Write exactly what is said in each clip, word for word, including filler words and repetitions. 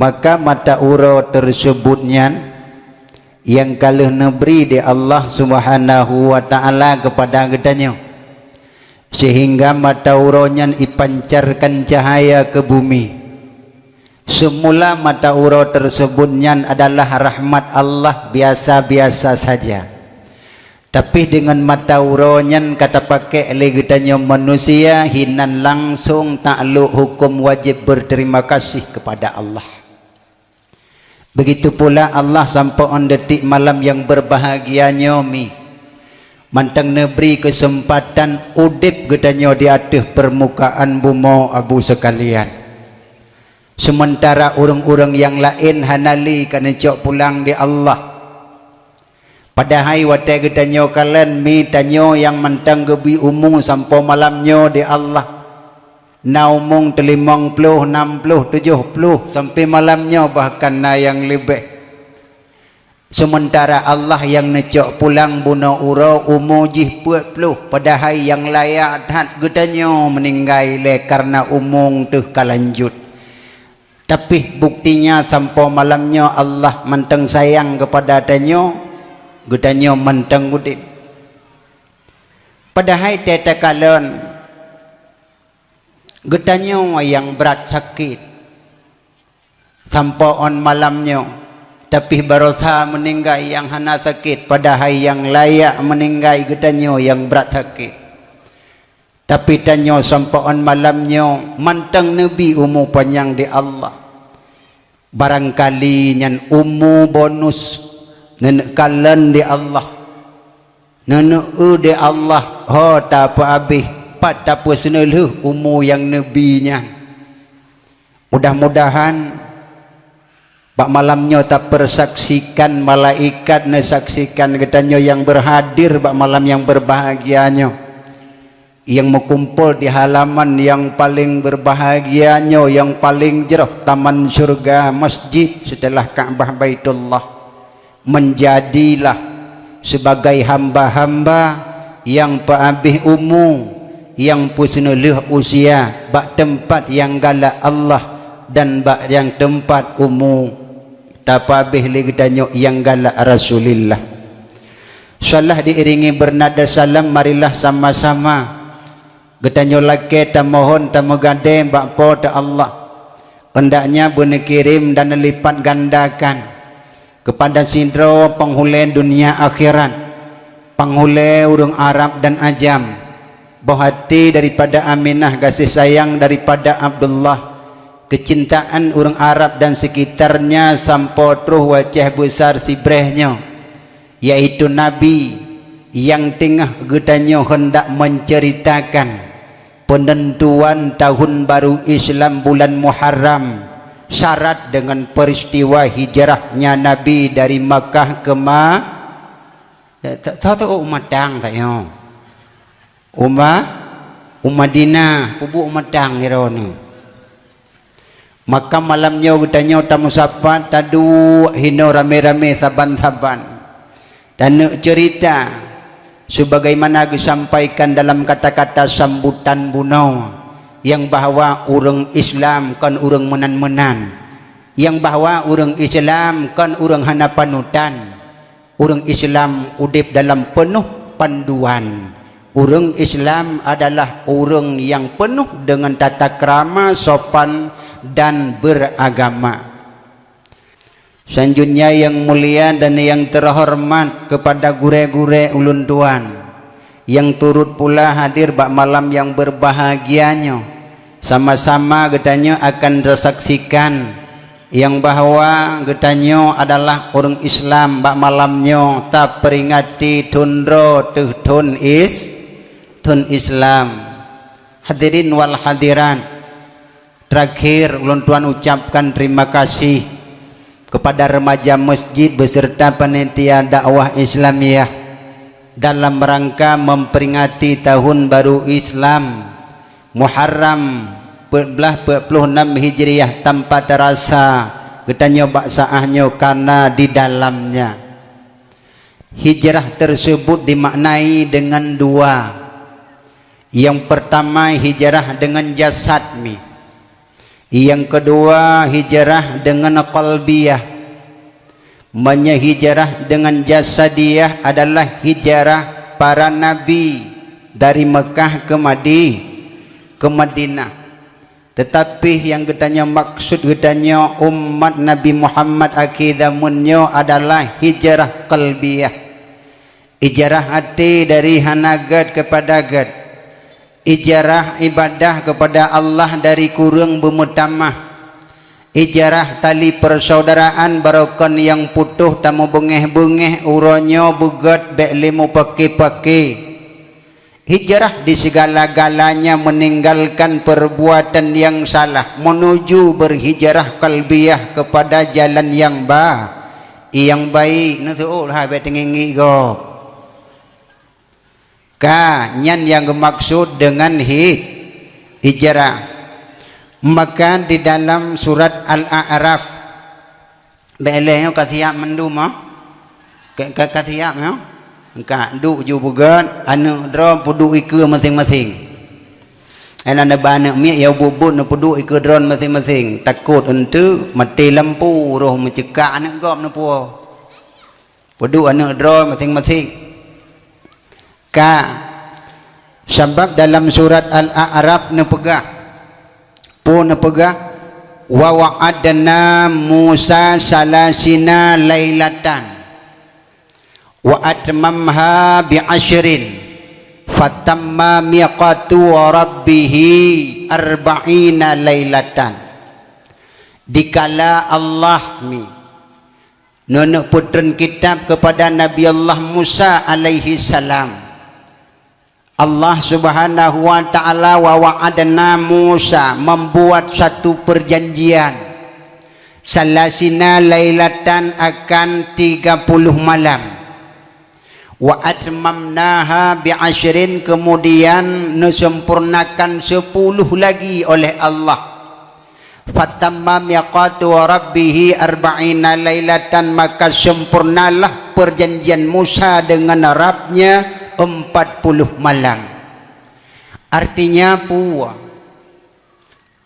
Maka mata uroe teuseubut nyan nyang ka lheueh neubri di Allah Subhanahu wa Ta'ala keupada geutanyoe, seuhingga mata uroe nyan ipancarkan cahaya keu bumi. Seumula mata uroe teuseubut nyan adalah rahmat Allah biasa-biasa saja. Tapi deungon mata uroe nyan ka tapakék lé geutanyoe manusia hinan langsong taklok huköm wajéb beuteurimong gaséh keupada Allah. Begitu pula Allah sampoe 'on detik malam nyang beubahgia nyoe mi, mantong neubri keuseumpatan udeb geutanyoe di ateueh peurmukaan bumoe, Abu seukalian. Seumeuntara ureuëng-ureuëng nyang laén hana lé ka neucok pulang di Allah. Padahai watée geutanyoe kalon mi tanyoe nyang mantong geubri umu sampoe malam nyoe di Allah, na umu teulimong ploh, nam ploh, tujoh ploh, sampoe malam nyoe bahkan na nyang leubeh. Seumeuntara Allah nyang neucok pulang bunoe uroe umu jih peuet ploh, padahai nyang layak that geutanyoe meuninggai lé kareuna umu teuh ka lanjut. Tapi buktinya sampoe malam nyoe Allah mantong sayang keupada tanyoe, geutanyoe mantong udeb. Padahai tée takalon geutanyoe nyang brat sakét sampoe 'on malam nyoe, tapi barosa meuninggai nyang hana sakét, padahai nyang layak meuninggai geutanyoe nyang brat sakét. Tapi tanyoe sampoe 'on malam nyoe mantong neubri umu panyang di Allah. Barangkali nyan umu bonus neuneuk kalon di Allah. Neuneuk eu di Allah ho tapeuabéh pat tapeuseuneuleue umu nyang neubri nyan. Mudah-mudahan bak malam nyoe tapeursaksikan, malaikat neusaksikan geutanyoe nyang beurhadir bak malam nyang beurbahagia nyoe, nyang meukumpol di halaman nyang paleng beurbahagia nyoe, nyang paleng jroh taman syeuruga, masjid seuteulah Ka'bah Baitullah. Meunjadilah sibagai hamba-hamba nyang peuabéh umu, nyang peuseuneulheueh usia bak teumpat nyang galak Allah dan bak nyang teumpat umu tapeuabéh lé geutanyoe nyang galak Rasulillah. Seuteulah diiringi beunada salam, marilah sama-sama geutanyoe lakée tamohon tameugadée bak Po teu Allah, hendaknya beuneukirém dan neulipat gandakan keupada sidroe peunghulée dunia akhirat, peunghulée ureuëng Arab dan ajam, boh até daripada Aminah, gaséh sayang daripada Abdullah, keucintaan ureuëng Arab dan seukitarnya sampoe troh wacée beusar sibréh nyoe, yaitu Nabi nyang teungoh geutanyoe hendak meuceuritakan peunentuan tahun baru Islam bulan Muharram, syarat deungon peuristiwa hijrahnya Nabi dari Makkah ke Ma-, ta-, ta-, ta-, u Matang tanyoe. Uma, u Madinah, peubuet u Matang droeneuh. Maka malam nyoe geutanyoe tameusapat, taduek hinoe ramé-ramé saban-saban, taneuk ceurita sebagaimana geusampaikan dalam kata-kata sambutan bunoe, nyang bahwa ureuëng Islam kon ureuëng meunan-meunan, nyang bahwa ureuëng Islam kon ureuëng hana panutan. Ureuëng Islam udeb dalam peunoh panduan. Ureuëng Islam adalah ureuëng nyang peunoh deungon tata krama, sopan, dan beuragama. Selanjutnya, nyang mulia dan nyang teuhoreumat keupada gurée-gurée ulôn tuan, nyang turot pula hadir bak malam nyang beurbahagia nyoe, sama-sama geutanyoe akan tasaksikan nyang bahwa geutanyoe adalah ureuëng Islam. Bak malam nyoe tapeuringati thon droe teuh thon Is-, thon Islam. Hadirin wal hadirat, terakhir ulôn tuan ucapkan terima kasih kepada remaja masjid beserta panitia dakwah Islamiyah dalam rangka memperingati tahun baru Islam Muharram peuet blaih peuet ploh nam Hijriah. Tanpa terasa geutanyoe bak saát nyoe kana di dalamnya. Hijrah tersebut dimaknai dengan dua. Nyang peurtama, hijrah deungon jasad mi. Nyang keudua, hijrah deungon qalbiyah. Meunyoe hijrah deungon jasadiyah adalah hijrah para nabi dari Meukah ke Madi-, ke Madinah. Teutapi nyang geutanyoe maksud geutanyoe umat Nabi Muhammad akhé zameun nyoe adalah hijrah qalbiyah. Hijrah até dari hana gét keupada gét. Hijrah ibadah keupada Allah dari kureueng beumeutamah. Hijrah tali persaudaraan barokon nyang putôh tamubeungéh-beungéh uroe nyoe beugét bék lé mupaké-paké. Hijrah di segala-galanya meninggalkan perbuatan yang salah menuju berhijrah qalbiyah kepada jalan yang ba-, yang baik. Neuseuôt hai bék teungingi gob. Ka, nyan nyang geumaksud deungon hi-, hijrah. Maka di dalam surat Al-A'raf, bék lé nyoe ka siap mandum, ah? Ka, ka, ka siap nyoe? Ka, duek ju beugét, aneuk droe peuduek ikeue maséng-maséng. Hana neuba aneuk miet ya buet-buet neupeuduek ikeue droe maséng-maséng. Takot eunteuk maté lampu, roh meucekak aneuk gob neupuwoe. Peuduek aneuk droe maséng-maséng. Ka, sabab dalam surat Al-A'raf neupeugah, peue neupeugah, "Wa wa'adna Musa salasina lailatan, wa atmamha bi asyrin, fatamma miqatu rabbihi arba'ina lailatan." Dikala Allah mi neuneuk peutreun kitab keupada Nabi Allah Musa alaihi salam. Allah Subhanahu wa Ta'ala, wa wa'adna Musa, membuat satu perjanjian. Salasina lailatan, akan tiga puluh malam. Wa atmamnaha bi asyrin, kemudian neusempurnakan sepuluh lagi oleh Allah. Fatamma miqatu rabbihi arba'ina lailatan, maka sempurnalah perjanjian Musa dengan Rabbnya empat puluh malam. Artinya peue?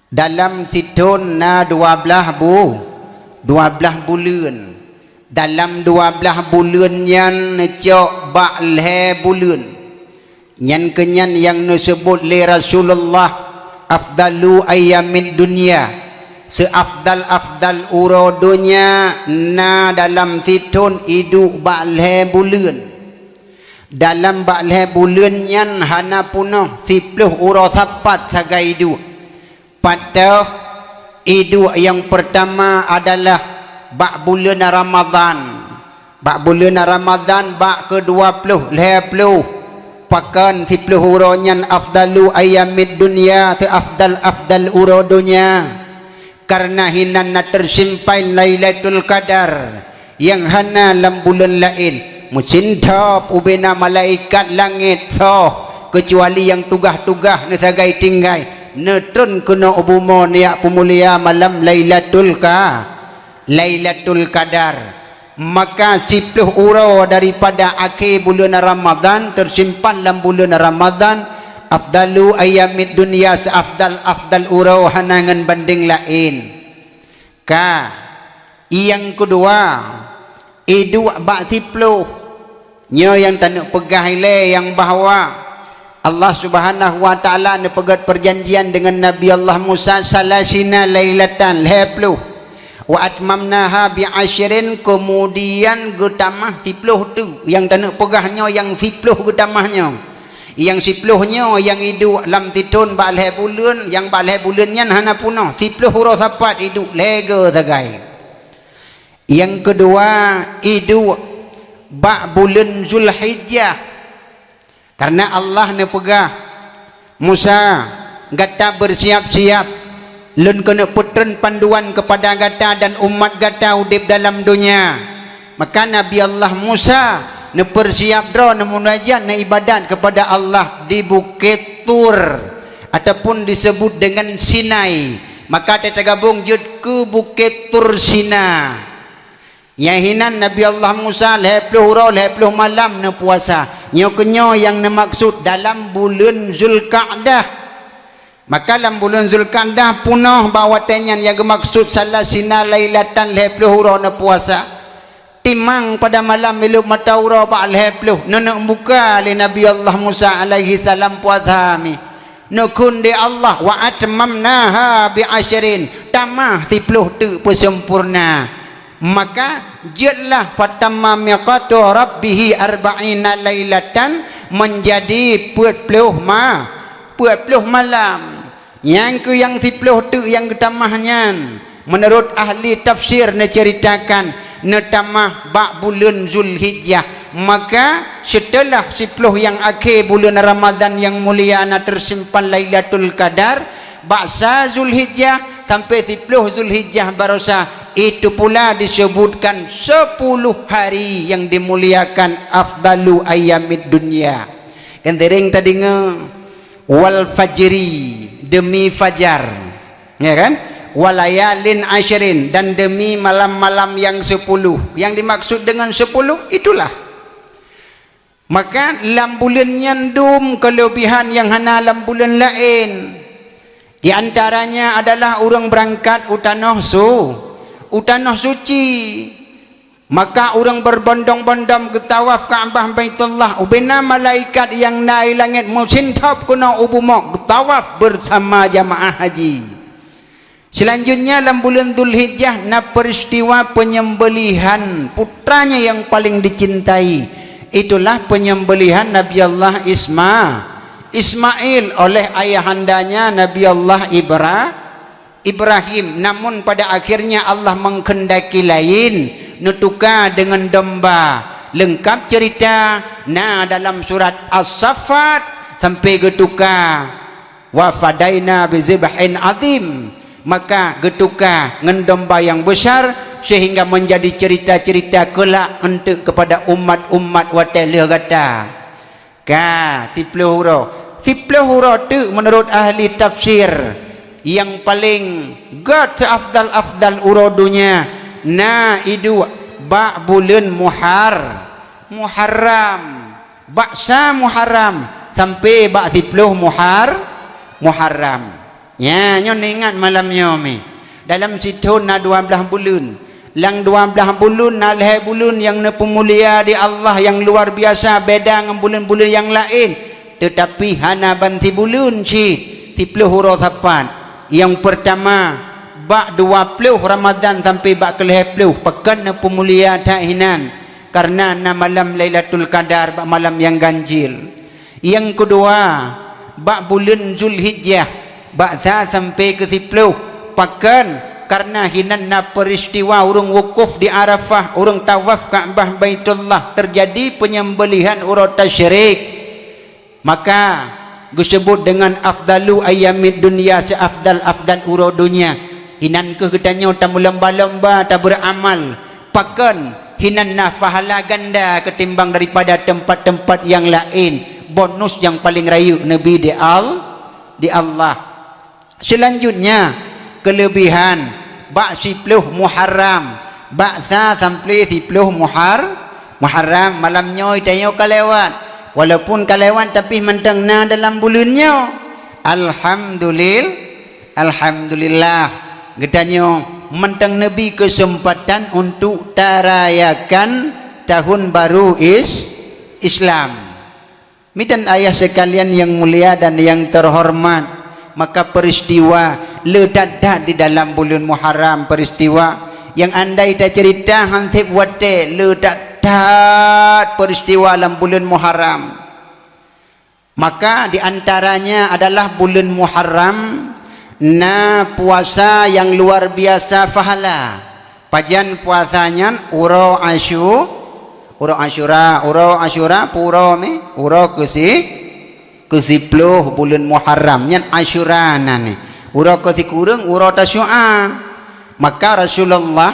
Dalam sithon na dua blaih bu-, dua blaih buleuen. Dalam dua blaih buleuen nyan neucok bak lhée buleuen. Nyan keunyan nyang neuseubut lé Rasulullah, "Afdalu ayyamid dunya." Seuafdal-afdal uroe donya na dalam sithon iduek bak lhée buleuen. Dalam bak lhée buleuen nyan hana peunoh siploh uroe sapat sagai iduek. Pat teuh iduek nyang peurtama adalah bak buleuen Ramadhan. Bak buleuen Ramadhan bak keudua ploh lhée ploh, pakon siploh uroe nyan afdalu ayyamid dunya, teuafdal-afdal uroe donya. Kareuna hinan na teusimpan Lailatul Qadar nyang hana lam buleuen laén. Meusinthop ubena malaikat langét soh, keucuali nyang tugaih-tugaih neusagai tinggai, neutreun keunoe u bumoe neujak peumulia malam Lailatul Qa-, Lailatul Qadar. Maka siploh uroe daripada akhé buleuen Ramadhan teusimpan lam buleuen Ramadhan, afdalu ayyamid dunya, seafdal-afdal uroe hana ngon bandeng laén. Ka, nyang keudua, iduek bak siploh. Nyoe nyang taneuk peugah ilée nyang bahwa Allah Subhanahu wa Ta'ala neupeugét peujanjian deungon Nabi Allah Musa salasina lailatan, lhée ploh. Wa atmamnaha bi asyrin, keumudian geutamah siploh teuk. Nyang taneuk peugah nyoe nyang siploh geutamah nyoe. Nyang siploh nyoe nyang iduek lam sithon bak lhée buleuen, nyang bak lhée buleuen nyan hana peunoh, siploh uroe sapat iduek lhée goe sagai. Nyang keudua, iduek bak buleuen Zulhijjah. Kareuna Allah neupeugah, "Musa, gata beusiap-siap, Lôn keuneuk peutreun panduan keupada gata dan umat gata udeb dalam donya." Maka Nabi Allah Musa neupeusiap droe, neumunajaat, neuibadat keupada Allah di Bukét Tur, ataupun diseubut deungon Sinai. Maka teugabong jeuet keu Bukét Tur Sina. Nyang hinan Nabi Allah Musa lhée ploh uroe lhée ploh malam neupuasa. Nyoe keunyoe nyang neumaksud dalam buleuen Zulkaadah. Maka lam buleuen Zulqa'dah punoh bak watée nyan nyang geumaksud salasina lailatan lhée ploh uroe neupuasa. Timang pada malam ilop mata uroe bak lhée ploh neuneuk buka lé Nabi Allah Musa alaihi salam puasa mi. Neukheun di Allah, "Wa atmamnaha bi asyrin," tamah siploh teuk peusempurna. Maka jeuetlah, "Fatamma miqatu rabbihi arba'ina lailatan," menjadi peuet ploh ma-, peuet ploh malam. Nyang keu nyang siploh teuk nyang geutamah nyan, meunurot ahli tafsir neuceuritakan, neutamah bak buleuen Zulhijjah. Maka, seuteulah siploh nyang akhé buleuen Ramadhan nyang mulia na teusimpan Lailatul Qadar, bak sa Zulhijjah sampai siploh Zulhijjah barosa, itu pula disebutkan sepuluh hari yang dimuliakan, afdalu ayyamid dunya. Kan sering tadeungoe, "Wal fajri," demi fajar, ya kan? "Walayalin asyrin," dan demi malam-malam yang sepuluh. Yang dimaksud dengan sepuluh itulah. Maka lam buleuen nyan dum keulebihan nyang hana lam buleuen laén. Di antaranya adalah ureuëng beurangkat u tanoh su-, u tanoh suci. Maka ureuëng berbondong-bondong geutawaf Ka'bah Baitullah, ubena malaikat nyang na i langét meusintop keunoe u bumoe geutawaf bersama jamaah haji. Selanjutnya, lam buleuen Zulhijjah na peristiwa penyembelihan putranya yang paling dicintai. Itulah penyembelihan Nabi Allah Isma-, Ismail oleh ayahandanya Nabi Allah Ibra-, Ibrahim. Namun pada akhirnya Allah menghendaki lain, neutuka dengan domba. Lengkap cerita na dalam surat As-Saffat sampai geutuka. "Wa fadaina bi zibhin azim," maka geutuka ngon domba yang besar, sehingga menjadi cerita-cerita kelak untuk kepada umat-umat watée lheueh gata. Ka, siploh uroe. Siploh uroe teuk meunurot ahli tafsir, yang paling gét afdal-afdal uroe donya na iduek bak buleuen Muhar-, Muharram. Bak sa Muharram sampai bak siploh Muhar-, Muharram. Nya, nyoe neuingat malam nyoe mi. Dalam sithon na dua blaih buleuen. Lam dua blaih buleuen na lhée buleuen nyang neupeumulia di Allah nyang luar biasa beda ngon buleuen-buleuen nyang laén. Teutapi hana ban sibuleuen cit, siploh uroe sapat. Nyang peurtama, bak dua ploh Ramadhan sampai bak keulhée ploh, pakon neupeumulia that hinan. Karena na malam Lailatul Qadar bak malam nyang ganjil. Nyang keudua, bak buleuen Zulhijjah, bak sa sampai keu siploh. Pakon? Karena hinan na peristiwa ureuëng wukuf di Arafah, ureuëng tawaf Ka'bah Baitullah, terjadi penyembelihan uroe tasyrik. Maka, geusebut deungon afdalu ayyamid dunya, seafdal-afdal uroe donya. Inan kheueh geutanyoe tameulomba-lomba, tabeuramal. Pakon hinan na pahala ganda keutimbang daripada teumpat-teumpat nyang laén, bonus nyang paleng rayeuk neubi di Al-, di Allah. Seulanjutnya, keuleubihan bak siploh Muharram, bak sa samplé siploh Muhar-, Muharram, malam nyoe tanyoe ka lewat. Walaupun ka lewat, tapi mantong na dalam buleuen nyoe. Alhamdulil-, alhamdulillah, geutanyoe mantong neubi keuseumpatan untuk tarayakan tahun baru is-, Islam. Mi dan ayah sekalian yang mulia dan yang terhormat, maka peristiwa le that-that di dalam buleuen Muharram, peristiwa yang andai tacerita han seb watée, le that-that peristiwa lam buleuen Muharram. Maka di antaranya adalah buleuen Muharram na puasa yang luar biasa pahala. Pajan puasa nyan? Uroe Asyu-, uroe Asyura, uroe Asyura peue uroe mi? Uroe keusi-, keusiploh buleuen Muharram, nyan Asyura nan ni. Uroe keusikureueng uroe Tasyu'a. Maka Rasulullah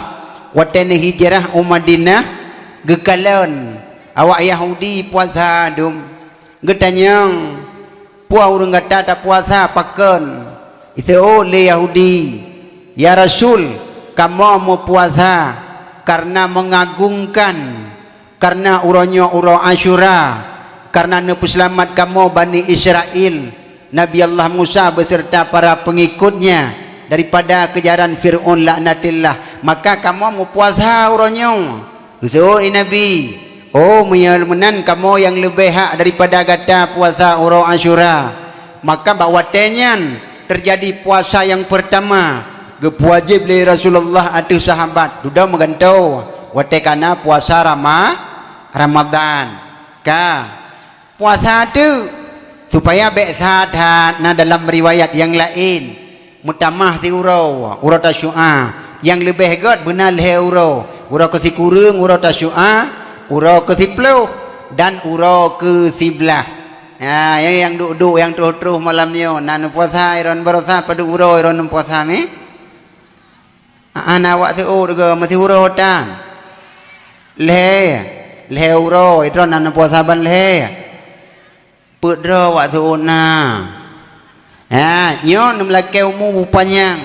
watée neuhijrah u Madinah geukalon awak Yahudi puasa dum. Geutanyong, "Peue ureuëng gata tapuasa pakon?" Iseuôt lé Yahudi, "Ya Rasul, kamoe meupuasa kareuna meungagungkan, kareuna uroe nyoe uroe Asyura, kareuna neupeuseulamat kamoe Bani Israel Nabi Allah Musa beserta para pengikutnya daripada kejaran Fir'aun laknatillah. Maka kamoe meupuasa uroe nyoe. Geuseuôt lé Nabi, "Oh, meunyoe meunan kamoe nyang leubeh hak daripada gata puasa uroe Asyura." Maka bak watée nyan teujadi puasa nyang peurtama geupeuwajéb lé Rasulullah ateueh sahabat. Dudoe meugantoe watée kana puasa Rama-, Ramadan. Ka. Puasa teuk, supaya bék that-that na dalam riwayat nyang laén. Meutamah siuroe, uroe Tasyu'a. Nyang leubeh gét beuna lhée uroe. Uroe keusikureueng, uroe Tasyu'a, uroe keusiploh, dan uroe keusiblaih. Ha, nyang, nyang duek-duek, nyang troh-troh malam nyoe, na neupuasa, iron barosa padub uroe iron neupuasa, meh? Hana awak seuôt geuh meusiuroe tan. Lhée, lhée uroe, droe na neupuasa ban lhée. Peuet droe awak seuôt na. Ha, nyoe neumeulakée umu bupanyang.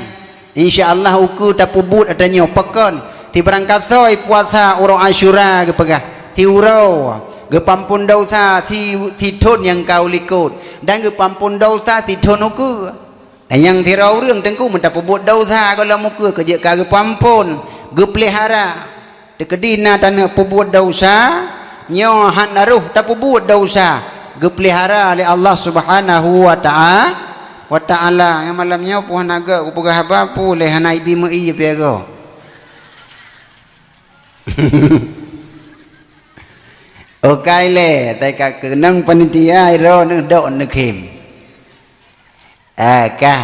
Insya Allah ukeue tapeubuet ata nyoe. Pakon, sibarangkasoe puasa uroe Asyura geupeugah, siuroe, geupeuampon desya si, sithon nyang ka u likot, dan geupeuampon desya sithon ukeue. Nyang sidroe ureuëng teungku meutapeubuet desya gohlom ukeue keu jeuet ka geupeuampon, geupeulihara. Teukeudi na taneuk peubuet desya, nyoe hana roh tapeubuet desya, geupeulihara lé Allah Subhanahu wa Ta'a-, wa Ta'ala. Nyang malam nyoe pih hana gét kupeugah haba, pih lé hana ibi meu-ie piagoe. Okai lé, tai ka keunong panitia iro neudok neukhém. Eh, kah.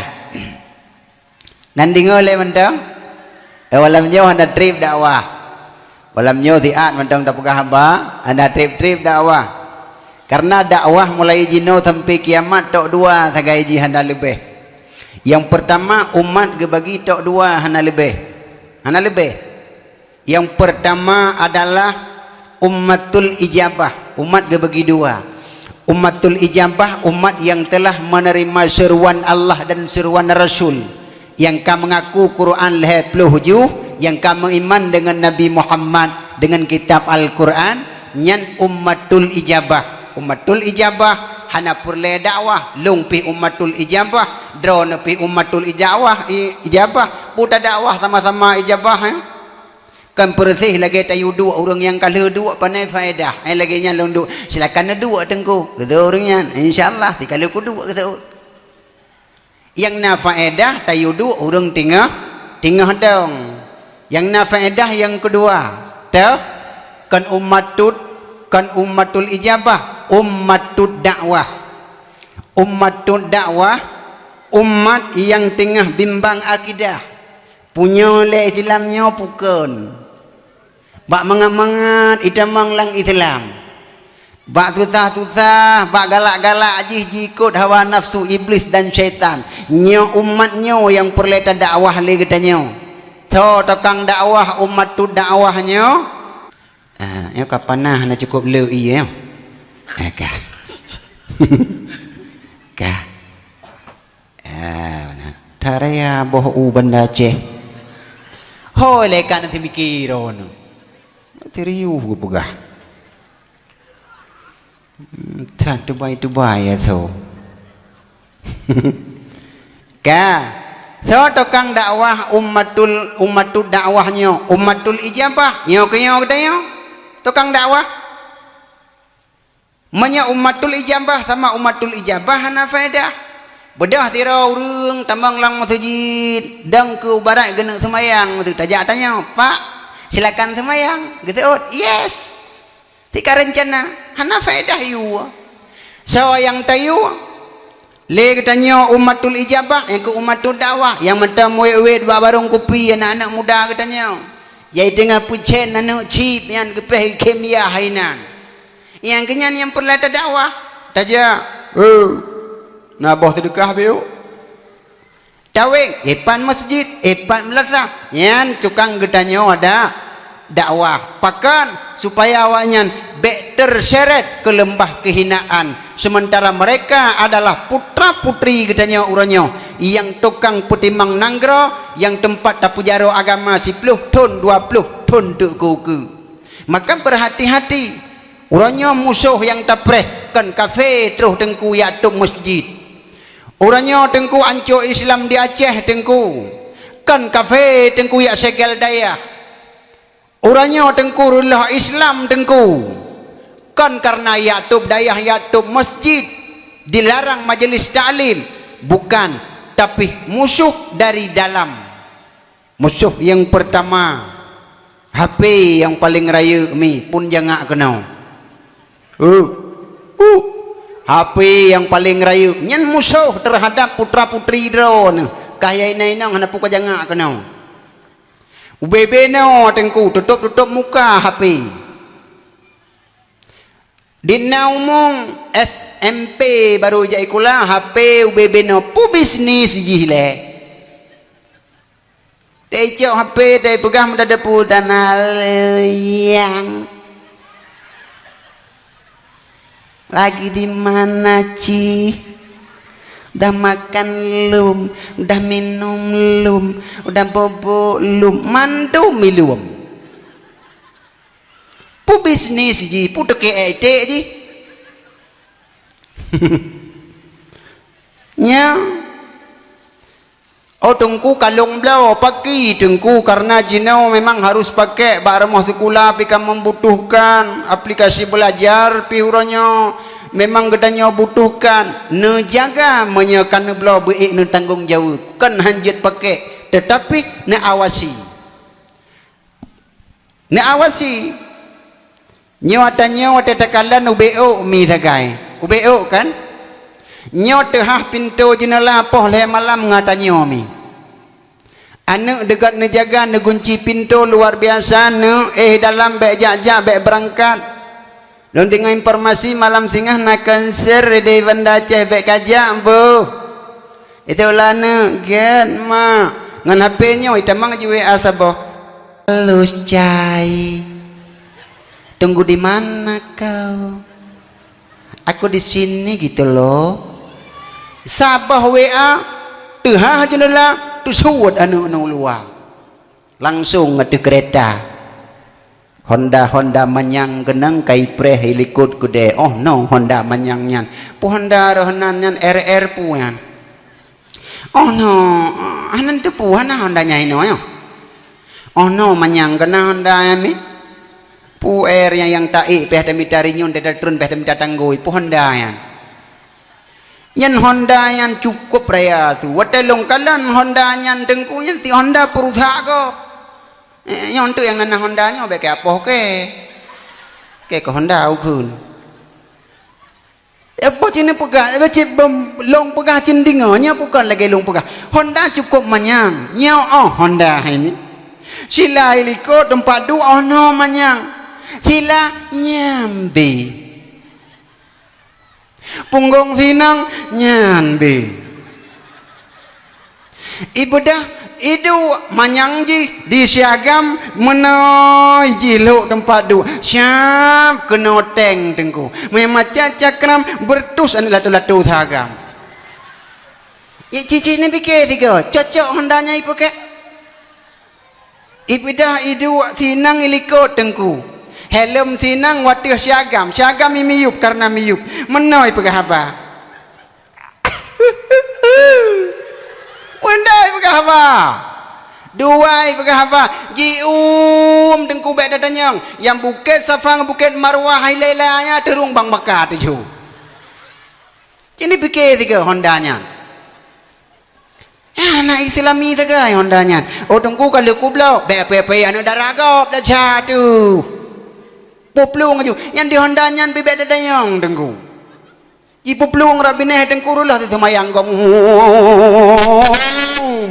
Nan deungoe lé mantong? Eh, malam nyoe hana treb dakwah. Malam nyoe siat mantong tapeugah haba, hana treb-treb dakwah. Karena dakwah mulai jinoe sampai kiamat tok dua sagai jih hana leubeh. Nyang peurtama, umat geubagi tok dua hana leubeh. Hana leubeh. Nyang peurtama adalah ummatul ijabah, umat geubagi dua. Ummatul ijabah, umat nyang teulah meuneurima seuruan Allah dan seuruan Rasul, nyang ka meungaku Quran lhée ploh juh, nyang ka meuiman deungon Nabi Muhammad, deungon kitab Al-Quran, nyan ummatul ijabah. Ummatul ijabah hana peureulée dakwah, lôn pih ummatul ijabah, droeneuh pih ummatul ijawah, i-, ijabah, peue tadakwah sama-sama ijabah, eh? Kan peureuseh lagée tayue duek ureuëng nyang ka lheueh duek, panai faedah. Eh, lagée nyan lôn duek, silakan neuduek teungku. Geuseuôt ureuëng nyan, insya Allah, sikaleuh kuduek geuseuôt. Nyang na faedah tayue duek ureuëng teungoh, teungoh dong. Nyang na faedah nyang keudua, teuh, kon ummatul, kon ummatul ijabah, ummatud dakwah. Ummatud dakwah, umat nyang teungoh bimbang akidah. Punya lé Islam nyoe pukon. Bak mangat-mangat itamong lam Islam. Bak susah-susah, bak galak-galak jih jiikot hawa nafsu iblis dan syaitan. Nyoe umat nyoe nyang peureulée tadakwah lé geutanyoe. Tho tukang dakwah ummatud dakwah nyoe. Ah, nyoe ka panah na cukup le ié. Ah, kah. Kah. Ah, na. Taraya boh u Banda Aceh. Hoi, lé ka na teumiki droeneuh. Serius geupeugah. Hmm, tan tubai-tubai ya so. Ka. So tukang dakwah ummatul, ummatud dakwah nyoe, ummatul ijabah. Nyoe keu nyoe geutanyoe. Tukang dakwah. Meunyoe ummatul ijabah sama ummatul ijabah hana faedah. Beudôh sidroe ureuëng tamong lam meuseujid, dong keu barat geuneuk seumayang, meuseujid tajak tanyoe, "Pak, silakan seumayang." Geuseuôt, "Yes." Tika reuncana, hana faedah yue. Soe nyang tayue? Lé geutanyoe ummatul ijabah, nyang keu ummatul dakwah, nyang mantong wét-wét bak barong kupi aneuk-aneuk muda geutanyoe. Jai teungoh peucen aneuk cip nyan geupéh khém yah inan. Nyang keunyan nyang peureulée tadakwah, tajak, "Eh, na boh seudeukah biôh?" Taweng, ipat masjid, ipat meulasah. Nyan tukang geutanyoe ada dakwah. Pakon? Supaya awaknyan bék terseret keu leumbah keuhinaan. Sementara mereka adalah putra-putri geutanyoe uroe nyoe, nyang tukang peutimang nanggroe, nyang teumpat tapeujaroe agama siploh thon, dua ploh thon teuk keu ukeue. Maka beurhati-hati, uroe nyoe musoh nyang tapreh kon kafé troh teungku jak tôb masjid. Uroe nyoe Teungku ancok Islam di Aceh, Teungku. Kon kafé, Teungku, jak segel dayah. Uroe nyoe Teungku reuloh Islam, Teungku. Kon kareuna jak tôb dayah, jak tôb masjid, dilarang majelis taklim. Bukan, tapi musuh dari dalam. Musoh nyang peurtama, H P nyang paleng rayeuk mi, phôn jangak keunoe. Uh, uh, H P nyang paleng rayeuk nyan musoh teuhadap putra-putri droeneuh. Kah ya inong-inong hana peue ka jangak keunoe. Ubé-bé noe Teungku, tutôp-tutôp muka H P. Di na umong S M P baru jak sikula, H P ubé-bé noe, peue bisnis jih lé. Teuicok H P, teuipeugah meudadepu tana leuiang. Lagi di mana, Ci? Udah makan lom, udah minum lom, udah bobok lom, mandum ilom. Peue bisnis jih, peue teuke ék jih? Nya. Oh, Teungku, kalon bloe, pakri Teungku, kareuna jinoe memang harus pakai bak rumoh sikula pih ka membutuhkan aplikasi belajar pih uroe nyoe. Memang geutanyoe butuhkan, neujaga meunyoe ka neubloe beuék neutanggong jaweueb, kon hanjeuet pakai, teutapi neuawasi. Neuawasi. Nyoe tanyoe watée takalon ubé ôk mi sagai. Ubé ôk kan? Nyoe teuhah pintoe jeuneula poh lhée malam ngon tanyoe mi. Aneuëk deugot neujaga neugunci pintoe luar biasa, neuéh dalam bék jak-jak bék beurangkat. Lôn deungoe informasi malam singoh na konser di Banda Aceh, bék kajak, Mbu. Itu laneuk gét, Mak. Ngon H P nyoe itamong jiwa saboh. Halo, Cai. Tunggu di mana kau? Aku di sini gitu loh. Saboh W A, teuhah jendela, teusuet aneuëk ngon luwa. Langsung ateueh keureta. Honda-honda manyang keunong ka ipreh ilikot keudée. Oh no Honda manyang nyan. Peue Honda roh nan nyan, R R peue nyan. Oh no, hana teupeue hana Honda nyan inoe nyoe. Oh no manyang keunong Honda nyan mi. Peue R nyang, nyang taék péh tamita rinyun, teutatreun péh tamita tanggôi. Peue Honda nyan. Nyan Honda nyan cukôp raya su. Watée lôn kalon Honda nyan Teungku nyan si Honda peurusak gob. Eh, nyoe teuk nyang na Honda nyoe bék keu apoh keu. Keu keu Honda ukheun. Apoh cit neupeugah, eh, cit bom, lôn peugah cit deungoe, nyoe bukon lagée lôn peugah. Honda cukôp manyang. Nyoe oh Honda hai ni. Sila ilikot teumpat duek oh no manyang. Sila nyambe. Punggong sinang nyan be. Ibeudah iduek manyang jih di siagam meunoe jih lhok teumpat duek. Siap keunoe teng Teungku. Meumacat cakram bertus aneuk latu-latu sagam. Cicik ni pike tiga, cocok Honda nyang ipake. Ibeudah iduek sinang ilikot Teungku. Helm sinang wateueh siagam, siagam imiyup kareuna miyup. Meunoe ipeugah haba. Meunoe ipeugah haba. Dua ipeugah haba. Jium Teungku bék tatanyong. Nyang Bukét Safa ngon Bukét Marwah hai lela nyan teurung bang Maka tujoh. Kini pike sigoe Honda nyan. Hana islami sagai Honda nyan. Oh Teungku ka lheueh kublok, bék peué-peué aneuk dara gob desya teuh. Peuplueng aju, nyan di Honda nyan pih bék tatanyong Teungku. Jipeuplueng rot binéh Teungku reuloh teuh seumayang gob.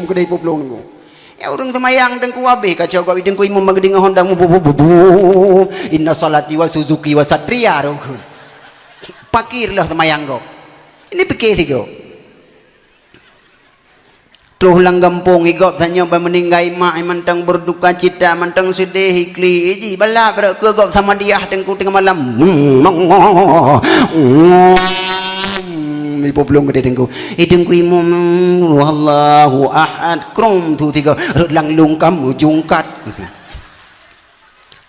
Keudeh peuplueng Teungku. Ya ureuëng seumayang Teungku habéh kacau gob Teungku imum bak geudeungoe Honda. Inna salati wa suzuki wa satria Teungku. Pakri reuloh seumayang gob. Ini pike sigoe. Troh lam gampông i gob tanyoe ban meuninggai mak, i mantong berdukacita, mantong seudeh, i kli, i ji balap rot keu gob Samadiyah Teungku teungoh malam. Ibu belum gede Teungku. I Teungku imum, Allahu Ahad, krom tu tiga, rot lang lungkam ujungkat.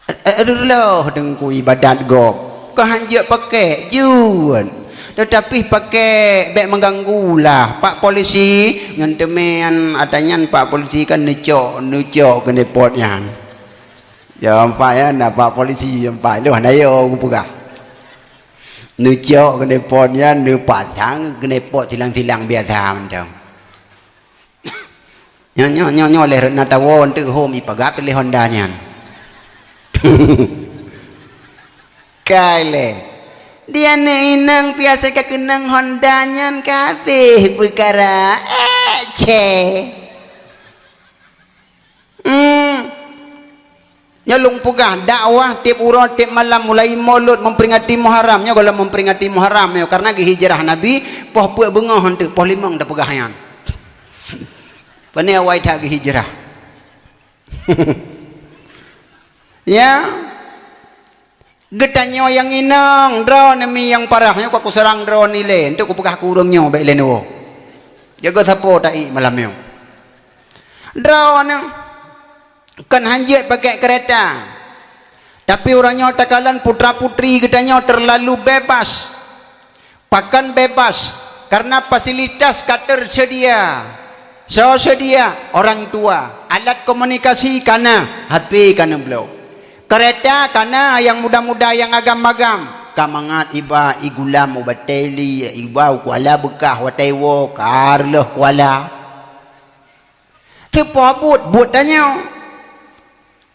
Eh, eh, reuloh Teungku ibadat gob. Ka hanjeuet pakek, jeuet. Teutapi pakèk bèk meuganggu lah. Pak polisi, ngon teumé nyan, ata nyan pak polisi kan neucok, neucok keuneupot nyan. Jaweueb pat nyan, na pak polisi, jaweueb pat. Lôn hana yo kupeugah. Neucok keuneupot nyan, neupasang keuneupot silang-silang biasa mantong. Nyoe, nyoe, nyoe, nyoe lé rot na tawoe teuk hom ipagat lé Honda nyan. Kai lé. Di aneuk inong piasa ka keunong Honda nyan ka habéh peukara. Eh, cé. Hmm. Nyoe lôn peugah dakwah tiep uroe, tiep malam, mulai Maulud memperingati Muharram. Nyoe gohlom memperingati Muharram nyoe, karena geuhijrah Nabi poh peuet beungoh eunteuk, poh limong tapeugah nyan. Pane awai that geuhijrah. Ya. Geutanyoe nyang inong, droeneuh mi nyang parah, nyoe ka kuseurang droeneuh ilée, eunteuk kupeugah keu ureuëng nyoe bék ilée neuwoe. Jaga sapo taék malam nyoe. Droeneuh kon hanjeuet pakai keureta. Tapi uroe nyoe takalon putra-putri geutanyoe terlalu bebas. Pakon bebas, karena fasilitas ka teuseudia. Soe seudia? Orang tua. Alat komunikasi ka na, H P ka neublok. Keureta ka na nyang muda-muda nyang agam-agam. Ka mangat iba igulam u Bateli, iba u Kuala Beukah watée iwoe ka reuloh Kuala. Teupeue buet, buet tanyoe.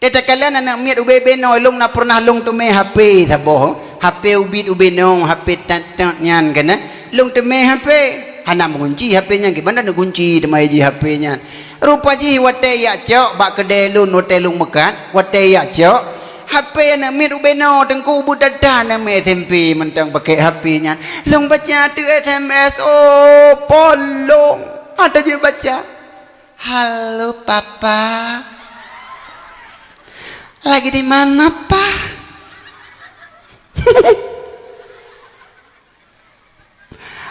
Teuh takalon aneuk miet ubé-ubé noe, lôn na peureunah lôn teumé H P saboh. H P ubit ubé noe, H P tet-tet nyan keunoe. Lôn teumé H P. Hana meugunci H P nyan, kiban na neugunci teuma jih H P nyan. Rupa jih watée jak cok bak keudée lôn, watée lôn meukat, watée jak cok, H P aneuk miet ubé noe teungku, ubit that-that aneuk miet S M P mantong pakai H P nyan. Lôn baca teuk S M S, oh, polong. Ada je baca. "Halo, Papa. Lagi di mana, Pa?"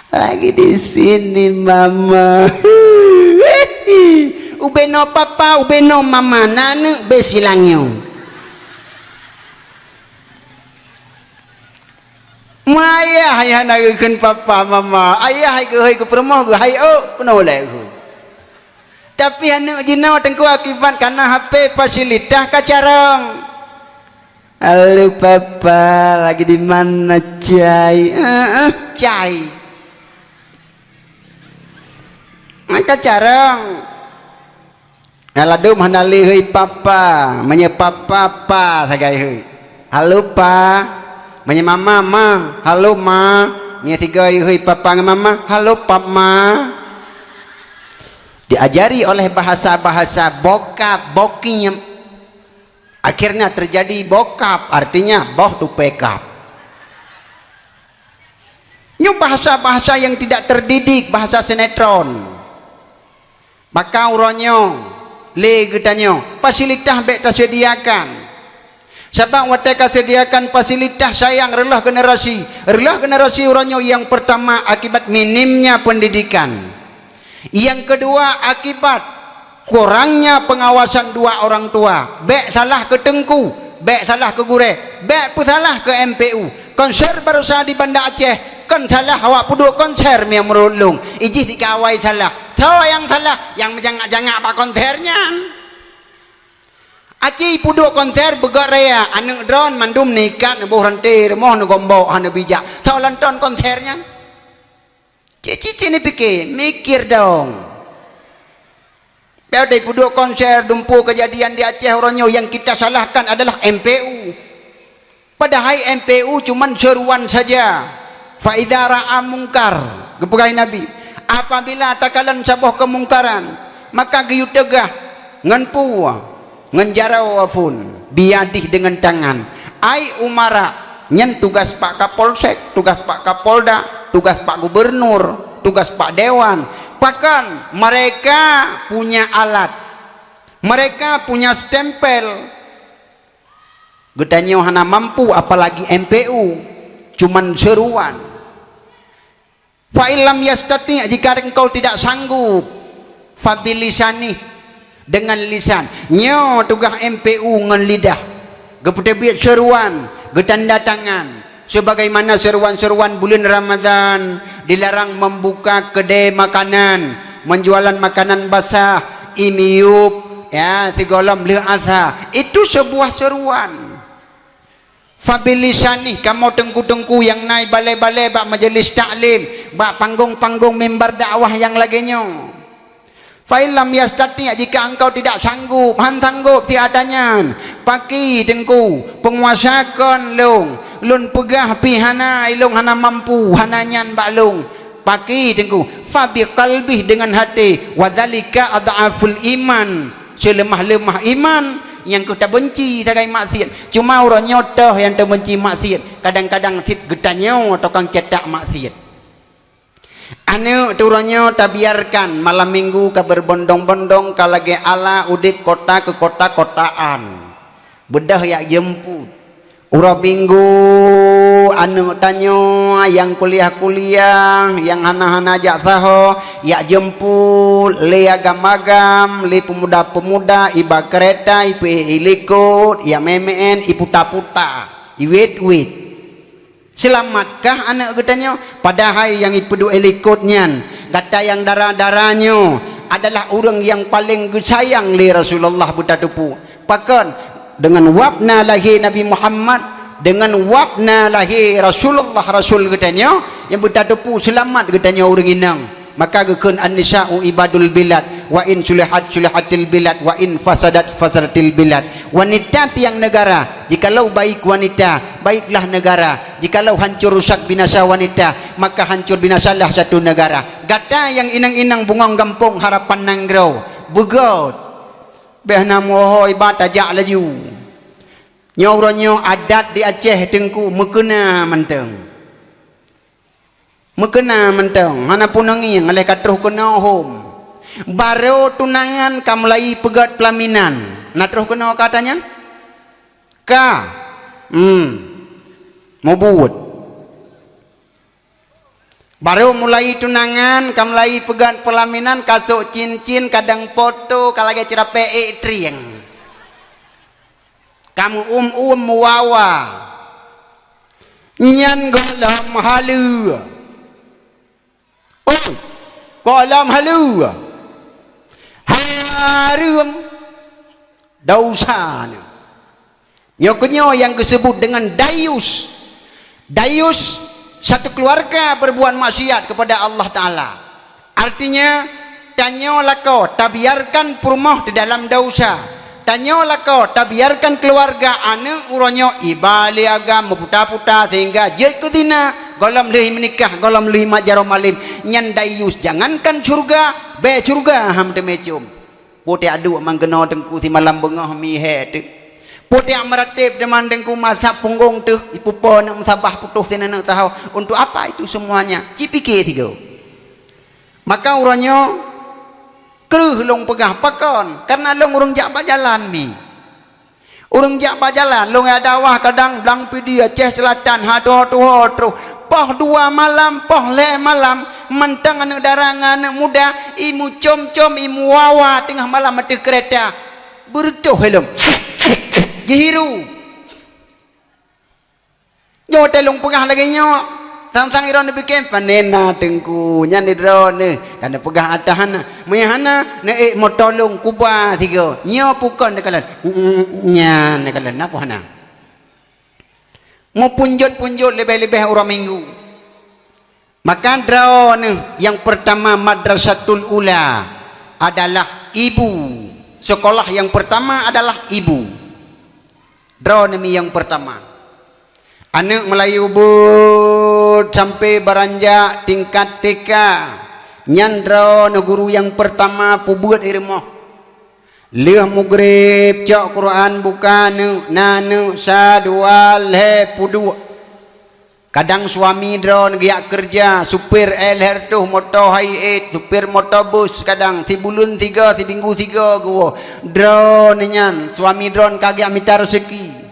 "Lagi di sini, Mama." Ubé noe Papa, ubé noe Mama, na aneuk bé silang nyoe. Meunyoe ayah, ayah na geukheun Papa, Mama, ayah hai geuhôi keu peurumoh geuhai ôk, keunoe lé geuh. Tapi aneuk jinoe teungku akibat kana H P fasilitas ka carông. "Halo, Papa, lagi di mana, Cai?" "Heeh, Cai." Maka carông. Nyang ladôm hana lé hôi papa, meunyoe papa, pa sagai hôi. "Halo, Pa." Meunyoe mama, ma. "Halo, Ma." Meunyoe sigoe hôi papa ngon mama, "Halo, Pap, Ma." Diajari oleh bahasa-bahasa bokap, bokim. Akhirnya terjadi bokap, artinya boh tupée kap. Nyoe bahasa-bahasa yang tidak terdidik, bahasa sinetron. Maka uroe nyoe, lé geutanyoe, fasilitas bék taseudiakan. Sabab watée kaseudiakan fasilitas sayang reuloh generasi, reuloh generasi uroe nyoe yang pertama akibat minimnya pendidikan. Yang kedua akibat kurangnya pengawasan dua orang tua. Bék salah keu teungku, bék salah keu gurée, bék peusalah keu M P U. Konser baroesa di Banda Aceh, kon salah awak peuduek konser meunurot lôn. Ijih tika awai salah. Soe nyang salah? Nyang meujangak-jangak bak konser nyan. Aci peuduek konser beugét raya, aneuk droen mandum neuikat, neuboh ranté, rumoh neugombok, hana bijak. Soe lantôn konser nyan? Cit-cit ni pike, mikir dong. Pada peuduek konser, dumpeue kejadian di Aceh uroe nyoe, yang kita salahkan adalah M P U. Padahai M P U cuman seruan saja. "Fa idza ra'a mungkar," geupeugah Nabi, "apabila takalon saboh kemungkaran, maka geuyue teugah ngon peue, ngon jaroe, afon, biyadih, dengan tangan." Ai umara, nyan tugas Pak Kapolsek, tugas Pak Kapolda, tugas Pak Gubernur, tugas Pak Dewan. Pakon, mereka punya alat. Mereka punya stempel. Geutanyoe hana mampu, apalagi M P U, cuman seruan. "Fa illam yastati'," jika engkau tidak sanggup, "fabilisanih," dengan lisan. Nyoe tugaih M P U ngon lidah. Geupeuteubiet seruan, geutanda tangan. Sebagaimana seruan-seruan buleuen Ramadhan dilarang membuka kedai makanan, menjualan makanan basah, ie miyueb, ya, sigohlom lheueh asa. Itu sebuah seruan. Fabilisanih, kamoe teungku-teungku nyang na balée-balée bak majelis taklim, bak panggong-panggong mimbar dakwah nyang lagée nyoe. Fa in lam yastati', jika engkau tidak sanggup, han sanggup siat nyan, paki teungku, peunguasa kon lôn, lôn peugah pih hana, ilôn hana mampu, hana nyan bak lôn. Paki teungku, fa biqalbih, dengan hati, wa dzalika adhaful iman, seuleumah-leumah iman, nyang keuh tabenci sagai maksiat. Cuma uroe nyoe toh nyang tabenci maksiat, kadang-kadang cit geutanyoe tukang cetak maksiat. Aneuëk turoe nyoe tabiarkan malam minggu ka berbondong-bondong, ka lagée ala udeb kota keu kota-kotaan. Beudôh jak jeumput. Uroe minggu aneuëk tanyoe nyang kuliah-kuliah, nyang hana-hana jak saho, jak jeumput lé agam-agam, lé peumuda-peumuda, iba keureta, ipeuék ilikot, jak mé-mén, iputa-puta, iwet-wet. Seulamatkah aneuëk geutanyoe? Padahai nyang ipeuduek likot nyan, gata nyang dara-dara nyoe adalah ureuëng nyang paleng geusayang lé Rasulullah beutateupeue. Pakon? Deungon wab na lahé Nabi Muhammad, deungon wab na lahé Rasulullah, Rasul geutanyoe nyang beutateupeue seulamat geutanyoe ureuëng inong. Maka geukheun, "An-nisa'u ibadul bilad, wa in sulihat sulihatil bilad, wa in fasadat fasadatil bilad." Wanita tiang negara, jikalau baik wanita, baiklah negara. Jikalau hancur rusak binasa wanita, maka hancur binasalah satu negara. Gata nyang inong-inong bungöng gampông harapan nanggroe, beugot. Béh na meuhôi ba tajak laju. Nyoe uroe nyoe adat di Aceh teungku meukeuna mantong. Meukeuna mantong, hana peuneungieng lé ka troh keunoe hom. Barô tunangan ka mulai peugét peulaminan. Na troh keunoe ka ata nyan? Ka. Hmm. Mubuet. Barô mulai tunangan ka mulai peugét peulaminan, ka sôk cincin, kadang poto, ka lagée ceurapée ék trieng. Ka meu-uem-uem meuwawa. Nyan gohlom haleue. Oi, gohlom haleue. Hareuem dosa nyoe. Nyoe keunyoe nyang geuseubut deungon dayus. Dayus, satu keluarga berbuat maksiat kepada Allah Taala. Artinya, tanyoe lakoe tabiarkan peurumoh di dalam dosa. Tanyoe lakoe tabiarkan keluarga aneuëk uroe nyoe iba lé agam meuputa-puta sehingga jeuet keu zina, gohlom lheueh meunikah, gohlom lheueh mat jaroe malem. Nyan dayus, jangankan syeuruga, bèe syeuruga han teumé ciôm. Putéh aduk mang keunoe teungku simalam beungoh mi hék teuk. Putéh meuratéb deungon teungku masab punggong teuh, ipupo aneuk meusabah putôh sinan aneuk taho. Untuk apa itu semuanya? Ci piké sigoe. Maka uroe nyoe kreueh lôn peugah pakon, kareuna lôn ureuëng jak bak jalan mi. Ureuëng jak bak jalan, lôn jak dakwah kadang blang Pidie, Aceh Selatan, ha tuho-tuho troh. Poh dua malam, poh lhée malam, mantong aneuk dara ngon aneuk muda, imeucom-com, imeuwawa teungoh malam ateueh keureta. Beureutoh ilom. Jihiru. Nyoe teuh lôn peugah lagée nyoe. Sang-sang droeneuh pike, panena teungku, nyan di droeneuh. Ka neupeugah ata hana. Meunyo hana, neuék moto lôn kuba sigoe. Nyoe pukon neukalon. Nyan neukalon, na peue hana. Meupunjot-punjot leubeh-leubeh uroe Minggu. Maka droeneuh nyang peurtama Madrasatul Ula adalah ibu. Sekolah yang pertama adalah ibu. Droeneuh mi nyang peurtama. Aneuk meulayeue beuet sampoe beuranjak tingkat T K. Nyan droeneuh guru nyang peurtama peubeuet i rumoh. Lheueh mugreb cok Quran buka aneuk, na aneuk sa dua lhée peuduek. Kadang suami droeneuh geujak keureuja, supir éh lhée reutôh moto hai-éh, supir moto bus kadang, sibuleuen sigoe, siminggu sigoe geuwoe. Droeneuh nyan, suami droeneuh ka geujak mita reuseuki.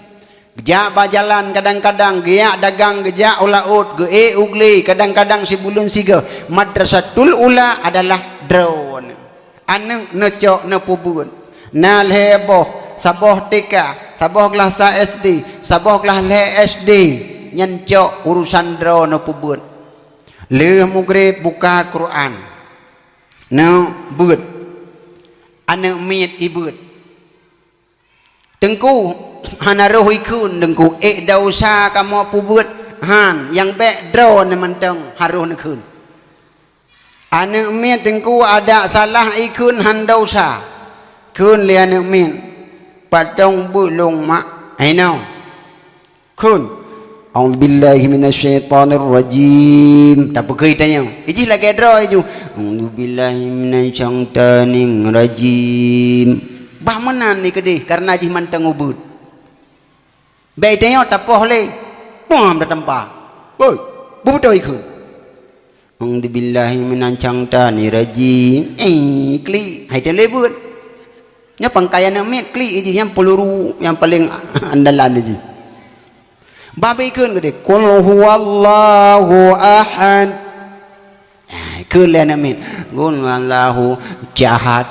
Geujak bak jalan kadang-kadang, geujak dagang, geujak u laôt, geuék u glé, kadang-kadang sibuleuen sigoe. Madrasatul Ula adalah droeneuh. Aneuk neucok neupeubeuet. Na lhée boh, saboh T K, saboh glah sa S D, saboh glah lhée S D. Nyan cok urusan droe neupeubuet. Lheueh mugreb buka Quran. Neubeuet. Aneuk miet ibeuet. Teungku, hana roh ikheun Teungku, ék desya kamoe peubuet, han, nyang bék droe neuh mantong harôh neukheun. Aneuk miet Teungku adak salah ikheun han desya. Kheun lé aneuk miet, "Pat tong beuet lôn mak?" Hai nyoe. Kheun, "A'udzubillahi minasyaitonirrajim." Tapeugah tanyoe. Ijih lagée droe iju. "A'udzubillahi minasyaitonirrajim." Bah meunan ni keudeh karena jih mantong ubeuet. Bék tanyoe tapoh lé. Puam da tampa. Woi, beubeutôi kheun. "A'udzubillahi minasyaitonirrajim." Eh, klik. Hai teuh lé beuet. Nyoe pangkai aneuk miet klik ijih nyang peuluru nyang paleng andalan ijih. Babé kheun keudeh, "Qul huwallahu ahad." Eh, kheun lé aneuk miet, "Qul huwallahu jahad."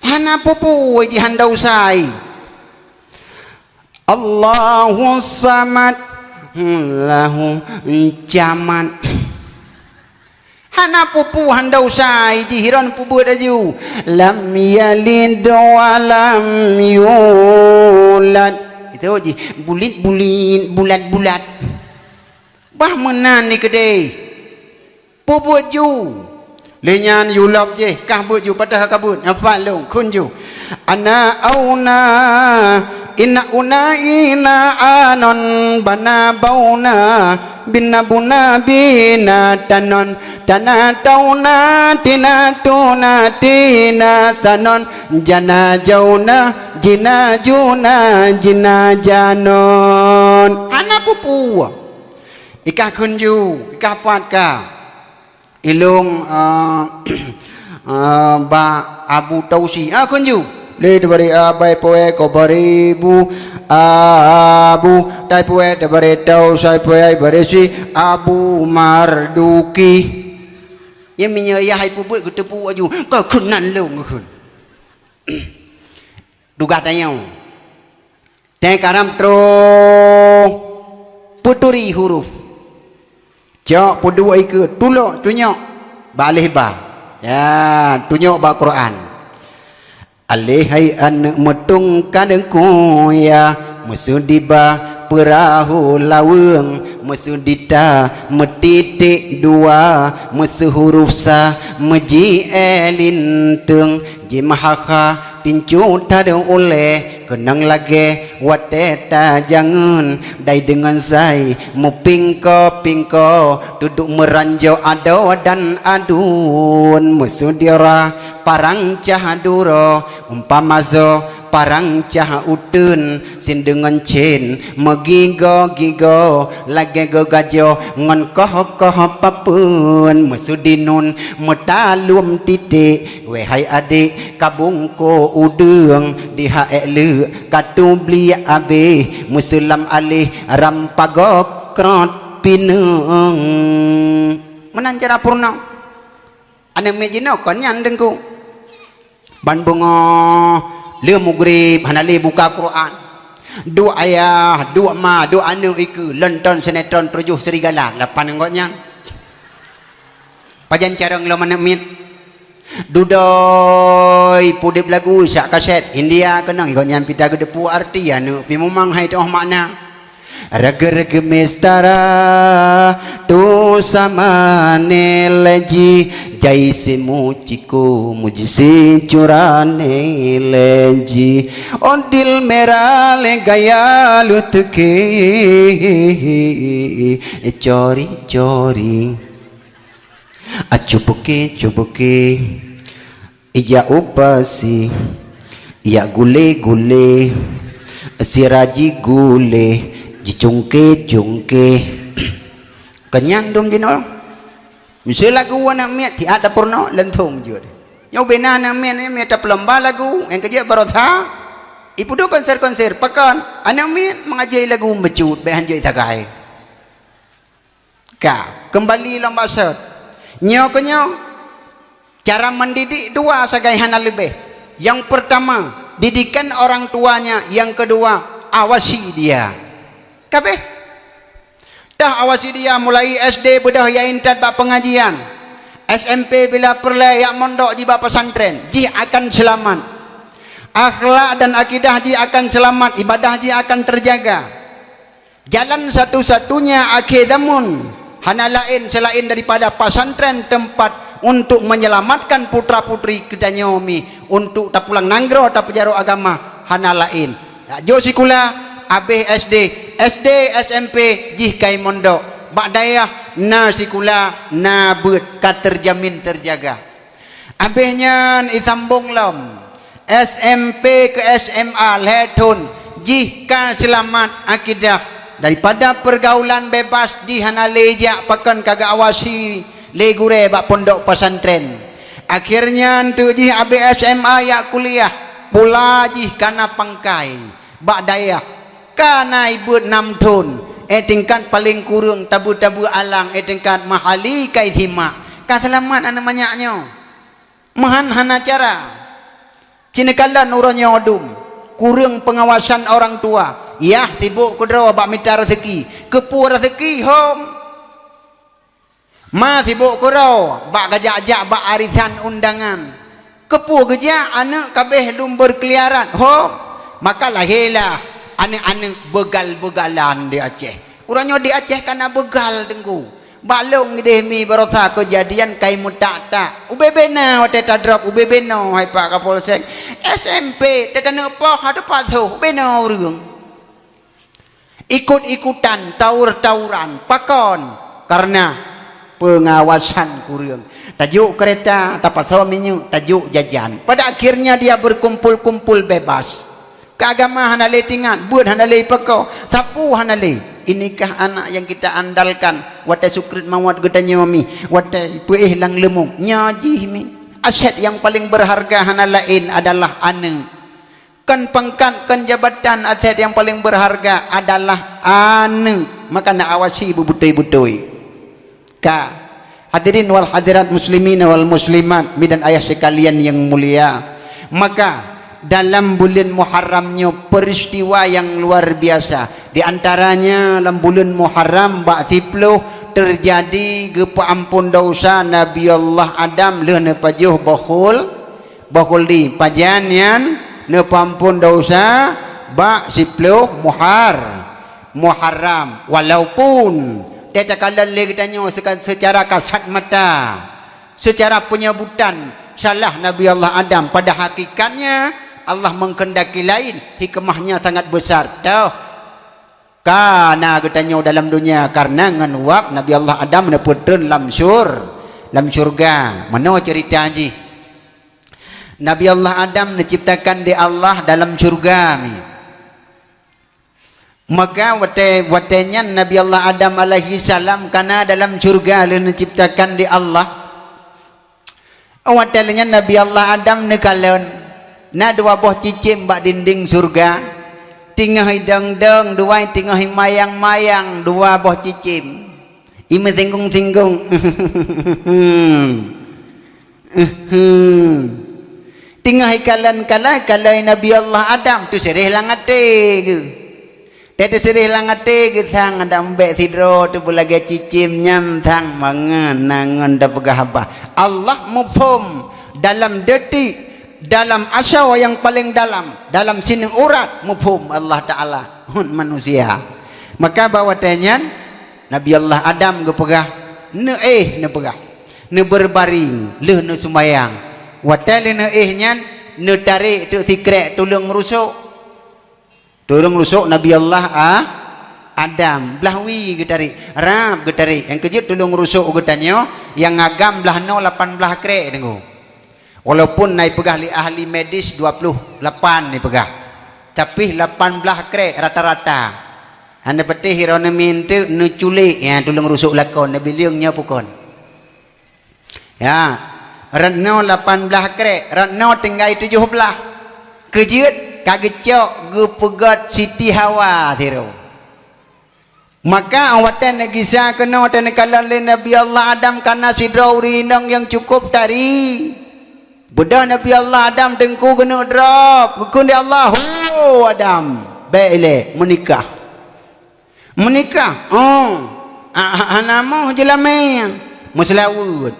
Hana peue-peue ijih han desya. Allahu samad, lahu camat. Hana peue-peue han desya ijih hiron peubuet aju. Lam yalid wa lam yulad. Itu jih bulit-bulit, bulat-bulat. Bah meunan ni keudeh. Peubuet ju. Lé nyan yulop jih, kah beuet ju, padahai ka beuet. Nyoe pat lôn, kheun ju. Ana auna, ina una, ina anon, bana bauna, bina buna, bina tanon, tana tauna, tina tuna, tina tanon, jana jauna, jina juna, jina janon. Hana peue-peue. Ikah kheun ju, ikah pat ka. Ilong, ah, ah, bak Abu Tausi. Ah, kheun ju. Lé teubari abai poe ko bari bu Abu, tai poe teubari tau sai poe ai bari si Abu Marduki. Nyang meunyoe yah hai peubuet geuteupeue aju, ka kheun nan lôn kheun. Tugaih tanyoe. Teuh karam troh peuturi huruf. Cok peuduek ikeue, tulok tunyok bak aleh ba. Ya, tunyok bak Quran. Aleh hai aneuk meutong ka deungku ya, meuseudi ba peurahô laweueng, meuseudi ta meutitek dua, meuseu huruf sa meuji e linteung, jimeuhakha Tincu tadong ulée, keunong lagée watée tajangeuen, dai deungon sai meupingko-pingko, tuduek meuranjo adoe dan aduen, meuseudira parang cah duroe, umpama soe parang cah uteuen, sin deungon cen meugigoe-gigoe, lagée geugajoh ngon koh-koh papeuen, meuseudi nun meutalum titek, wahai adek, ka bungko udeueng, di ha ék leuk ka teubliek abéh, meuseulam aleh ram pagoe krot pineung. Meunan cara peurunoe. Aneuk miet jinoe kon nyan Teungku. Ban beungoh lheueh mugreb hana lé buka Quran. Duek ayah, duek ma, duek aneuk ikeue, lonton sinetron Tujoh Serigala, lapan ngon gobnyan. Pajan carông lom aneuk miet. Dudoe peuudeb lagu sak kaset India keunong, gobnyan pih tageuteupeue arti, aneuk pih mumang hai teuh makna. Rage-rage mistara tu sama ne leji, jai si muciko mujisi curane leji. Odil merah le gaya luteke, cori-cori. Acubuke-cubuke, ija upasi, ija gule-gule, sira jigule, jicungke-cungke. Keunyan dum jinoe. Miseu lagu aneuk miet, tiat dapur noe, leuntong jeuet. Nyoe bina aneuk miet, aneuk miet tapeulemba lagu, nyang keujeuet baroesa, ipeuduek konser-konser, pakon, aneuk miet meungaji lagu meucut, bék hanjeuet tagai. Ka, keumbali lom bak sot. Nyoe keuh nyoe, cara mendidik dua sagai hana leubeh. Yang pertama, didikan orang tuanya. Yang kedua, awasi dia. Ka béh. Awasi dia mulai S D beudôh ya intat bak pengajian, S M P bila peureulée yak mondok jih bak pesantren, jih akan seulamat. Akhlak dan akidah jih akan seulamat, ibadah jih akan terjaga. Jalan satu-satunya akhé zamun hana laén seulaén daripada pesantren teumpat untuk menyelamatkan putra-putri geutanyoe mi untuk tapulang nanggroe tapeujaroe agama hana laén. Yak jok sikula, abéh S D, S D, S M P, jih kai mondok. Bak dayah na sikula, na beuet ka terjamin terjaga. Abéh nyan isambong lom, S M P keu S M A lhée thon, jih ka seulamat akidah daripada pergaulan bebas jih hana lé jak pakon ka geuawasi lé gurée bak pondok pesantren. Akhé nyan teuk jih abéh S M A yak kuliah, pula jih kana pangkai bak dayah. Kana ibeuet nam thon, eh tingkat paleng kureueng tabeue-tabeue alang, eh tingkat mahali kai simak. Ka seulamat aneuk manyak nyoe. Meuhan hana cara. Ci neukalon uroe nyoe dum, kureueng peungawasan orang tua. Yah sibok keudroe bak mita raseuki. Keupeue raseuki hom? Ma sibok keudroe bak gajak-jak bak arisan undangan. Keupeue geujak aneuk kabeh dum beurkeuliaran hom? Maka lahé lah aneuk-aneuk beugal-beugalan di Aceh. Uroe nyoe di Aceh kana beugal teungku. Bak lôn ideh mi barosa keujadian kai meutak-tak. Ubé-bé na watée tadrop, ubé-bé noe hai Pak Kapolsek. S M P teuka neuk poh ateueh pasoh, ubé noe ureuëng. Ikut-ikutan, tawur-tawuran, pakon? Karena peungawasan kureueng. Tajok keureta, tapasoe minyeuk, tajok jajan. Pada akhirnya dia berkumpul-kumpul bebas. Keu agama hana lé tingat, beuet hana lé ipako, sapeue hana lé. Inikah anak yang kita andalkan? Watée sukrit mawat geutanyoe mi, watée ipeuéh lam leumong, nyoe jih mi. Aset yang paling berharga hana laén adalah aneuk. Kon pangkat, kon jabatan, aset yang paling berharga adalah aneuk. Maka na awasi beubutôi-butôi. Ka. Hadirin wal hadirat muslimin wal muslimat, mi dan ayah sekalian yang mulia. Maka dalam buleuen Muharram nyoe peristiwa yang luar biasa. Di antaranya lam buleuen Muharram bak siploh terjadi geupeuampon dosa Nabi Allah Adam lheueh neupajoh boh khul- Boh khuldi, pajan nyan neupeuampon dosa bak siploh Muhar-, Muharram. Walaupun teuka lôn lé geutanyoe seuka-, seucara kasat mata, seucara peunyebutan salah Nabi Allah Adam, pada hakikatnya Allah menghendaki lain, hikmahnya sangat besar. Toh, ka na geutanyoe dalam dunia karena ngon wab Nabi Allah Adam neupeutreun lam syur-, lam syurga. Meunoe ceurita jih. Nabi Allah Adam neuciptakan di Allah dalam syurga mi. Maka watée, watée nyan Nabi Allah Adam alaihi salam kana dalam syurga lheueh neuciptakan di Allah. Watée lheueh nyan Nabi Allah Adam neukalon na dua boh cicém bak dinding syurga. Teungoh idong-dong dua, teungoh imayang-mayang dua boh cicém. Imeusinggong-singgong. Teungoh ikalon-kalon, kalon Nabi Allah Adam, teuseureh lam até geuh. Teuseureh lam até geuh sang Adam bék sidroe teuh beulagée cicém nyan sang mangat na ngon tapeugah haba. Allah muphom dalam detik, dalam asoe yang paling dalam, dalam sineuk urat muphom Allah Taala ngon manusia. Maka bak watée nyan Nabi Allah Adam geupeugah, neuéh neupeugah, neubeurbaring lheueh neuseumayang. Watée lheueh neuéh nyan neutarek teuk sikrek tuleueng rusok. Tuleueng rusok Nabi Allah A-, Adam, blah wie geutarek, rab geutarek. Nyang keujeuet tuleueng rusok geutanyoe nyang agam blah noe lapan blah krek deungoe. Walaupun na ipeugah lé ahli medis dua puluh lapan ipeugah, tapi lapan blah krek rata-rata. Hana patéh ironomi teuk neuculék, ya, tuleueng rusok lakon, neubileung nyoe pukon. Ya, rot noe lapan blah krek, rot noe tinggai tujoh blah. Keujeuet ka geucok geupeugét Siti Hawa sidroe. Maka watée neugisa keunoe teuh neukalon lé Nabi Allah Adam kana sidroe ureuëng inong nyang cukup tari. Beudôh Nabi Allah Adam teungku geuneuk drop, geukheun lé Allah, "Ho Adam, bék ilée meunikah." Meunikah, oh, Ah, ah, hana moh jeulamé, meuseulaweuet.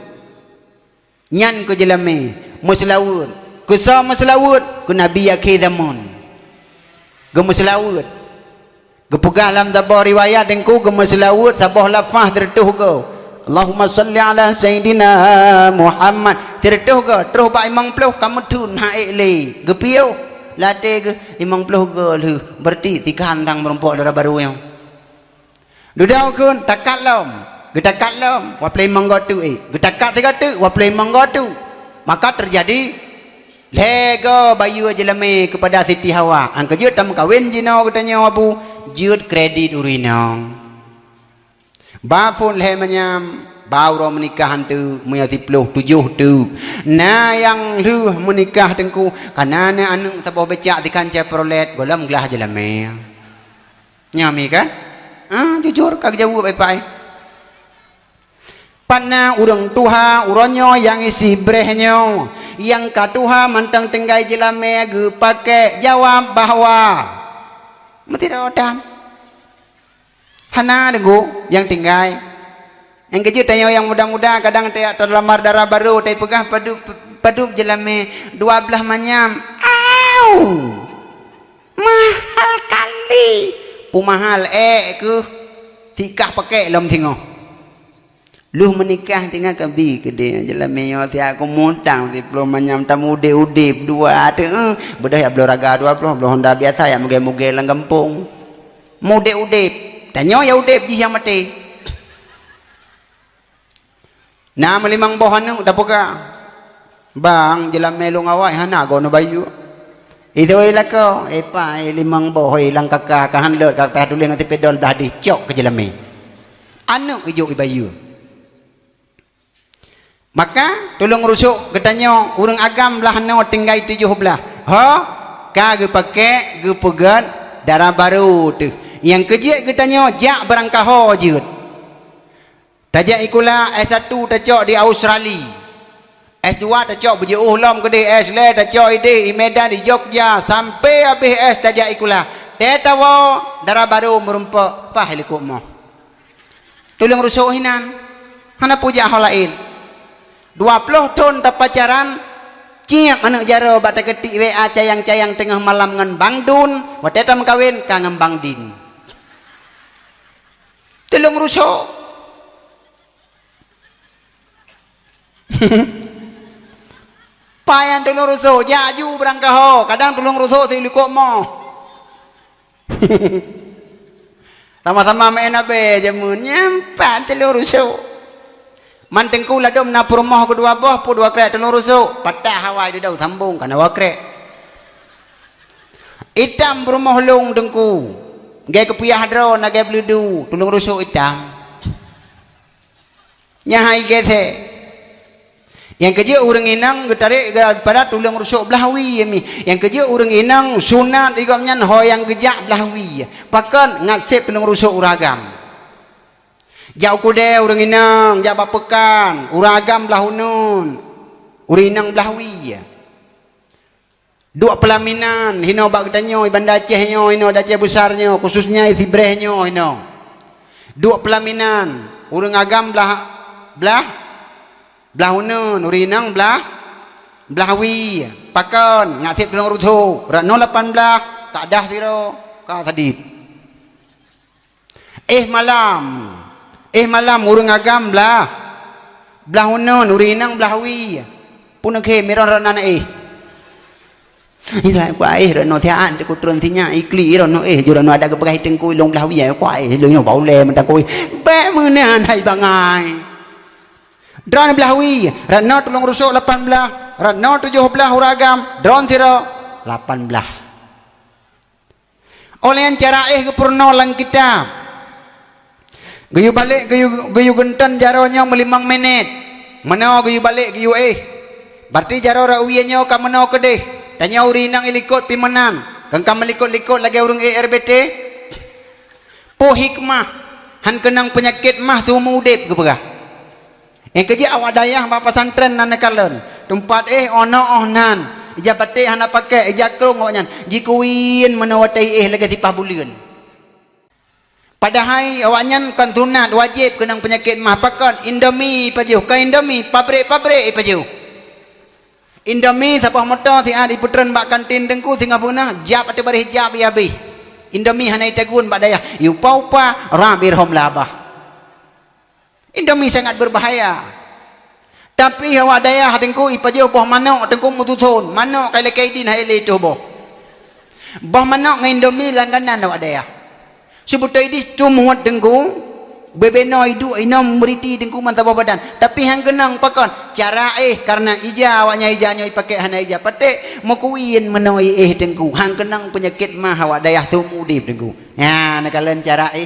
Nyan keu jeulamé, meuseulaweuet. Keu soe meuseulaweuet? Keu Nabi akhé zamon. Geumeuseulaweuet. Geupeugah lam saboh riwayat, Teungku, geumeuseulaweuet saboh lafaz sireutôh goe. "Allahumma shalli ala Sayyidina Muhammad." Sireutôh goe, troh bak limong ploh ka meutheun, han ék lé. Geupiôh, lam até geuh, limong ploh goe lheueh, beureuti tikhan tang meurumpok dara barô nyoe. Dudoe kheun, takat lom, geutakat lom, waploh limong goe teuk, eh, geutakat sigoe teuk, waploh limong goe teuk. Maka teujadi lhée goe bayeue jeulamé keupada Siti Hawa. Nyang keujeuet tameukawen jinoe geutanyoe, Abu, jeuet kredit ureueng inong. Ba phon lhée manyam, ba uroe meunikah han teuk, meunyoe siplôh tujoh teuk. Na nyang lheueh meunikah, Teungku, ka na aneuk saboh becak tikhan Chevrolet, gohlom glah jeulamé. Nyan mi kan? Ah, jujur ka geujaweueb, eh, Pak, eh. Pat na ureueng tuha uroe nyoe nyang isi breh nyoe, nyang ka tuha mantong tinggai jeulamé geupakée jaweueb bahwa meusidroe tan. Hana deungoe nyang tinggai. Nyang keujeuet tanyoe nyang muda-muda kadang ta-, talamar dara barô, tapeugah padub, padub jeulamé dua blaih manyam. Au! Mahal kali! Peumahal ék keuh, sikah pakée lom singoh. Lheueh meunikah tinggai kabi keudeh jeulamé nyoe siat kumutang siplôh manyam, tamudeb-udeb dua teuk, eh, beudôh jak bloe raga dua ploh, bloe honda biasa jak mugée-mugée lam gampông. Mudeb-udeb. Tanyoe ya udeb jih nyang maté. Na meulimong boh aneuk tapeugah, "Bang, jeulamé lôn awai hana goe neubayeue." Idoi lakoe, "Eh, pai limong boh, hoi, lam kaka, ka han lôt, ka payah tuléh ngon sipidol blah dih, cok keu jeulamé." Aneuk ijok ibayeue. Maka, tulông rusok geutanyoe, ureueng agam blah noe tinggai tujoh blah. Ho, ka geupakée, geupeugét dara barô teuh. Nyang keujeuet geutanyoe jak beurangkaho jeuet. Tajak sikula S satu tacok di Australia. S dua tacok beujiôh lom keudeh, S lhée tacok ideh, i Medan, i Jogja, sampoe habéh S tajak sikula. Tée tawoe, dara barô meurumpok, paih likot moh. Tulông rusok hinan, hana peue jak ho laén. Dua ploh thon tapacaran, cieb aneuk jaroe bak takeutik W A cayang-cayang teungoh malam ngon Bang Dun, watée tameukawen ka ngon Bang Din. Tulông rusok. Paih nyang tulông rusok, jak ju beurangkaho, kadang tulông rusok silikot moh. Sama-sama meu'en abée jameun, nyan pat tulông rusok. Man teungku ladôm na peurumoh keudua boh, peue dua krek tulông rusok, patah awai dudoe sambong kana dua krek. Itam peurumoh lông teungku, lagée keupiah droe, lagée beuleudu, tulông rusok itam. Nyan hai gét he. Nyang keujeuet ureuëng inong geutarek daripada tulông rusok blah wie mi. Nyang keujeuet ureuëng inong sunat di gobnyan ho nyang geujak blah wie. Pakon ngat seb tulông rusok ureuëng agam. Jak u keudè ureuëng inong, jak bak peukan, ureuëng agam blah uneuen, ureuëng inong blah wie. Duek peulaminan hinoe bak geutanyoe, i Banda Aceh nyoe hinoe, di Aceh Besar nyoe, khususnya i Sibreh nyoe hinoe. Duek peulaminan, ureuëng agam blah, blah, blah uneuen, ureuëng inong blah, blah wie. Pakon, ngat seb tulông rusok, rot noe lapan blah, ka dah sidroe, ka sadit. Éh malam. Éh malam ureuëng agam blah. Blah uneuen, ureuëng inong blah wie. Pue neukhém, iron rot na éh. Iron kuah éh rot noe siat, teuk kutron sinyak, iklik iron noe éh, jurot noe ada geupeugah i teungku ilong blah wie, kuah éh, ilong nyoe bau lé mantong kuah éh. Bék meunan hai bangai. Droeneuh blah wie, rot noe tulông rusok lapan blah, rot noe tujoh blah ureuëng agam, droeneuh sidroe lapan blah. Óh lheueh nyan cara éh geupeurunoe lam kitab. Geuyue balek, geuyue, geuyue geunton jaroe nyoe meulimong minét. Meunoe geuyue balek geuyue éh. Berarti jaroe rot wie nyoe ka meunoe keudeh. Tanyoe ureuëng inong i likot pih meunan. Kon ka meulikot-likot lagée ureuëng éh R B T. Peue hikmah han keunong peunyakét mah seumeu udeb geupeugah. Nyang keujeuet awak dayah bak pesantren na neukalon, teumpat éh óh noe óh nan, ija baték hana pakék, ija krông awaknyan, jikeuwin meunoe watée éh lagée sipah buleuen. Padahai awaknyan kon sunat, wajéb keunong peunyakét mah. Pakon? Indomie ipajoh, kon Indomie, pabrék-pabrék ipajoh. Indomie saboh moto siat ipeutreun bak kantin Teungku, singoh beuneuh jab ateueh baréh jab ihabéh. Indomie hana itagun bak dayah, iupa-upa, rab irhom labah. Indomie sangat berbahaya. Tapi awak dayah Teungku ipajoh boh manok Teungku meututhon, manok kai lakée idin hai lé toh boh. Boh manok ngon Indomie langganan awak dayah. Seubeutôi jih tu muet Teungku, bubena iduek inom meuriti Teungku meusaboh badan. Tapi han keunong pakon? Cara éh, karena ija awaknyan ija nyoe ipakék hana ija paték, meukuwien meunoe éh Teungku. Han keunong peunyakét mah awak dayah seumeu udeb Teungku. Nyan neukalon cara éh.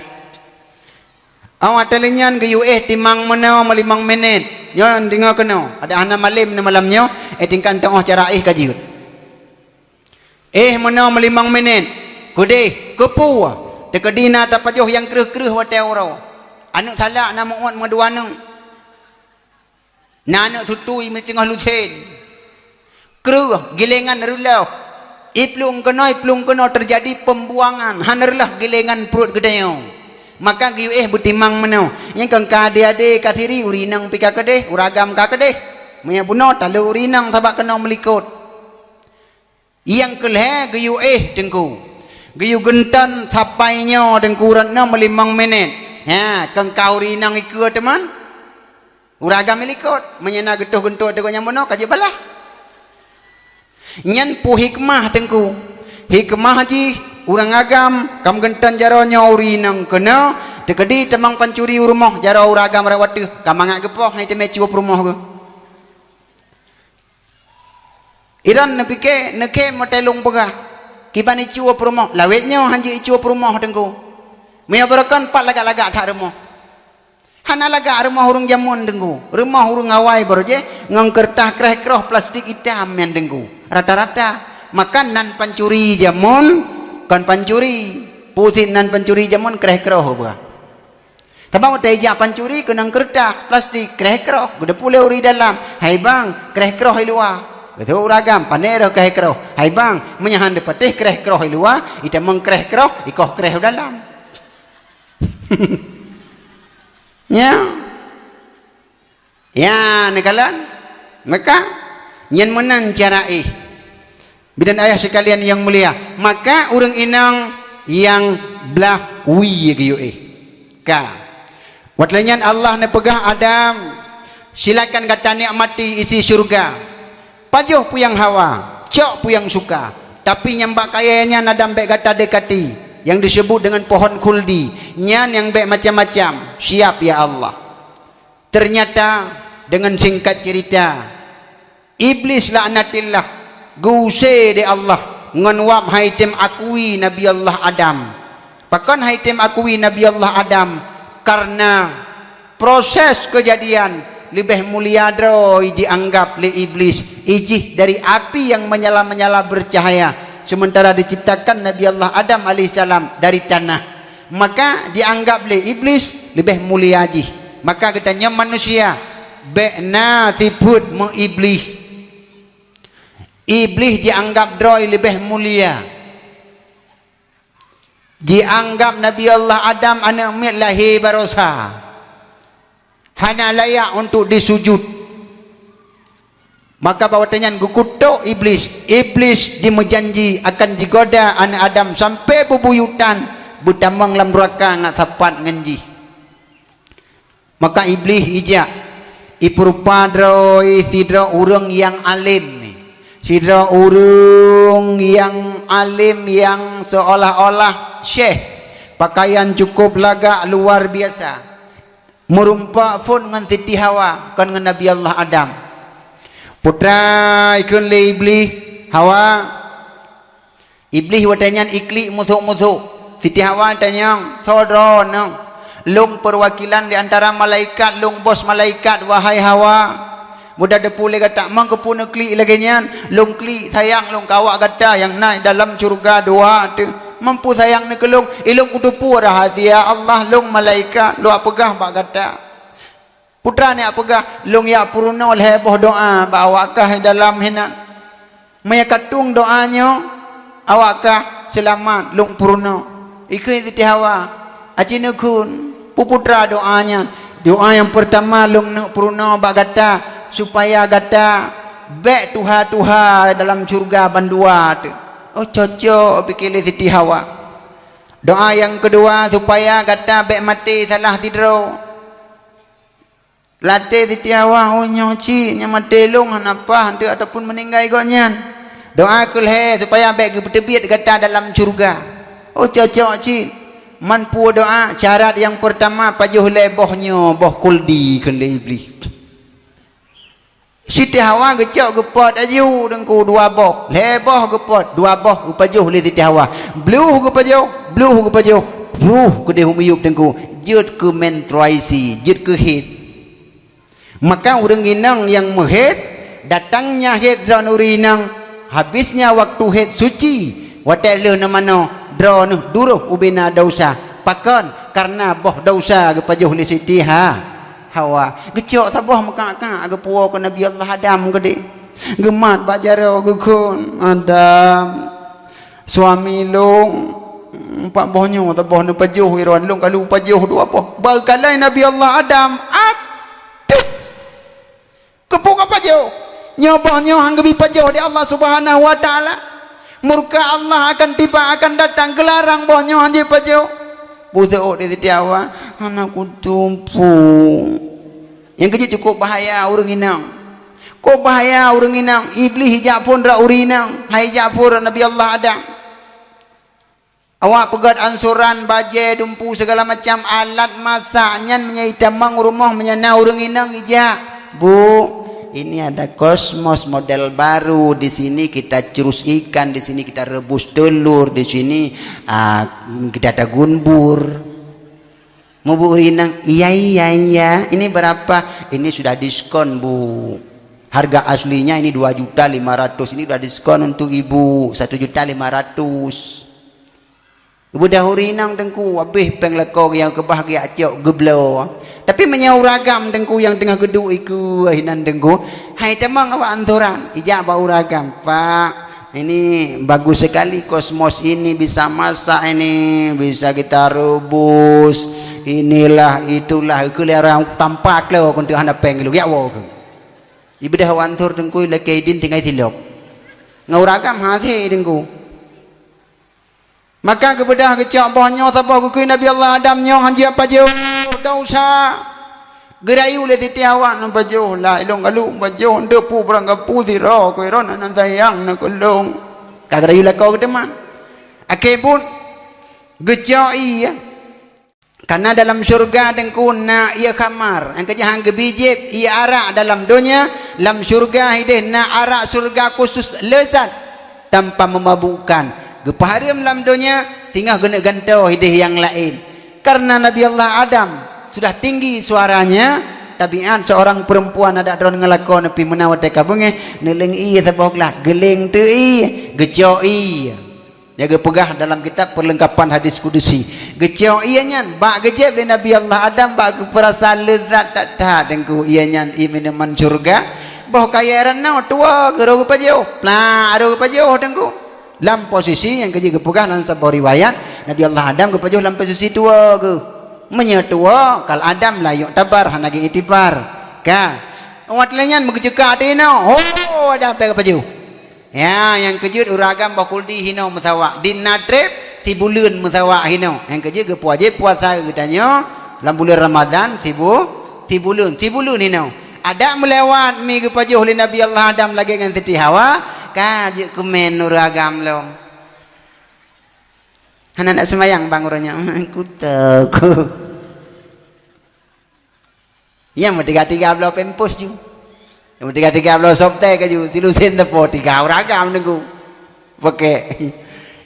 Awak teulinyan geuyue éh timang meunoe meulimong minét. Nyoe deungoe keunoe, adak hana malém neumalam nyoe, éh tingkat teuoh cara éh ka jeuet. Éh meunoe meulimong minét, keudeh, keupue, teukeudi na tapajoh nyang kreueh-kreueh watée uroe. Aneuëk salak na meuuet meudua aneuëk. Na aneuëk sutui meuteungoh lusen. Kreueh, gilengan reuloh. Iplueng keunoe, iplueng keunoe teujadi peumbuangan, hana reuloh gilengan pruet geutanyoe. Maka geuyue éh beutimang meunoe. Nyang kon ka adé-adé ka siri, ureuëng inong pih ka keudeh, ureuëng agam ka keudeh. Meunyoe bunoe taleuek ureuëng inong sabab keunoe meulikot. Nyang keulhée geuyue éh Teungku. Geuyue geunton sapai nyoe Teungku rot nyoe meulimong minét. Ha, kon ka ureuëng inong ikeue teuma. Ureuëng agam ilikot, meunyoe na geutoh geuntot teuk nyang bunoe ka jeuet balah. Nyan peue hikmah Teungku. Hikmah jih ureuëng agam ka meugeunton jaroe nyoe ureuëng inong keunoe, teukeudi tamong pancuri u rumoh jaroe ureuëng agam rot ateueh, ka mangat geupoh hai teumé cueb rumoh geuh. Iran neupike, neukhém watée lôn peugah, kiban icueb rumoh, lawét nyoe han jeuet icueb rumoh Teungku. Meunyoe barokon pat lagak-lagak that rumoh. Hana lagak rumoh ureuëng jameun Teungku. Rumoh ureuëng awai baroe jih ngon keureutah kreh-kroh plastik itam nyan Teungku. Rata-rata. Maka nan pancuri jameun kon pancuri. Peue sit nan pancuri jameun kreh-kroh bah. Sabab watée ijak pancuri keunong keureutah, plastik, kreh-kroh, geuteupeue lé ureuëng dalam, "Hai bang, kreh-kroh i luwa." Geuteupeue ureuëng agam, "Pane roh kreh-kroh." "Hai bang, meunyoe han teupatéh kreh-kroh i luwa, itamong kreh-kroh, ikoh kreh u dalam." Nyan. Ya, neukalon. Maka, nyan meunan cara éh. Bidan ayah sekalian yang mulia, maka ureuëng inong nyang blah wie geuyue éh. Ka. Watée nyan Allah neupeugah Adam, "Silakan gata nikmati isi syurga. Pajoh peue nyang hawa, cok peue nyang suka. Tapi nyang bak kayée nyan Adam bék gata dekati, nyang disebut dengan pohon khuldi. Nyan nyang bék macam-macam. Siap, ya Allah." Ternyata, dengan singkat cerita, Iblis laknatillah geuuse lé Allah ngon wab han item akui Nabi Allah Adam. Pakon han item akui Nabi Allah Adam? Karena proses keujadian leubeh mulia droe jianggap lé Iblis, ijih dari api yang menyala-menyala bercahaya, sementara diciptakan Nabi Allah Adam alaihissalam dari tanah. Maka jianggap lé Iblis leubeh mulia jih. Maka geutanyoe manusia bék na sifeuet meu-Iblis. Iblis jianggap droe leubeh mulia. Jianggap Nabi Allah Adam aneuëk miet lahé barosa. Hana layak untuk disujut. Maka bak watée nyan geukutok Iblis. Iblis jimeujanji akan jigoda aneuëk Adam sampai beubuyutan beutamong lam nuraka ngat sapat ngon jih. Maka Iblis ijak, ipeurupa droe sidroe ureuëng nyang além, sidroe ureuëng nyang além nyang seolah-olah syekh, pakaian cukup lagak luar biasa. Meurumpok phon ngon Siti Hawa, kon ngon Nabi Allah Adam. Putra ikheun lé Iblih, "Hawa." Iblih watée nyan iklik musok-musok. Siti Hawa tanyong, "Soe droeneuh?" "Lôn peuwakilan di antara malaikat, lôn bos malaikat, wahai Hawa." "Muda depu lé gata, mang keupeue neuklik lagée nyan?" "Lôn klik sayang lôn keu awak gata nyang na dalam syeuruga dua teuh. Mampu sayang neukeulong, ilôn kuteupue rahasia Allah, lôn malaikat, lôn peugah bak gata." Putra nyan peugah, "Lôn jak peurunoe lhée boh doá bak awak kah dalam hinan. Meunyoe ka tueng doá nyoe, awak kah seulamat lôn peurunoe." Ikheun Siti Hawa, Aci neukheun, peue putra doa nyan? Doa nyang peurtama lôn neuk peurunoe bak gata, supaya gata bék tuha-tuha dalam syeuruga bandua teuh. Oh, cocok pike lé Siti Hawa. Doa nyang keudua, supaya gata bék maté salah sidroe. Latée Siti Hawa, oh, nyoe cit, nyang maté lôn hana paih teuh ataupun meuninggai gobnyan. Doa keu lhée supaya bék geupeuteubiet gata dalam syeuruga. Oh, cocok cit. Man peue doa, syarat nyang peurtama pajoh lé boh nyoe, boh khuldi kheun lé Iblih. Siti Hawa geucok geupot aju Teungku dua boh, lhée boh geupot, dua boh geupajoh lé Siti Hawa. Bluh geupajoh, bluh geupajoh, bluh keudeh u miyueb Teungku, jeuet keu menstruasi, jeuet keu haid. Maka ureuëng inong nyang meuhét, datangnya hét droeneuh ureuëng inong, habisnya waktu hét suci, watée lheueh neumanoe droeneuh duroh ubena desya. Pakon? Kareuna boh desya geupajoh lé Siti Ha-, Hawa. Geucok saboh meukak-kak geupuwoe keu Nabi Allah Adam keudeh. Geumat bak jaroe geukheun, "Adam, suami lôn, empat boh nyoe saboh neupajoh droeneuh, lôn ka lheueh pajoh dua boh." Bak kalai Nabi Allah Adam, aduh! Keupeue kapajoh? Nyoe boh nyoe han geubi pajoh di Allah Subhanahu wa Taala. Murka Allah akan tiba, akan datang, geularang boh nyoe han jeuet pajoh. Beuseuôt di Siti Hawa, hana kuteupeu. Nyang keujeuet cukôp bahaya ureuëng inong. Kok bahaya ureuëng inong, Iblih ijak phon rot ureuëng inong, hai ijak phon rot Nabi Allah Adam. Awak peugét ansuran, bajée, dumpeue, sigala macam alat masak nyan meunyoe itamong rumoh meunyoe na ureuëng inong ijak, "Bu, ini ada kosmos model baru, di sini kita curus ikan, di sini kita rebus telur, di sini, ah, kita tagun bur." Mubu ureuëng inong, "Iya, iya, iya. Ini berapa?" "Ini sudah diskon, Bu. Harga aslinya ini dua juta lima ratus, ini sudah diskon untuk Ibu, satu juta lima ratus." Geubeudôh ureuëng inong Teungku, habéh péng lakoe nyang keubah geujak cok geubloe. Tapi meunyoe ureuëng agam Teungku nyang teungoh geuduek ikeue hinan Teungku, hai tamong awak ansuran, ijak bak ureuëng agam, "Pak, ini bagus sekali kosmos ini, bisa masak ini, bisa kita rebus, inilah, itulah," keu lé ureuëng tampak lé kon teu hana péng lé geujak woe keu. Ibeudôh awak ansuran Teungku, ilakée idin tinggai silop. Ngon ureuëng agam hase Teungku. Maka geubeudôh geucok boh nyoe saboh geukheun Nabi Allah Adam, "Nyoe han jeuet pajoh, desya." Geurayu lé Siti Hawa, "Neupajoh lah, ilôn galak pajoh, nteuk peue barang gapu sidroe keu droeneuh nan sayang na keu lôn." Ka geurayu lakoe geuteuma. Akhé buet geucok ié. Karena dalam syurga Teungku na ié khamar, nyang keujeuet han geubi jieb ié arak dalam donya, lam syurga hideh na arak syurga khusus lezat tanpa memabukkan. Geupeuhareuem lam donya, singoh geuneuk gantoe hideh nyang laén. Karena Nabi Allah Adam sudah tinggi suaranya, tabiat seorang perempuan adak droe ngon lakoe neupi meunan watée ka beungéh, neuléng ié saboh glah, geuléng teu ié, geucok ié. Nyang geupeugah dalam kitab Perlengkapan Hadis Kudusi, geucok ié nyan bak geujieb lé Nabi Allah Adam bak geupeurasa leuzat that-that Teungku ié nyan, ié minuman syurga. Boh kayée ranoe tuwoe geuroe geupajoh, plah aroe geupajoh Teungku. Lam posisi nyang keujeuet geupeugah lam saboh riwayat, Nabi Allah Adam geupajoh lam posisi tuwoe geuh. Meunyoe tuwoe, kal Adam la yu'tabar, hana geuiktibar. Ka. Watée nyan meugeujeuka teuh inoe, ho, Adam pih geupajoh. Ya, nyang keujeuet ureuëng agam boh kuldi hinoe meusawak, di na treb sibuleuen meusawak hinoe. Nyang keujeuet geupeuwajéb puasa geutanyoe lam buleuen Ramadhan sibu-, sibuleuen, sibuleuen hinoe. Adak meulewat mi geupajoh lé Nabi Allah Adam lagée ngon Siti Hawa, ka jeuet keumen ureuëng agam lom. Hana nak seumayang bang uroe nyoe, kutok. Nyang meutika-tika bloe pampers ju. Nyang meutika-tika bloe softtek ju. Silusen teupeu tika ureuëng agam Teungku. Pake.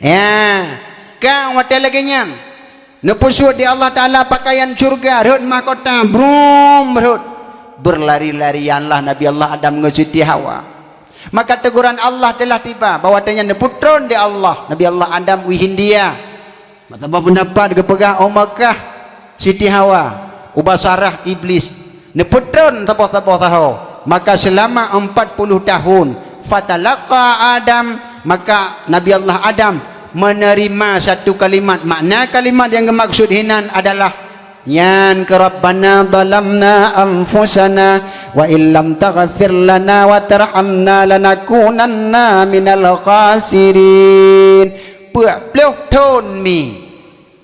Ya. Ka watée lagée nyan. Neupeusuet di Allah Taala pakaian syurga, rhot mahkota, brum, rhot. Berlari-larianlah Nabi Allah Adam ngon Siti Hawa. Maka teguran Allah telah tiba, bahwa watée nyan neupeutron di Allah, Nabi Allah Adam u Hindia. Mata bah peundapat geupeugah, "Oh Makkah, Siti Hawa, ubak Sarah Iblis, neupeutron saboh-saboh sahoe." Maka seulama empat puluh tahun, fatalaqa Adam, maka Nabi Allah Adam menerima satu kalimat. Makna kalimat nyang geumaksud hinan adalah nyan keu, "Rabbana zalamna anfusana wa illam taghfir lana wa tarhamna lanakunanna minal khasirin." Peuet ploh thon mi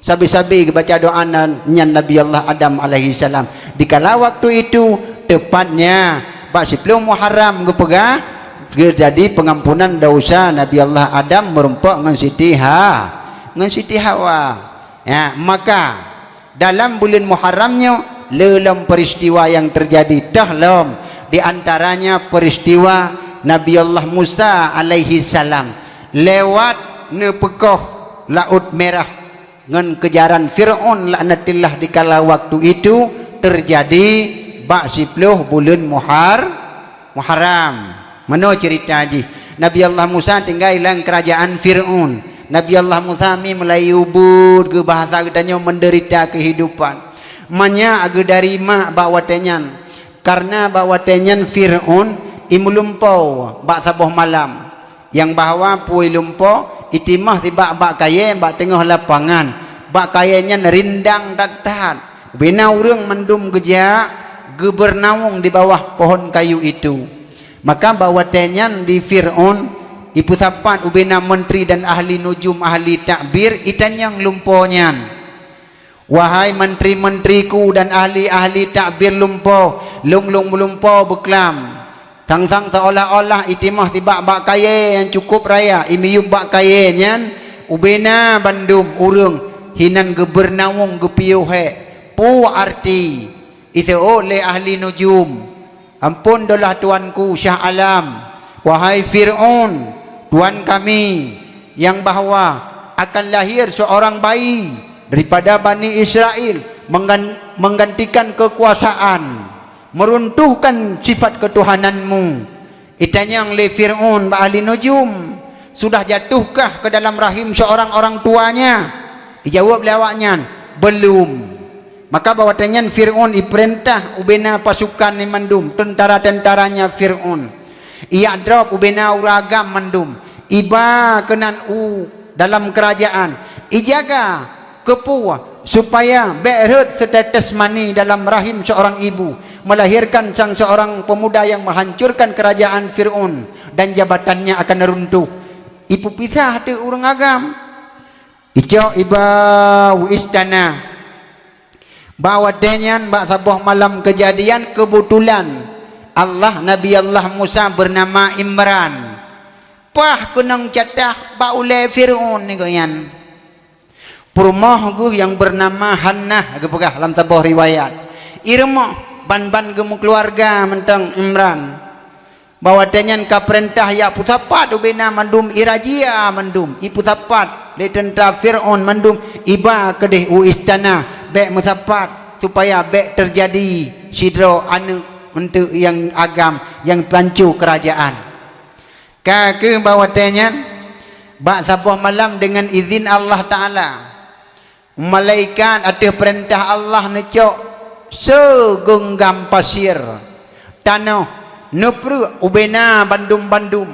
sabe-sabe geubaca doa nan, nyan Nabi Allah Adam alaihissalam. Dikala waktu itu, tepatnya bak siploh Muharram geupeugah, geujadi pengampunan dosa Nabi Allah Adam meurumpok ngon Siti Ha-, ngon Siti Hawa. Ya, maka dalam buleuen Muharram nyoe le lom peristiwa nyang teujadi, toh lom, di antaranya peristiwa Nabi Allah Musa alaihissalam lewat neupeukoh Laôt Merah ngon keujaran Fir'aun laknatillah dikala waktu itu teujadi bak siploh buleuen Muhar-, Muharram. Meunoe ceurita jih, Nabi Allah Musa tinggai lam keurajaan Fir'aun. Nabi Allah Musa mi meulayeue ubit, geu bahasa geutanyoe, menderita kehidupan. Manyak geudarima bak watée nyan, kareuna bak watée nyan Fir'aun imeulumpoe bak saboh malam. Nyang bahwa peue lumpoe itimah sibak bak kayée bak teungoh lapangan. Bak kayée nyan rindang that-that. Ubena ureuëng mandum geujak geubeurnawong di bawah pohon kayu itu. Maka bak watée nyan di Fir'aun ipeusapat ubena menteri dan ahli nujum, ahli takbir, itanyong lumpoe nyan. Wahai menteri-menteriku dan ahli-ahli takbir lumpoe, lôn-lôn meulumpoe beuklam. Sang-sang seolah-olah itimah sibak bak kayée nyang cukup raya, imiyueb bak kayée nyan, ubena bandum ureuëng hinan geubeurnawong geupiôh hék. Peue arti iseuôt lé ahli nujum? Amphon dolah tuanku Syah Alam, wahai Fir'aun, tuan kami, nyang bahwa akan lahir seorang bayi daripada Bani Israel menggan-, menggantikan kekuasaan, meruntuhkan sifat ketuhananmu. Itanyong lé Fir'aun bak ahli nujum, "Sudah jatuhkah ke dalam rahim seorang orang tuanya?" Ijaweueb lé awaknyan, "Belum." Maka bak watée nyan Fir'aun ipeurintah ubena pasukan nyan mandum, tentara-tentaranya Fir'aun. Ijak drob ubena ureuëng agam mandum, iba keunan u dalam keurajaan, ijaga keupeue supaya bék rhot setetes mani dalam rahim seorang ibu, melahirkan sang seorang pemuda yang menghancurkan kerajaan Fir'aun dan jabatannya akan runtuh. Ipeupisah teuk ureuëng agam. Icok iba u istana. Bak watée nyan, bak saboh malam keujadian, keubeutulan Allah, Nabi Allah Musa beunama Imran, paih keunong catah bak ulée Fir'aun nyan. Peurumoh geuh nyang beunama Hannah geupeugah lam saboh riwayat. Irumoh ban-ban geumeukeuluwarga mantong Imran. Bak watée nyan ka peurintah ijak peusapat ubena mandum, irazia mandum, ipeusapat lé teuntara Fir'aun mandum, iba keudeh u istana bék meusapat, supaya bék teujadi sidroe aneuëk eunteuk nyang agam nyang peulancô keurajaan. Ka kheueh bak watée nyan, bak saboh malam deungon idhin Allah Taala, malaikat ateueh peurintah Allah neucok seugeunggam pasier tanoh, neupreuek ubena bandum-bandum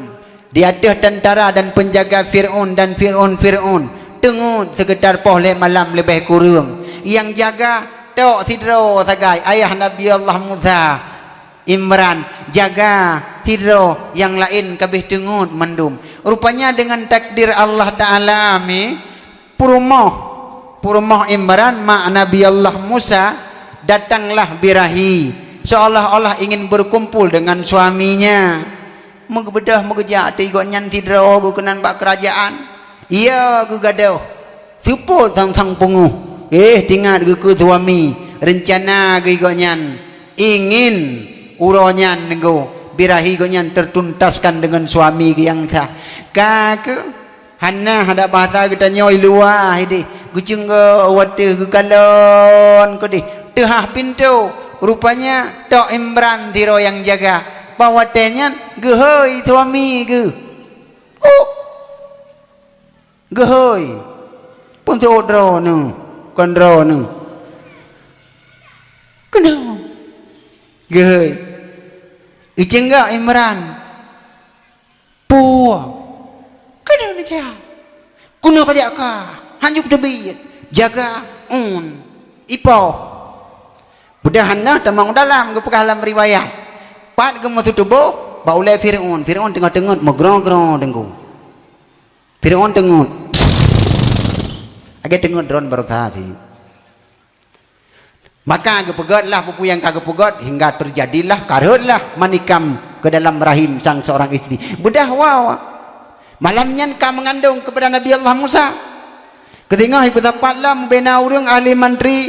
di ateueh tentara dan peunjaga Fir'aun dan Fir'aun-Fir'aun, teungeut seukeutar poh lhée malam leubeh kureueng. Nyang jaga tok sidroe sagai, ayah Nabi Allah Musa, Imran, jaga sidroe, nyang laén kabeh teungeut mandum. Rupanya deungon takdir Allah Taala mi, peurumoh, peurumoh Imran, mak Nabi Allah Musa, datanglah birahi, seolah-olah ingin berkumpul dengan suaminya. Meugeubeudoh meugeujak ateueh gobnyan sidroe geukeunan bak keurajaan. Iya geugadoh. Seupôt sang-sang peungeuh. Eh, tingat geukeue suami, reuncana geuh gobnyan ingin uroe nyan nyoe birahi gobnyan teutuntaskan deungon suami geuh nyang sah. Ka kheueh, hana adak basa geutanyoe i luwa hideh, geuceunggok u ateueh, geukalon keudeh, teuhah pintoe. Rupanya tok Imran sidroe nyang jaga. Bak watée nyan geuhôi suami geuh. "Uk!" Geuhôi. Pun seuôt droeneuh, kon droeneuh. Keunoe. Geuhôi. Geuceunggok Imran. Puwoe. Keunoe neucah. Keunoe kajak ka, hanjeuet teubiet, jaga un, ipoh. Beudah hana tamong dalam geupeugah lam riwayat. Pat geumeutuboh bak ulée Fir'aun. Fir'aun teungoh teungeut meugroe-groe teungku. Fir'aun teungeut. Lagée teungeut droen baroesa sit. Maka geupeugét lah peue-peue nyang ka geupeugét, hingga teujadilah karhot lah manikam ke dalam rahim sang seorang istri. Beudah wawa. Malam nyan ka meungandong kepada Nabi Allah Musa. Keuteungoh ipeusapat lom bubena ureuëng ahli mantri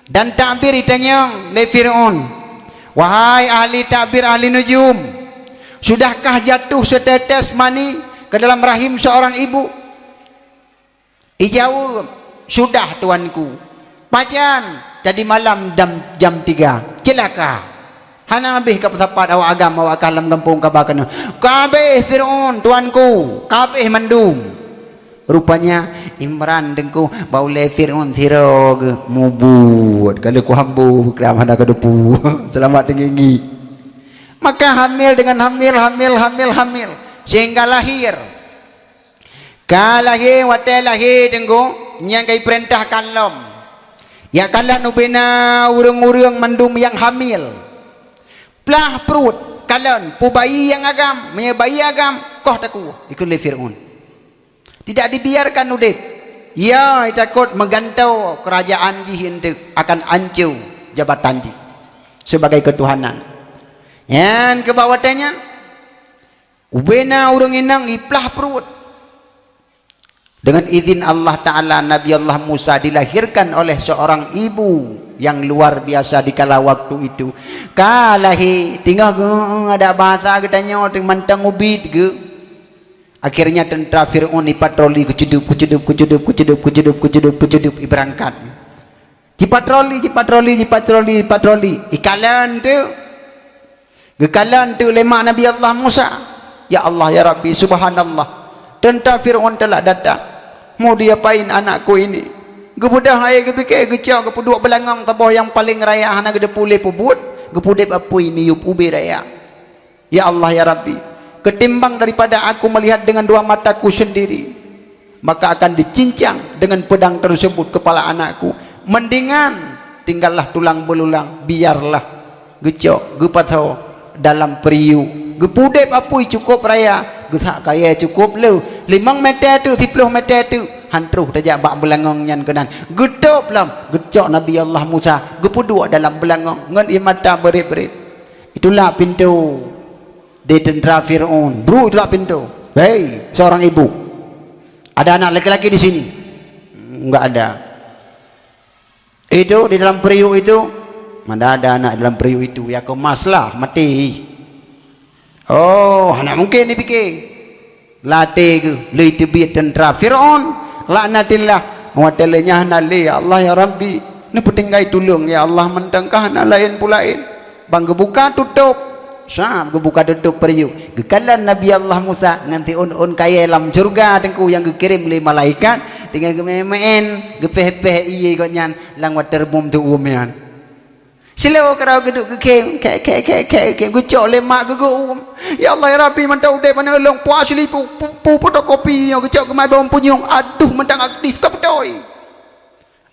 dan takbir itanyong lé Fir'aun, "Wahai ahli takbir, ahli nujum, sudahkah jatuh setetes mani ke dalam rahim seorang ibu?" Ijaweueb, "Sudah, tuanku." Pajan? Tadi malam jam, jam tiga. Ceulaka. Hana habéh ka peusapat awak agam, awak ka lam gampông kaba keunoe. Ka habéh Fir'aun, tuanku. Ka habéh mandum. Rupanya Imran teungku bak ulée Fir'aun sidroe geuh mubuet. Ka lheueh kuhambo beuklam hana keudeupu. Seulamat teungingi. Maka hamil dengan hamil, hamil, hamil, hamil. Sehingga lahir. Ka lahé, watée lahé teungku, nyang ka ipeurintahkan lom. Yak kalon ubena ureuëng-ureuëng mandum nyang hamil. Plah pruet, kalon, peue bayi nyang agam, meunyoe bayi agam, koh takue, ikheun lé Fir'aun. Tidak dibiarkan udeb. Ya, itakot meugantoe keurajaan jih eunteuk akan anco jabatan jih sebagai keutuhanan. Nyan keubah watée nyan, ubena ureuëng inong iplah pruet. Dengan izin Allah Ta'ala, Nabi Allah Musa dilahirkan oleh seorang ibu yang luar biasa di kala waktu itu. Ka lahé, teungoh geu-, ada bahasa geutanyoe, teungoh mantong ubit geu. Akhirnya tentara Fir'aun ipatroli keucudup, keucudup, keucudup, iberangkat. Jipatroli, jipatroli, jipatroli, jipatroli. Ikalon teuk. Geukalon teuk lé mak Nabi Allah Musa. "Ya Allah, ya Rabbi, subhanallah. Tentara Fir'aun telah datang. Mau diapain anakku ini?" Geubeudôh hai geupike, geucok, geupeuduek beulangong saboh nyang paleng raya hana geudeupu lé peubuet, geupeudeb apui miyueb ubé raya. "Ya Allah, ya Rabbi, ketimbang daripada aku melihat dengan dua mataku sendiri, maka akan dicincang dengan pedang tersebut kepala anakku. Mendingan tinggallah tulang belulang, biarlah." Geucok, geupasoe dalam peuriuk, geupeudeb apui cukup raya, geusak kayée cukup le, limong meter teuk, siploh meter teuk, han troh tajak bak beulangong nyan keunan. Geutôb lom, geucok Nabi Allah Musa, geupeuduek dalam beulangong ngon ie mata beret-beret. Itulah pintoe di tentara Fir'aun. Bru itulah pintoe. "Hei, seorang ibu, ada anak laki-laki di sini?" "Enggak ada." "Itu di dalam periuk itu?" "Mana ada anak dalam periuk itu, ya keumas lah, mati." "Oh, hana mungkin dipike." Latée geuh lé teubiet tentara Fir'aun, laknatillah. Watée lé nyan hana lé, "Ya Allah, ya Rabbi, neupeutinggai tulông, ya Allah, mantong ka hana laén peue laén." Ban geubuka tutôb, sab geubuka tutôb peuriuk. Geukalon Nabi Allah Musa ngon siôn-ôn kayée lam syeuruga teungku nyang geukirém lé malaikat, teungoh geumeuén-meuén, geupéh-péh ié gobnyan lam watée reubum teuuem nyan. Sileue keudroe geuduek geukhém, khém, khém, khém, khém, khém, geucok lé mak geugeuuem. "Ya Allah, ya Rabbi, mantong udeb aneuk lôn, peue asli peue, peue, peue fotokopi nyoe geucok geumai bawang punyueng, aduh, mantong aktif, ka beutôi."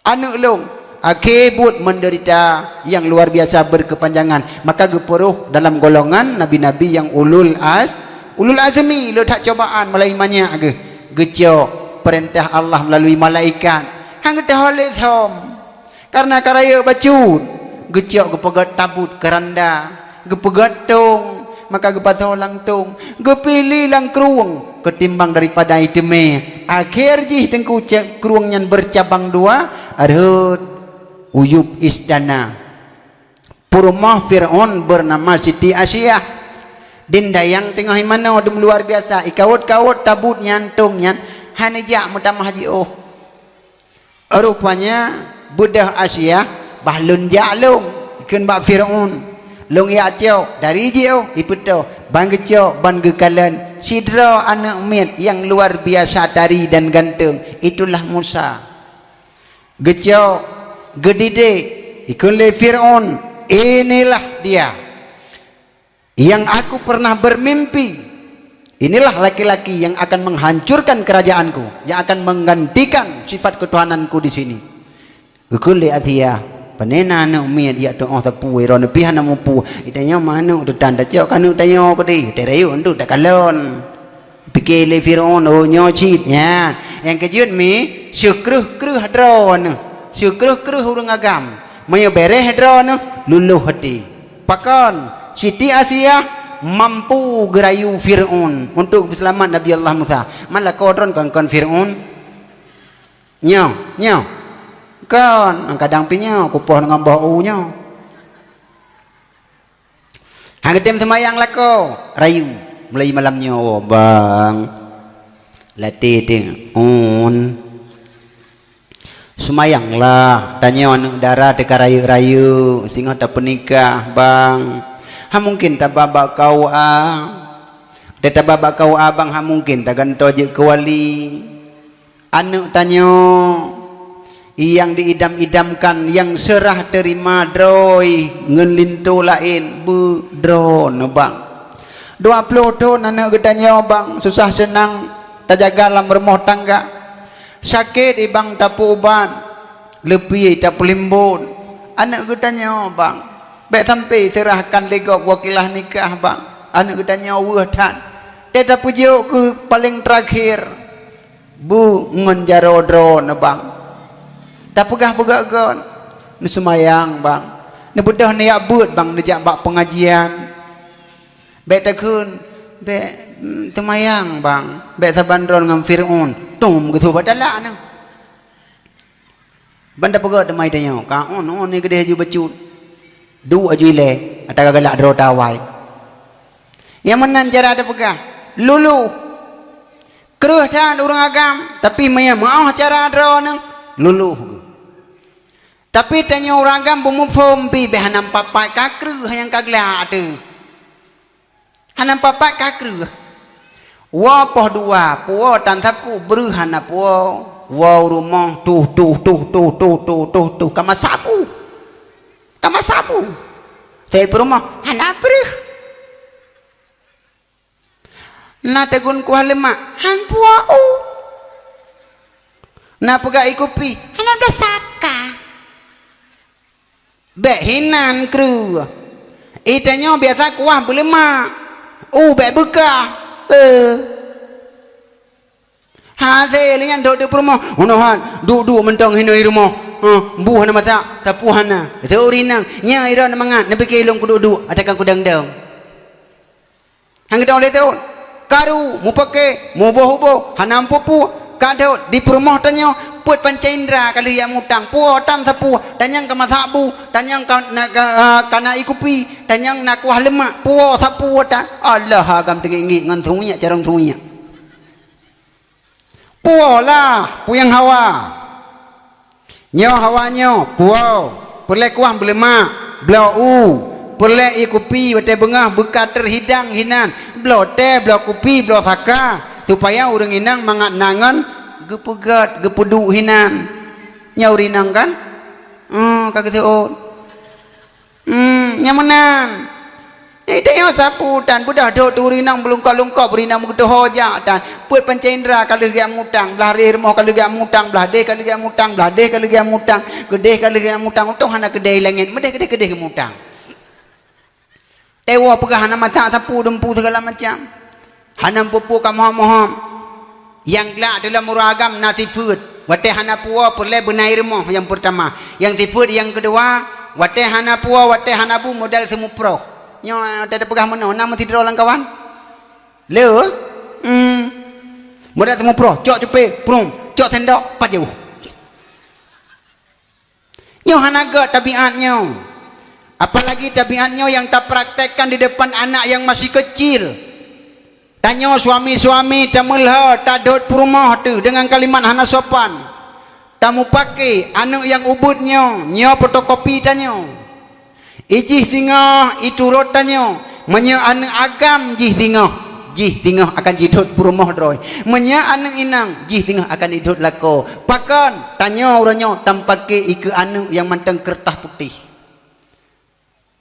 Aneuk lôn, akhé buet menderita yang luar biasa berkepanjangan, maka geupeurôh dalam golongan nabi-nabi yang ulul az-, ulul azmi, le that cobaan mulai manyak geuh. Geucok peurintah Allah melalui malaikat. Han geuteuho lé som. Karena ka rayeuk bacut, geucok geupeugét tabut keuranda. Geupeugét tông, maka geupasoe lam tông, geupiléh lam krueng ketimbang daripada ié teumé. Akhé jih teungku cek krueng nyan bercabang dua, rhot u yup istana. Peurumoh Fir'aun bernama Siti Asiah. Din dayang teungoh imanoe dum luar biasa, ikawot-kawot tabut nyan, tông nyan, hana jak meutamah jiôh. Rupanya beudôh Asiah, "Bah lôn jak lôn," kheun bak Fir'aun. "Lôn jak cok, dari jiôh, ipeutoh, ban geucok, ban geukalon sidroe aneuk miet nyang luar biasa tari dan ganteng, itulah Musa." Geucok, geudidik, ikheun lé Fir'aun, "Inilah dia yang aku pernah bermimpi, Inilah laki-laki yang akan menghancurkan kerajaan-Ku, yang akan menggantikan sifat ketuhanan-Ku di sini. Geukheun lé Asia, "Panena aneuk miet jak tu'oh sapeue droeneuh pih hana mupeue? Geutanyoe ma aneuk teuh tan tacok keu aneuk tanyoe keudeh, teuh rayeuk nteuk takalon." Pike lé Fir'aun, "Oh, nyoe cit." Nyan, nyang keujeuet mi, seukreueh-kreueh droeneuh, seukreueh-kreueh ureuëng agam. Meunyoe bèrèh droeneuh, lulôh até. Pakon, Siti Asia mampu geurayu Fir'aun untuk peuseulamat Nabi Allah Musa. Man lakoe droen kon-kon Fir'aun. Nyoe, nyoe. Kon, kadang pih nyoe kupoh ngon boh u nyoe. Hana geutem seumayang lakoe, rayu. Mulai malam nyoe, "Bang, latih teuh un. Seumayanglah, tanyoe aneuk dara teuka rayeuk-rayeuk, singoh tapeunikah, Bang. Hana mungken taba bak K U A. Teuka taba bak K U A, Bang, hana mungken tagantoe jeuet keu wali." Aneuk tanyoe nyang diidam-idamkan, nyang seurah teurima droe ngon linto laén, beu droeneuh, Bang. Dua ploh thon aneuk geutanyoe, Bang, susah seunang tajaga lam rumoh tangga. Sakét i, Bang, tapeuubat, leupie tapeulimbot. Aneuk geutanyoe, Bang, bék sampai seurahkan lé gob wakilah nikah, Bang. Aneuk geutanyoe weueh that. Teuka tapeujok keu paleng teurakhir. Beu ngon jaroe droeneuh, Bang. Tapeugah beugöt-göt, "Neuseumayang, Bang. Neubeudôh neujak beuet, Bang, neujak bak peungajian." Bék takheun, "Bék, mm, seumayang, Bang. Bék saban droe ngon Fir'aun." Tom geuseubat talak nyan. Ban tapeugah teuma tanyoe, ka on-on ni keudeh aju bacut. Duek aju ilée, ata ka galak droe tawai. Nyang meunan cara tapeugah, lulôh. Kreueh that ureuëng agam, tapi meunyo meu'oh cara droeneuh, lulôh geuh. Tapi tanyoe ureuëng agam beumuphom pih, bék hana papat ka kreueh nyang ka glak teuh. Hana papat ka kreueh. Woe poh dua, puwoe tan sapeue, breuh hana puwoe. Woe u rumoh, tuh, tuh, tuh, ka masak bu. Ka masak bu. Tapi peurumoh, hana breuh. Na teugun kuah leumak, han puwoe u. Na peugah ie kupi, hana blah saka. Bék hinan kreueh. Ie tanyoe biasa kuah beuleumak. U bék beukah. Eh. Hasé lé nyan dok di peurumoh. Unohan, duek-duek mantong hinoe i rumoh. Huh, bu hana masak, sapeue hana. Teuh ureuëng inong, nyan i droe mangat, neupike lôn kuduek-duek, atakan kudong-dong. Han geutanyoe lé thon. Karu, mupake, muboh-uboh, hana meupeue-peue, ka dot di peurumoh tanyoe, peuet panca indra ka lheueh jak mutang, puwoe tan sapeue, tanyong ka masak bu, tanyong ka na, ka, ka na ie kupi, tanyong na kuah leumak, puwoe sapeue tan. Allah agam teungiek-ngiek ngon sungiek carông sungiek. Puwoe lah, peue nyang hawa. Nyoe hawa nyoe, puwoe, peureulée kuah beuleumak, bloe u, peureulée ie kupi watée beungoh beuka teuhidang hinan, bloe tée, bloe kupi, bloe saka, supaya ureuëng inong mangat na ngon geupeugét, geupeuduek hinan. Nyoe ureuëng inong kan? Oh, ka geuseuôt. Hmm, nyang meunan. Nyan tanyoe sapeue tan, beudôh dot tu ureuëng inong beulungkôb-lungkôb, ureuëng inong beugeutoho jak tan. Peuet panca indra ka lheueh geujak mutang, blah reh rumoh ka lheueh geujak mutang, blah déh ka lheueh geujak mutang, blah déh ka lheueh geujak mutang, keudeh ka lheueh geujak mutang, untông hana keudeh langét, meudeh keudeh-keudeh geumutang. Teuwoe peugah hana masak sapeue dumpu sigala macam. Hana meupeue-peue ka mohom-mohom. Nyang glak teuh lam ureuëng agam na sifeuet. Watée hana puwoe peureulée beunai rumoh nyang peurtama. Nyang sifeuet nyang keudua, watée hana puwoe, watée hana bu modal seumuproh. Nyoe watée tapeugah meunoe, na meusidroe lam kawan? Le? Hmm. Modal seumuproh, cok cupé, prum, cok sendok, pajoh. Nyoe hana gét tabiat nyoe. Apalagi tabiat nyoe nyang tapraktekkan di depan anak nyang masih kecil. Tanyoe suami-suami tameulhö, tadot peurumoh teuh deungon kalimat hana sopan. Tamupake aneuëk nyang ubit nyoe, nyoe fotokopi tanyoe. Ijih singoh, iturot tanyoe. Meunyoe aneuëk agam jih singoh, jih singoh akan jidot peurumoh droe. Meunyoe aneuëk inong, jih singoh akan idot lakoe. Pakon, tanyoe uroe nyoe tampake ikeue aneuëk nyang mantong keureutah putéh.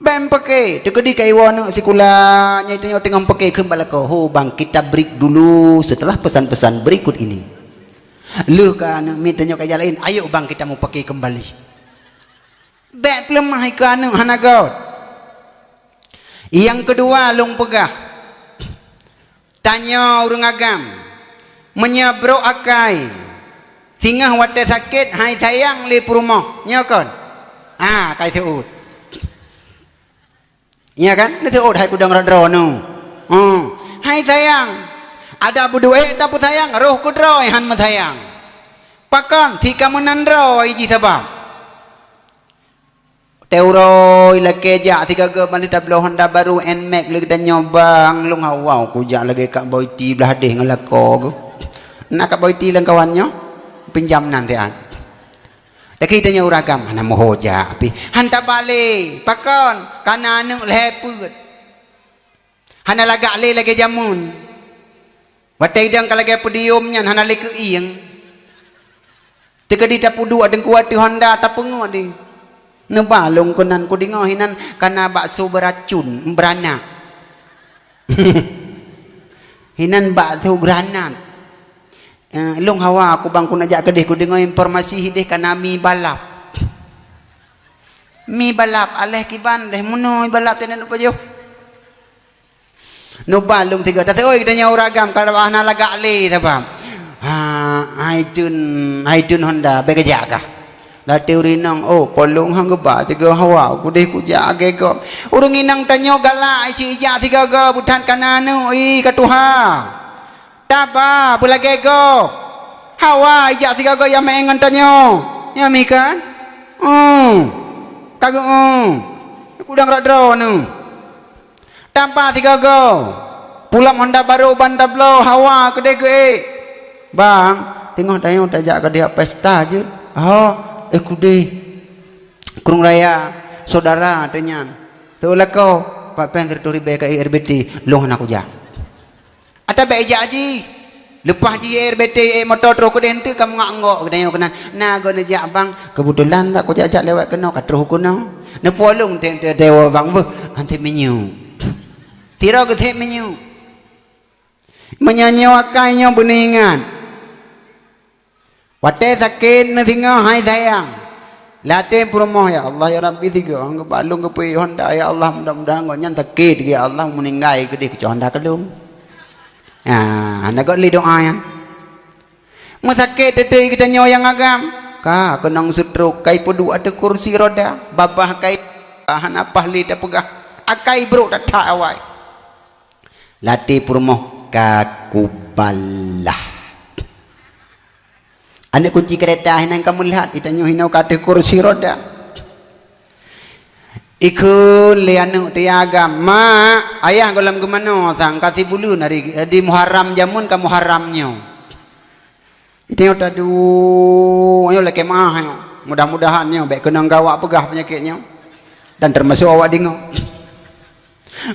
Bèk meupaké, teukeudi ka iwoe aneuk sikula, nyan tanyoe teungoh meupaké kheun bak lakoe, "Ho bang, kita break dulu setelah pesan-pesan berikut ini." Lheueh ka aneuk miet tanyoe ka jak laén, "Ayo bang, kita mau pakai kembali." Bèk peuleumah ikeue aneuk hana göt. Nyang keudua lôn peugah, tanyoe ureueng agam, meunyoe brok akai, singoh watèe sakét hai sayang lé peurumoh, nyoe kon? Ha, kai seuôt. Iya kan? Neuseuôt hai kudong rot droeneuh. Hmm. Hai sayang, adak beuduek tapeusayang, roh keudroe han meusayang. Pakon si ka meunan droe jih sabab. Teuh uroe lakèe jak sigoe-goe ban tabloe Honda baru Nmax lé geutanyoe bang, lôn hawa kujak lagèe Kak Boy T blah deh ngon lakoe geuh. Na Kak Boy T lam kawan nyoe, pinjam nan siat. Lakèe tanyoe ureueng agam hana meuho jak pih. Han tabale, pakon? Kana aneuk lhèe peuet. Hana lagak lé lagèe jameun. Watèe idong ka lagèe podium nyan hana lé keuieng. Teukeudi tapeuduek teungku ateueh Honda tapeungeut di. Neuba lôn keunan kudeungö hinan kana bakso beuracun, beuranak. Hinan bakso granat. Eh, lôn hawa kubang kuneuk jak keudeh kudeungö informasi hideh kana mi balap. Mi balap alèh kiban deh meunoe balap teunan pajoh. Neuba lôn tiga. Taseuôt geutanyoe ureueng agam, kalau hana lagak lé sabab. Ha, hai tun, hai tun Honda, bèk geujak kah? Latèe ureueng inong, oh, polong han geuba tiga hawa, kudeh kujak agèe gob. Ureueng inong tanyoe galak, isi ijak tiga ga, beutat kana aneuk, ih, ka tuha. Taba, beulagèe gob. Hawa, ijak tiga ga, ya meu'en ngon tanyoe. Ya mi kan? Hmm. Ka geu, hmm. Kudang rot droeneuh. Tampa sigoe-goe. Pulop honda barô ban tabloe hawa keudeh geuék. Bang, teungoh tanyoe tajak keudeh pesta jeuet. Ho, eh kudeh. Krueng raya, syedara teuh nyan. Teu lakoe, pat péng sireutôh ribèe ka ék R B T, lôn hana kujak. Ata bèk ijak jih. Leupah jih ék R B T, ék moto troh keudeh eunteuk ka meungok-ngok geutanyoe keunan. Na goe neujak bang, keubeutulan bak kujak-jak lewat keunoe ka troh keunoe. Neupolong teuntèe dewa bang beuh, han teumeunyoe. Sidroe geuthèe meunyoe. Meunyoe nyoe akai nyoe beuneuingat. Watèe sakét neuh singoh hai sayang. Latèe peurumoh, "Ya Allah, ya Rabbi, sigoe geuba lôn geupeu honda, ya Allah, mudah-mudahan gobnyan sakét, ya Allah, meuninggai keudeh keu honda keu lôn." Nah, hana göt lé doa nyan. Meusakét teuteuk geutanyoe nyang agam, ka keunong stroke, kai peuduek ateueh kursi roda, babah kai hana paih lé tapeugah, akai brok that-that awai. Latèe peurumoh ka kubalah. Aneuk kunci keureta hinan ka meulihat, geutanyoe hinoe ka ateueh kursi roda. Ikheun lé aneuk teuh agam, "Mak, ayah gohlom geumanoe sang ka sibuleuen hari di Muharram jameun ka Muharram nyoe." Geutanyoe taduek, nyoe lakèe meu'ah nyoe. Mudah-mudahan nyoe bèk keunong gawak peugah peunyakét nyoe. Dan teumasok awak deungoe.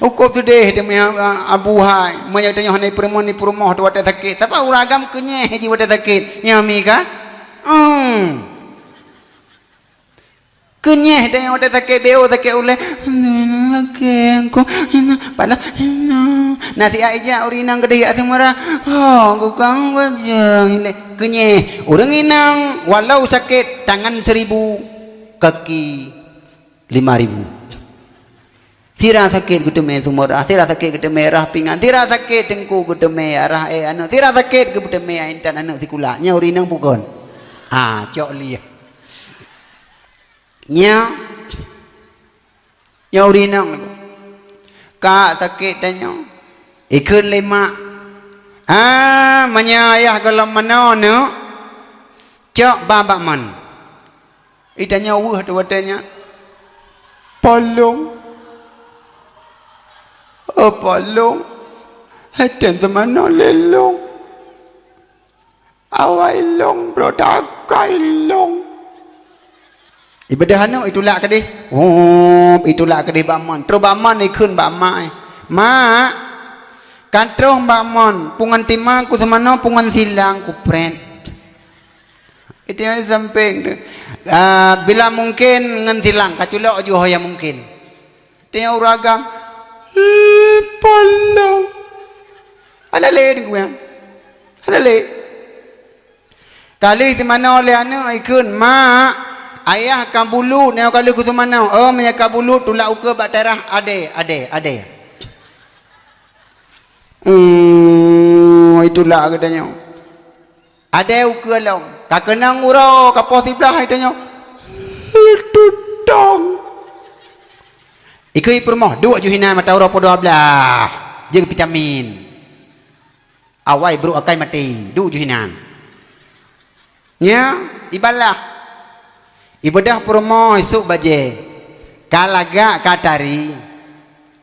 Ukôb seudeh teuma abu hai, meunyoe tanyoe hana peurumoh, ni peurumoh teuh watèe sakét. Sabab ureueng agam keunyeh jih watèe sakét. Nyan mi kan? Hmm. Keunyeh tanyoe watèe sakét, beu sakét ulèe. Sakét, aku, padahai, nasihat ijak ureueng inong keudeh jak seumara. Ho, aku kang bajang ilèe. Keunyeh, ureueng inong walau sakét tangan seribu, kaki lima ribu. Sira sakét geuteumé sumurah, sira sakét geuteumé rhah pingan, sira sakét teungku geuteumé rhah ék aneuk, sira sakét geuteumé intat aneuk sikula. Nyan ureueng inong bukon? Ah, cok lieh. Nyan, nyan ureueng inong. Ka sakét tanyoe. Ikheun lé mak. Ah, meunyoe ayah gohlom manoe neuk, cok ba bak mon. Geutanyoe weueh teuh watèe nyan. Polong. Oh, polong. Hètèn teumanoe lé lôn. Awai lôn, brok takai lôn. Ibeudôh aneuk itulak keudeh. Oh, itulak keudeh bak mon. Troh bak mon ikheun bak mak, eh. "Mak, ka troh bak mon. Pungon tima kuseumanoe, pungon silang kuprét." Itu nyang sampéng tu. Ah, bila mungkin ngon silang, ka culok ju ho nyang mungkin. Teunyok ureueng agam, "Polong." Hana lé deungon. Hana lé. Ka lheueh teumanoe lé aneuk ikheun, "Mak, ayah ka bulut, nyoe ka lheueh kuteumanoe." "Oh, meunyo ka bulut, tulak ukeue bak teras." "Ade, ade, ade." Hmm, itulak geutanyoe. Ade ukeue lom. Ka keunong uroe, ka poh siblaih geutanyoe. Tutong. Ikheun i peurumoh, "Duek ju hinan mata uroe poh dua blaih. Jeuet vitamin." Awai brok akai maté, duek ju hinan. Nya, ibalah. Ibeudôh peurumoh isôk bajée. Ka lagak ka tari.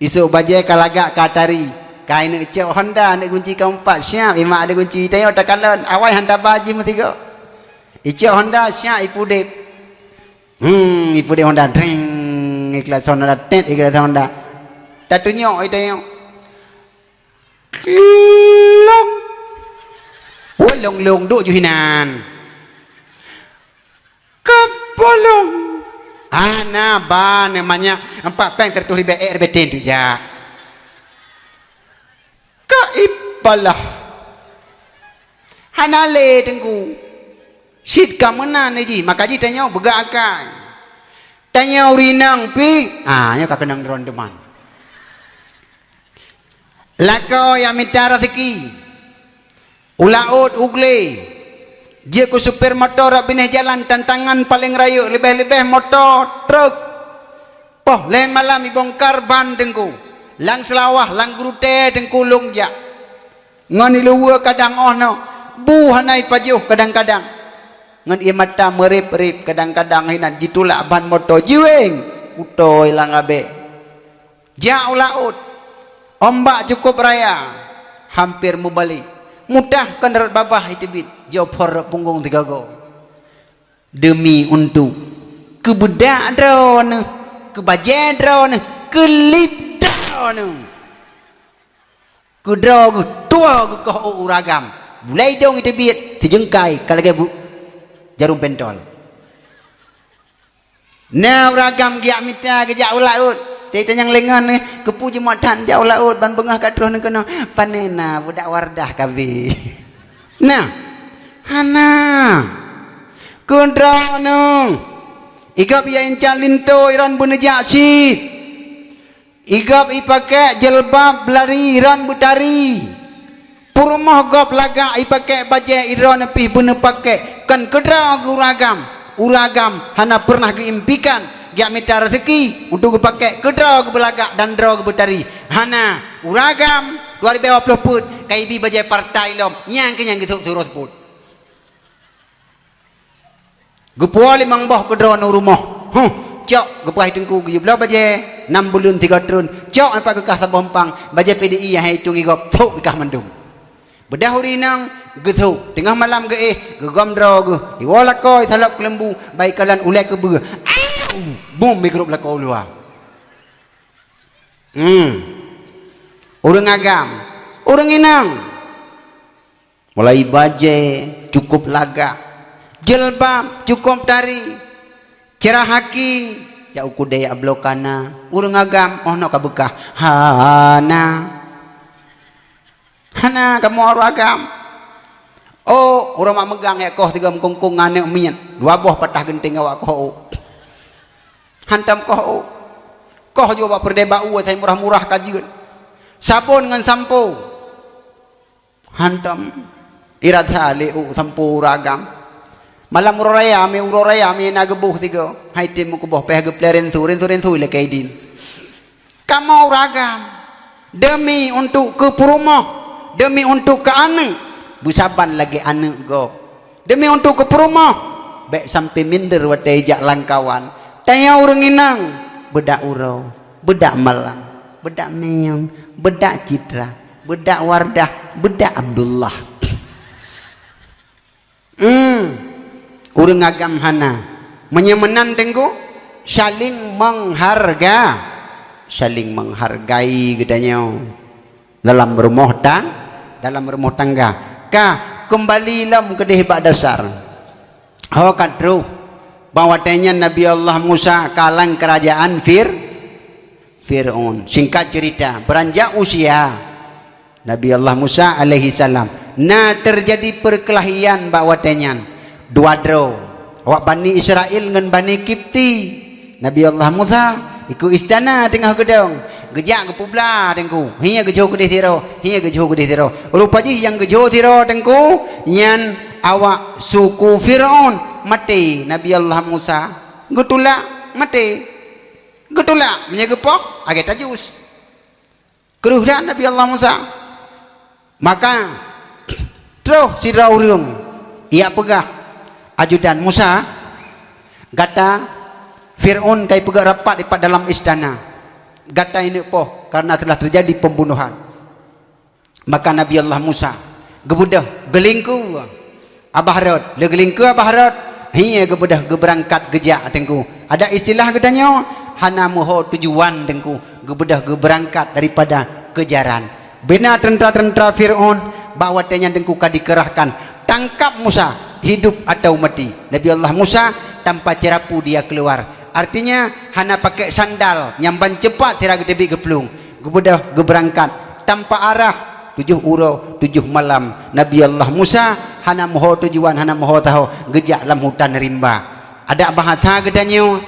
Isôk bajée ka lagak ka tari. Ka ineuk cok honda, neuk gunci ka umpat, siap, imak ada gunci. Tanyoe takalon, awai han taba jih meusigoe. Icok honda, siap, ipudeb. Hmm, ipudeb honda, dreng, iklakson honda, tet, iklakson honda. Tatunyok, itanyoe. Long. Woi, long, long, duek ju hinan. Kepolong. Hana ba namanya empat peng seratus ribèe, eh, ribèe ten tu jak. Ka ipalah. Hana lé Teungku. Cit ka meunan jih, maka jih tanyoe beugak akai. Tanyoe ureueng inong pih, ah, nyoe ka keunong droen teuma. Lakoe nyang mita raseuki. U laôt, u glé. Jeuet keu supir moto rot binéh jalan, tantangan paleng rayeuk, leubeh-leubeh moto, treuk. Poh lhèe malam ibongkar ban Teungku. Lam Seulawah, lam Geurutée Teungku lôn jak. Ngon ié luweue kadang óh noe, bu hana ipajoh kadang-kadang. Ngon ié mata meurép-rép kadang-kadang hinan jitulak ban moto jiwéng, kutôi lam abée. Jak u laôt, ombak cukôp raya, hamper mubalek. Mutah kon rot babah iteubiet, jophor rot punggong sigoe-goe. Deumi untuk keu beudak droeneuh, keu bajée droeneuh, keu lip droeneuh. Keu droe geuh, tuwoe geukoh ôk ureueng agam. Bulai dong iteubiet, sijeungkai ka lagée bu-, jarum pentol. Na ureueng agam geujak mita geujak u laôt. Teuka nyang lé ngon, eh, keupeue jeuet that jak u laôt ban beungoh ka troh neukeunoe. Pane na, beudak Wardah ka abéh. Na, hana. Keu droeneuh. Igop ya incat linto iron beuneujak cit. Igop ipakék jeulbab beulari iron beutari. Peurumoh gop lagak ipakék bajée iron pih beuneupakék, kon keudroe geu ureueng agam. Ureueng agam hana peureunah geuimpikan geujak mita raseuki untuk geupakék, keudroe geubeulagak dan droe geubeutari. Hana, ureueng agam dua ribèe dua ploh peuet ka ibi bajée partai lom, nyang keuh nyang geusôk siuroe seupôt. Geupuwoe limong boh keudroe ngon u rumoh. Huh, cok, geupeugah i teungku geuyue bloe bajée, nam buleuen sigoe treun. Cok, nyoe pat geukah saboh eumpang, bajée P D I nyang han itong igop, thok geukah mandum. Beudôh ureueng inong, geuthok. Teungoh malam geuéh, geugom droe geuh. Iwoe lakoe, isalop keuleumbu, bak ikalon ulée keubeue. Au! Bum, igrôp lakoe u luwa. Hmm. Ureueng agam, ureueng inong. Mulai bajée cukôp lagak, jeulbab cukôp tari, cerah aki, jak u keudè jak bloe kana, ureueng agam, oh noe ka beukah, hana. Hana kamoe ureueng agam. Oh, ureueng mak meugang jak koh sigoe meukongkong ngon aneuk miet, dua boh patah geunteng awak koh ôk. Hantom koh ôk. Koh jua bak peureudèe bak u asai murah-murah ka jeuet. Sabon ngon sampo. Hantom irasa lé ôk sampo ureueng agam. Malam uroe raya, mi uroe raya mi na geuboh sigoe. Hai tem meukuboh pih geuplè rinsu, rinsu-rinsu ilakée idin. Kamoe ureueng agam, demi untuk keu peurumoh, demi untuk keu aneuk, beusaban lagée aneuk gob. Demi untuk keu peurumoh, bék sampoe minder watée jak lam kawan. Tanyoe ureueng inong, beudak uroe, beudak malam, beudak miyueng, beudak Citra, beudak Wardah, beudak Abdullah. Hmm. Ureueng agam hana. Meunyoe meunan teungku, saling mengharga-, saling menghargai geutanyoe dalam rumoh tang-, dalam rumoh tangga. Ka, keumbali lom keudeh bak dasar. Ho ka troh, bak watée nyan Nabi Allah Musa ka lam keurajaan Fir-, Fir'aun. Singkat cerita, beranjak usia Nabi Allah Musa alaihi salam, na terjadi perkelahian bak watée nyan. Dua droe. Awak Bani Israel ngon Bani Kipti. Nabi Allah Musa ikeue istana teungoh geudong. Geujak geupubla teungku. Hiye geujok keudeh sidroe, hiye geujok keudeh sidroe. Rupa jih nyang geujok sidroe teungku, nyan awak suku Fir'aun. Maté Nabi Allah Musa. Geutulak, maté. Geutulak, meunyoe geupoh, lagée tajus. Kreueh that Nabi Allah Musa. Maka, troh sidroe ureuëng, ijak peugah, "Ajudan Musa, gata Fir'aun ka ipeugét rapat dipat dalam istana. Gata ineuk poh, karena telah terjadi pembunuhan." Maka Nabi Allah Musa geubeudôh, geulingkue Abah Rot, lé geulingkue Abah Rot, hiye geubeudôh geubeurangkat geujak teungku. Ada istilah geutanyoe, hana meuho tujuan teungku, geubeudôh geubeurangkat daripada keujaran. Bina teuntara-teuntara Fir'aun bak watée nyan teungku ka dikerahkan, "Tangkap Musa, hidup atau mati." Nabi Allah Musa tanpa cerapu dia keluar. Artinya, hana pakai sandal, nyang ban cepat sira geuteubiet geuplueng. Geubeudôh geubeurangkat tanpa arah, tujoh uroe, tujoh malam. Nabi Allah Musa hana meuho tujuan, hana meuho taho, geujak lam hutan rimba. Adak bahasa geutanyoe,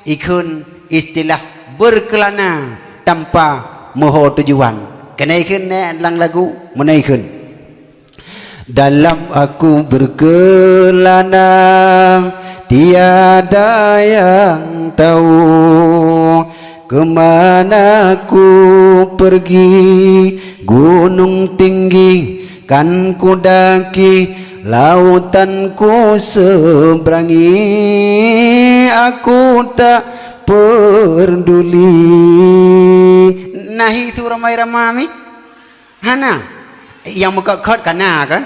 ikheun istilah berkelana tanpa meuho tujuan. Keuneuk ikheun nyan lam lagu, meunan ikheun. Dalam aku berkelana, tiada yang tahu ke mana ku pergi. Gunung tinggi kan ku daki, lautan ku seberangi, aku tak peduli. Nahi su ramai-ramai mi? Hana. Nyang meukhot-khot ka na kan?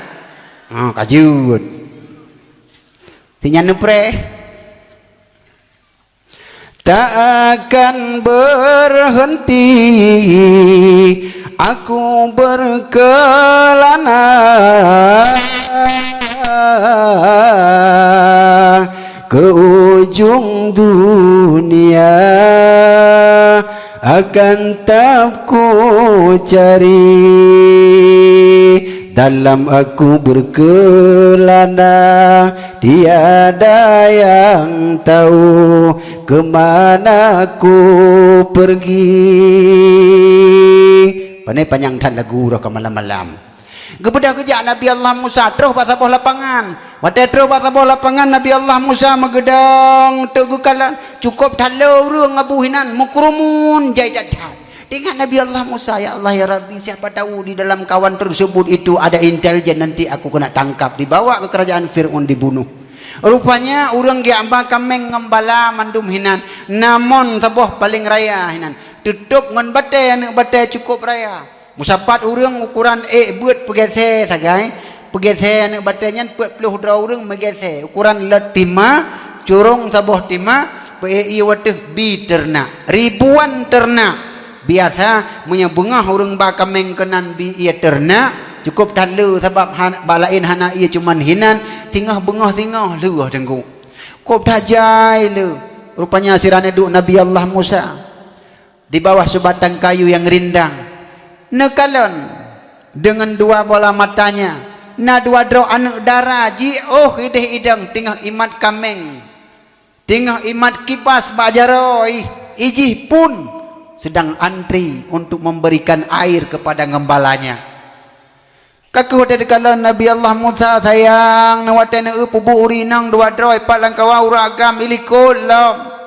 Ha, ka jeuet. Sinyan neupreh. Tak akan berhenti aku berkelana ke ujung dunia. Akan tetap ku cari, dalam aku berkelana, tiada yang tahu ke mana ku pergi. Pane panyang that lagu roh ka malam-malam. Geubeudôh geujak Nabi Allah Musa troh bak saboh lapangan. Watée troh bak saboh lapangan, Nabi Allah Musa meugeudong teuk geukalon, cukôp that le ureuëng abu hinan, meukeureumun jai that-that. Ingat Nabi Allah Musa, "Ya Allah, ya Rabbi, siapa tahu di dalam kawan tersebut itu ada intelijen, nanti aku kena tangkap, dibawa ke kerajaan Fir'aun, dibunuh." Rupanya ureuëng geujak ba kaméng ngon bala mandum hinan, namon saboh paleng raya hinan, teutôb ngon batée, aneuëk batée cukôp raya. Meusapat ureuëng ukuran ék beuet peugeusée sagai, peugeusée aneuëk batée nyan peuet ploh droe ureuëng meugeusée. Ukuran lôt tima, curông saboh tima, peuék ié ateueh bi teurenak. Ribuan teurenak. Biasa, meunyoe beungoh ureuëng ba kaméng keunan bi ié teurenak, cukôp that le sabab han-, bak laén hana ié cuman hinan, singoh beungoh singoh lheueh teungku. Cukôp that jai le. Rupanya sira neuduek Nabi Allah Musa di bawah subatang kayu nyang rindang. Neukalon deungon dua bola matanya, na dua droe aneuëk dara jiôh ideh idong teungoh imat kaméng, teungoh imat kibas bak jaroe, ijih pun sedang antri untuk memberikan air kepada gembalanya. Ka kheueh watée teukalon Nabi Allah Musa sayang, na watée neueu peubuet ureuëng inong dua droe pat lam kawan ureuëng agam ilikot lom.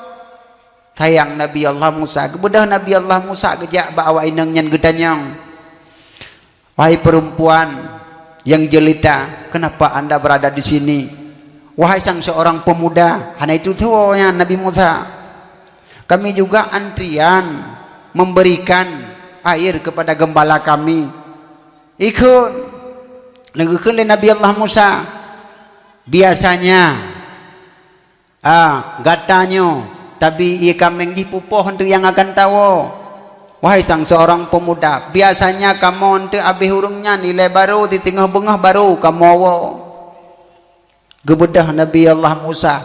Sayang Nabi Allah Musa, geubeudôh Nabi Allah Musa geujak bak awak inong nyan geutanyong, "Wahai perempuan yang jelita, kenapa anda berada di sini? Wahai sang seorang pemuda," hana itu tuwo nyan Nabi Musa, "kami juga antrian memberikan air kepada gembala kami." Ikheun, lagée kheun lé Nabi Allah Musa, "Biasanya, ah, gata nyoe tabi ié kaméng jih pupoh eunteuk nyang akan tawoe. Wahai sang seorang pemuda, biasanya kamoe eunteuk abéh ureuëng nyan ilée barô, di teungoh beungoh barô kamoe woe." Geubeudôh Nabi Allah Musa,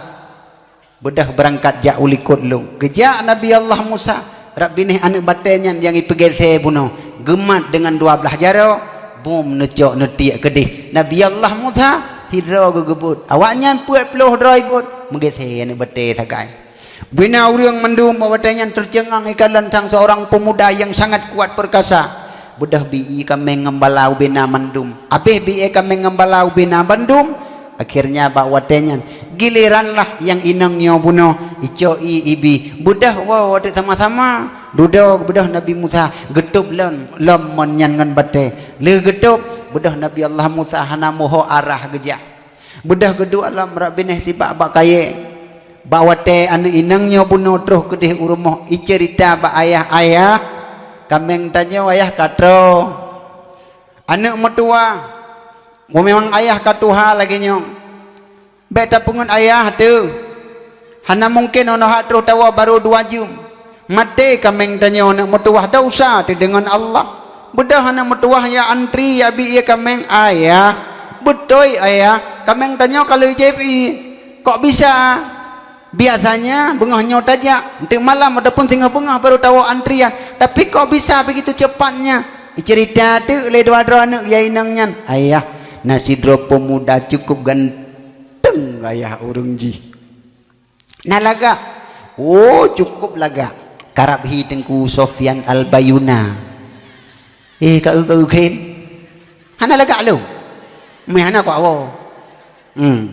beudôh beurangkat jak u likot lôn. Geujak Nabi Allah Musa, Rab binéh aneuëk batée nyan nyang ipeugeusék bunoe, geumat deungon dua blaih jaroe, bom neucok neutiek keudeh. Nabi Allah Musa sidroe geugeubot. Awaknyan peuet ploh droe bot, meugeusék aneuëk batée sagai. Bina ureuëng mandum bak watée nyan teuceungang ikalon sang seurang peumuda nyang sangat kuat peurkasa. Beudôh bi ié kaméng ngon bala ubena mandum. Abéh bi ié kaméng ngon bala ubena mandum, akhirnya bak watée nyan, giliranlah nyang inong nyoe bunoe, icok ié ibi. Beudôh woe teuk sama-sama. Dudoe beudôh Nabi Musa geutôb lom, lom mon nyan ngon batée. Lheueh geutôb, beudôh Nabi Allah Musa hana muho arah geujak. Beudôh geuduek lom rab binéh sibak bak kayée. Bak watée aneuëk inong nyoe bunoe troh keudeh u rumoh, iceurita bak ayah, "Ayah, kaméng tanyoe ayah ka troh. Aneuëk meutuwah, memang ayah ka tuha lagée nyoe. Bék tapeungon ayah teuh. Hana mungken 'oh noe hak troh tawoe barô dua jeuem. Maté kaméng tanyoe aneuëk meutuwah, desya teuh deungon Allah. Beudôh aneuëk meutuwah ya antri ya bi ié kaméng, 'Ayah, beutôi ayah, kaméng tanyoe ka lheueh jieb ié. Kok bisa? Biasanya beungoh nyoe tajak, enteuk malam ataupun singoh beungoh barô tawoe antrian. Tapi kok bisa begitu cepatnya?' Iceurita teuk lé dua droe aneuëk ya inong nyan, "Ayah, na sidroe peumuda cukup ganteng ayah ureuëng jih." Na lagak? Oh, cukup lagak. Karab hi Teungku Sofyan Al-Bayuna. Eh, ka eu, ka eu khem. Hana lagak lom. Meuhana kok awoe. Hmm.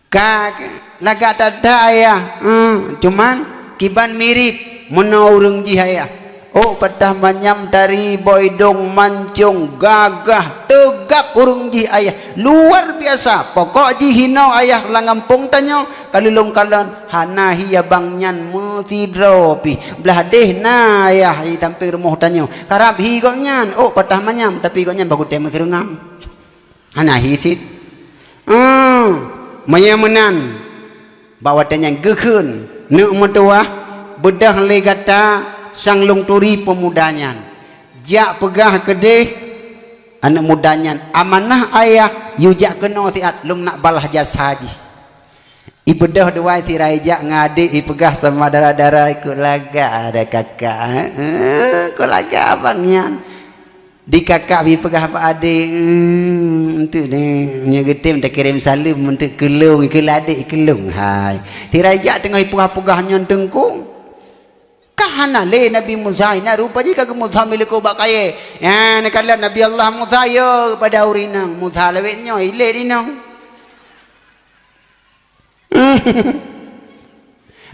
Ka lagak that-that ayah. Hmm. Cuman kiban mirip meunoe ureuëng jih ayah. Oh, patah manyam tari, boh idong mancong, gagah, teugab ureuëng jih ayah. Luar biasa. Pokok jih hinoe ayah lam gampông tanyoe, ka lôn kalon, hana hi abang nyan meusidroe pih. Blah deh na ayah di sampéng rumoh tanyoe. Karab hi gobnyan. Oh, patah manyam, tapi gobnyan bagoe tée meuseureugang. Hana hi cit. Hmm, meunyoe meunan, bak watée nyan geukheun, "Neuk meutuwah, beudôh lé gata sang lôn turi peumuda nyan. Jak peugah keudeh aneuëk muda nyan, 'Amanah ayah, yue jak keunoe siat, lôn nak balaih jasa jih.'" Ibeudôh dua sira ijak ngon adék, ipeugah sama dara-dara, "Ikôt lagak ada kakak, eh, eh, ikôt lagak abang nyan." Di kakak bi peugah bak adék, "Hmm, enteuk deh, nyoe geutem takirém saleuem enteuk keu lôn, keu adék keu lôn." Hai. Sira ijak teungoh ipeugah-peugah nyan teungku. Ka hana lé Nabi Musa, na rupa jih ka geumeusamé likôt bak kayée. Nyan neukalon Nabi Allah Musa, yo pada ureuëng inong. Musa lawét nyoe, ilée di inong.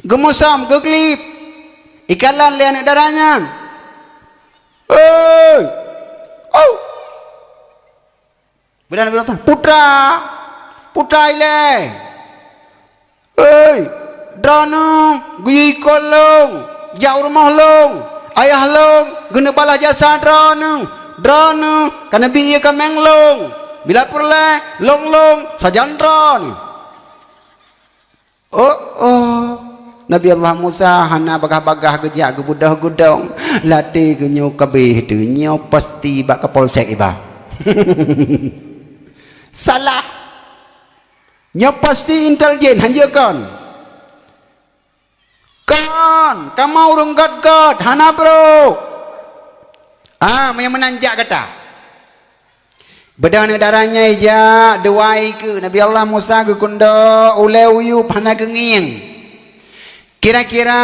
Geumeusom, geuglip. Ikalon lé aneuëk dara nyan. Hei! Oh! Bila Nabi Allah, "Putra! Putra ilée! Hei! Droeneueh geuyue ikot lôn, jak u rumoh lôn, ayah lôn geuneuk balaih jasa droeneueh. Droeneueh ka neubi ié kaméng lôn. Bila peureulée, lôn-lôn sajan droeneueh." Oh, oh. Nabi Allah Musa hana bagah-bagah geujak geubeudôh geudong. Ladé geunyoe kabéh teuh, nyoe pasti bak Kapolsek iba. Salah. Nyoe pasti intelijen, hanjeuet kon. Kon, kamoe ureuëng gét-gét, hana brôk. Ah, meunyoe meunan jak gata. Beudôh aneuëk dara nyan ijak, dua ikeue. Nabi Allah Musa geukundok, ulée uyueb hana geungieng. Kira-kira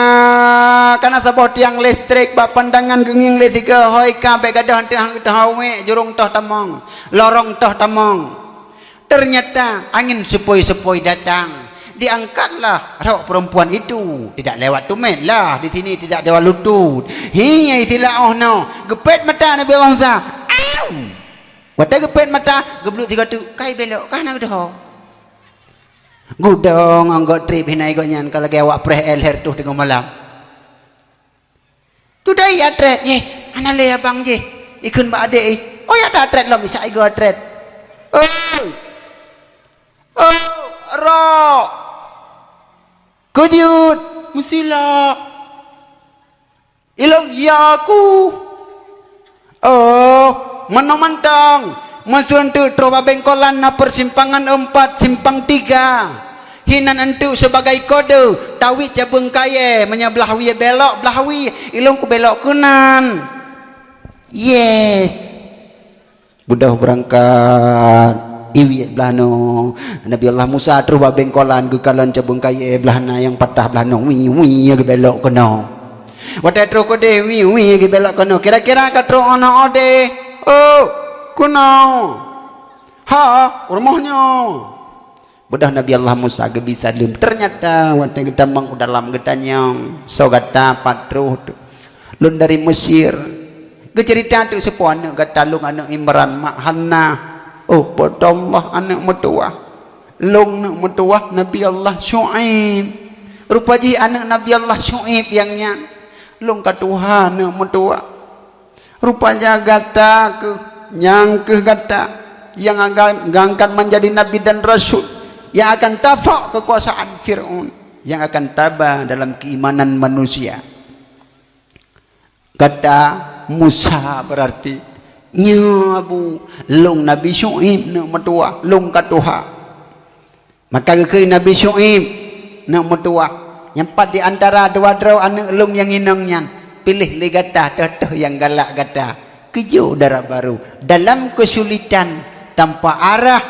kana saboh tiang listrik bak pandangan geungieng lé tiga hôi ka bék gadôh teuh hang teuh hawék, jurông toh tamong, lorong toh tamong. Ternyata angin sepoi-sepoi datang. Diangkatlah rok perempuan itu. Tidak lewat tumét lah, di sini tidak lewat lutut. Hi, istilah oh no. Geupét mata Nabi Allah Musa. Au! Watée geupét mata, geubluek sigoe teuk, kai belok, ka hana geudoh. Gudong anggok treb hinai gobnyan ka lagée awak preh él her tuh teungoh malam. Tudai ya treb, yeh, hana lé abang jih. Ikheun bak adék, eh. Oh ya ta treb lom, isa igoe treb. Oh. Oh, rok. Keujeuet, meusilap. Ilong ya aku. Oh, meunoe mantong. Meuseuen teuk troh bak Bengkolan na persimpangan empat, simpang tiga. Hinan enteuk sibagai kode, tawét cabeueng kayée, meunyoe blah wie belok, blah wie, ilong kubelok keunan. Yes. Beudôh beurangkat, iwiet blah noe. Nabi Allah Musa troh bak bengkolan geukalon cabeueng kayée blah na nyang patah blah noe. Wi, wi, geubelok keunoe. Watée troh keudeh, wi, wi, geubelok keunoe. Kira-kira ka troh aneuk odeh. Oh, keunoe. Ha, rumoh nyoe. Beudôh Nabi Allah Musa geubi saleuem. Teunyata watée geutamong u dalam geutanyong, "Soe gata, pat troh?" "Lôn dari Mesir." Geuceurita teuk, "Soe po aneuk gata?" "Lôn aneuk Imran, mak Hannah." "Oh, po teuh Allah, aneuk meutuwah." "Lôn neuk meutuwah Nabi Allah Syu'aib." "Rupa jih aneuk Nabi Allah Syu'aib nyang nyan." "Lôn ka tuha neuk meutuwah." Rupanya gata kheueh, nyang kheueh gata, nyang akan geuangkat manjadi nabi dan rasul, nyang akan tafok keukuasaan Fir'aun, nyang akan taba dalam keimanan manusia. Gata Musa, berarti, nyoe Abu, lôn Nabi Syu'aib neuk meutuwah, lôn ka tuha. Maka geukheun Nabi Syu'aib neuk meutuwah, "Nyang pat di antara dua droe aneuk lôn nyang inong nyan, piléh lé gata toh-toh nyang galak gata." Geujok dara barô dalam keusulitan, tanpa arah,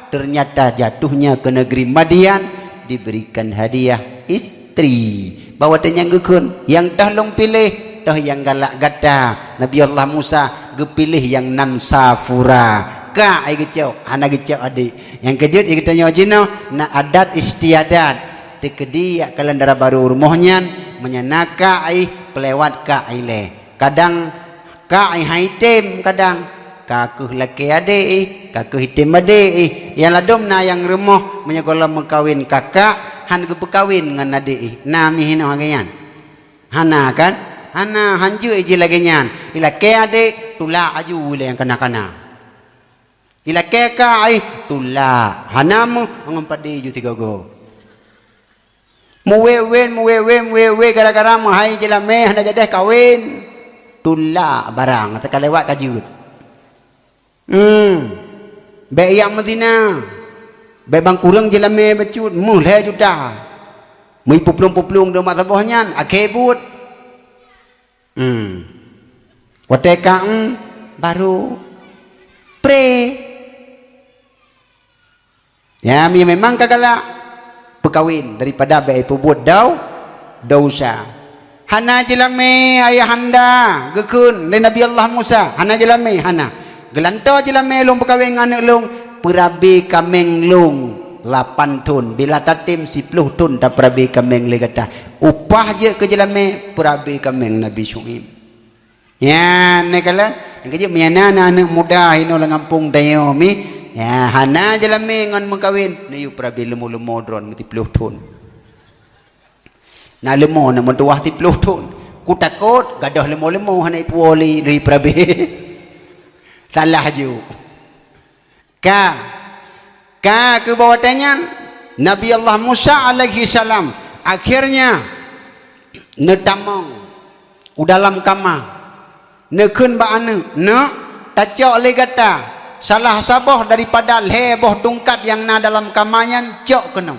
teunyata jatuhnya ke negeri Madian, diberikan hadiah istri. Bak watée nyan geukheun, "Nyang toh lôn piléh, toh nyang galak gata." Nabi Allah Musa geupiléh nyang nan Safura. Kak ai geucok, hana geucok adek. Nyang keujeuet nyang geutanyoe jinoe na adat istiadat. Teukeudi jak kalon dara barô rumoh nyan, meunyoe na kak ai, peulewat kak ai lé. Kadang kak ai hai tem, kadang ka kheueh lakée adek ih, ka kheueh item adek ih. Nyang ladom na nyang rumoh, meunyoe gohlom meukawen kakak, han geupeukawen ngon adek ih. Na meuhinoe lagée nyan? Hana kan? Hana, hanjeuet iji lagée nyan. Ilakée adek, tulak aju lé nyang kana-kana. Ilakée kak ai, tulak. Hana meuh, ngon padé ju sigoe-goe. Muwét-wét, muwét-wét, muwét-wét, gara-gara meuhai jilamé hana jadeh kawen. Tulak barang, teuka lewat ka jeuet. Hmm. Bék yak meuzina. Bék bang kureueng jilamé bacut, meuh lhée juta. Meuipuplong-puplong deuh mak saboh nyan, akhé buet. Hmm. Watée ka, hmm, barô pré. Ya, mi-, memang ka galak peukawen daripada bék peubuet dau-, dosa. Hana jilamé ayahanda, geukheun lé Nabi Allah Musa, hana jilamé, hana. Geulantoe jilamé lôn peukawen ngon aneuk lôn, peurabe kaméng lôn lapan thon. Bila tatem siploh thon tapeurabe kaméng lé gata. Upah jeuet keu jilamé peurabe kaméng Nabi Syu'aib. Nyan, neukalon, nyang keujeuet meunan na aneuk muda hinoe lam gampông tanyoe mi, ya, hana jilamé ngon meukawen, neuyue peurabe leumo-leumo droen meusiploh thon. Na leumo na meutuwah siploh thon. Kutakot gadoh leumo-leumo hana ipuwoe lé lheueh peurabe. Salah ju. Ka, ka keu bak watée nyan, Nabi Allah Musa alaihi salam akhirnya neutamong u dalam kama, neukheun bak aneuk, "Neuk, tacok lé gata salah saboh daripada lhée boh tungkat nyang na dalam kama nyan, cok keunoe."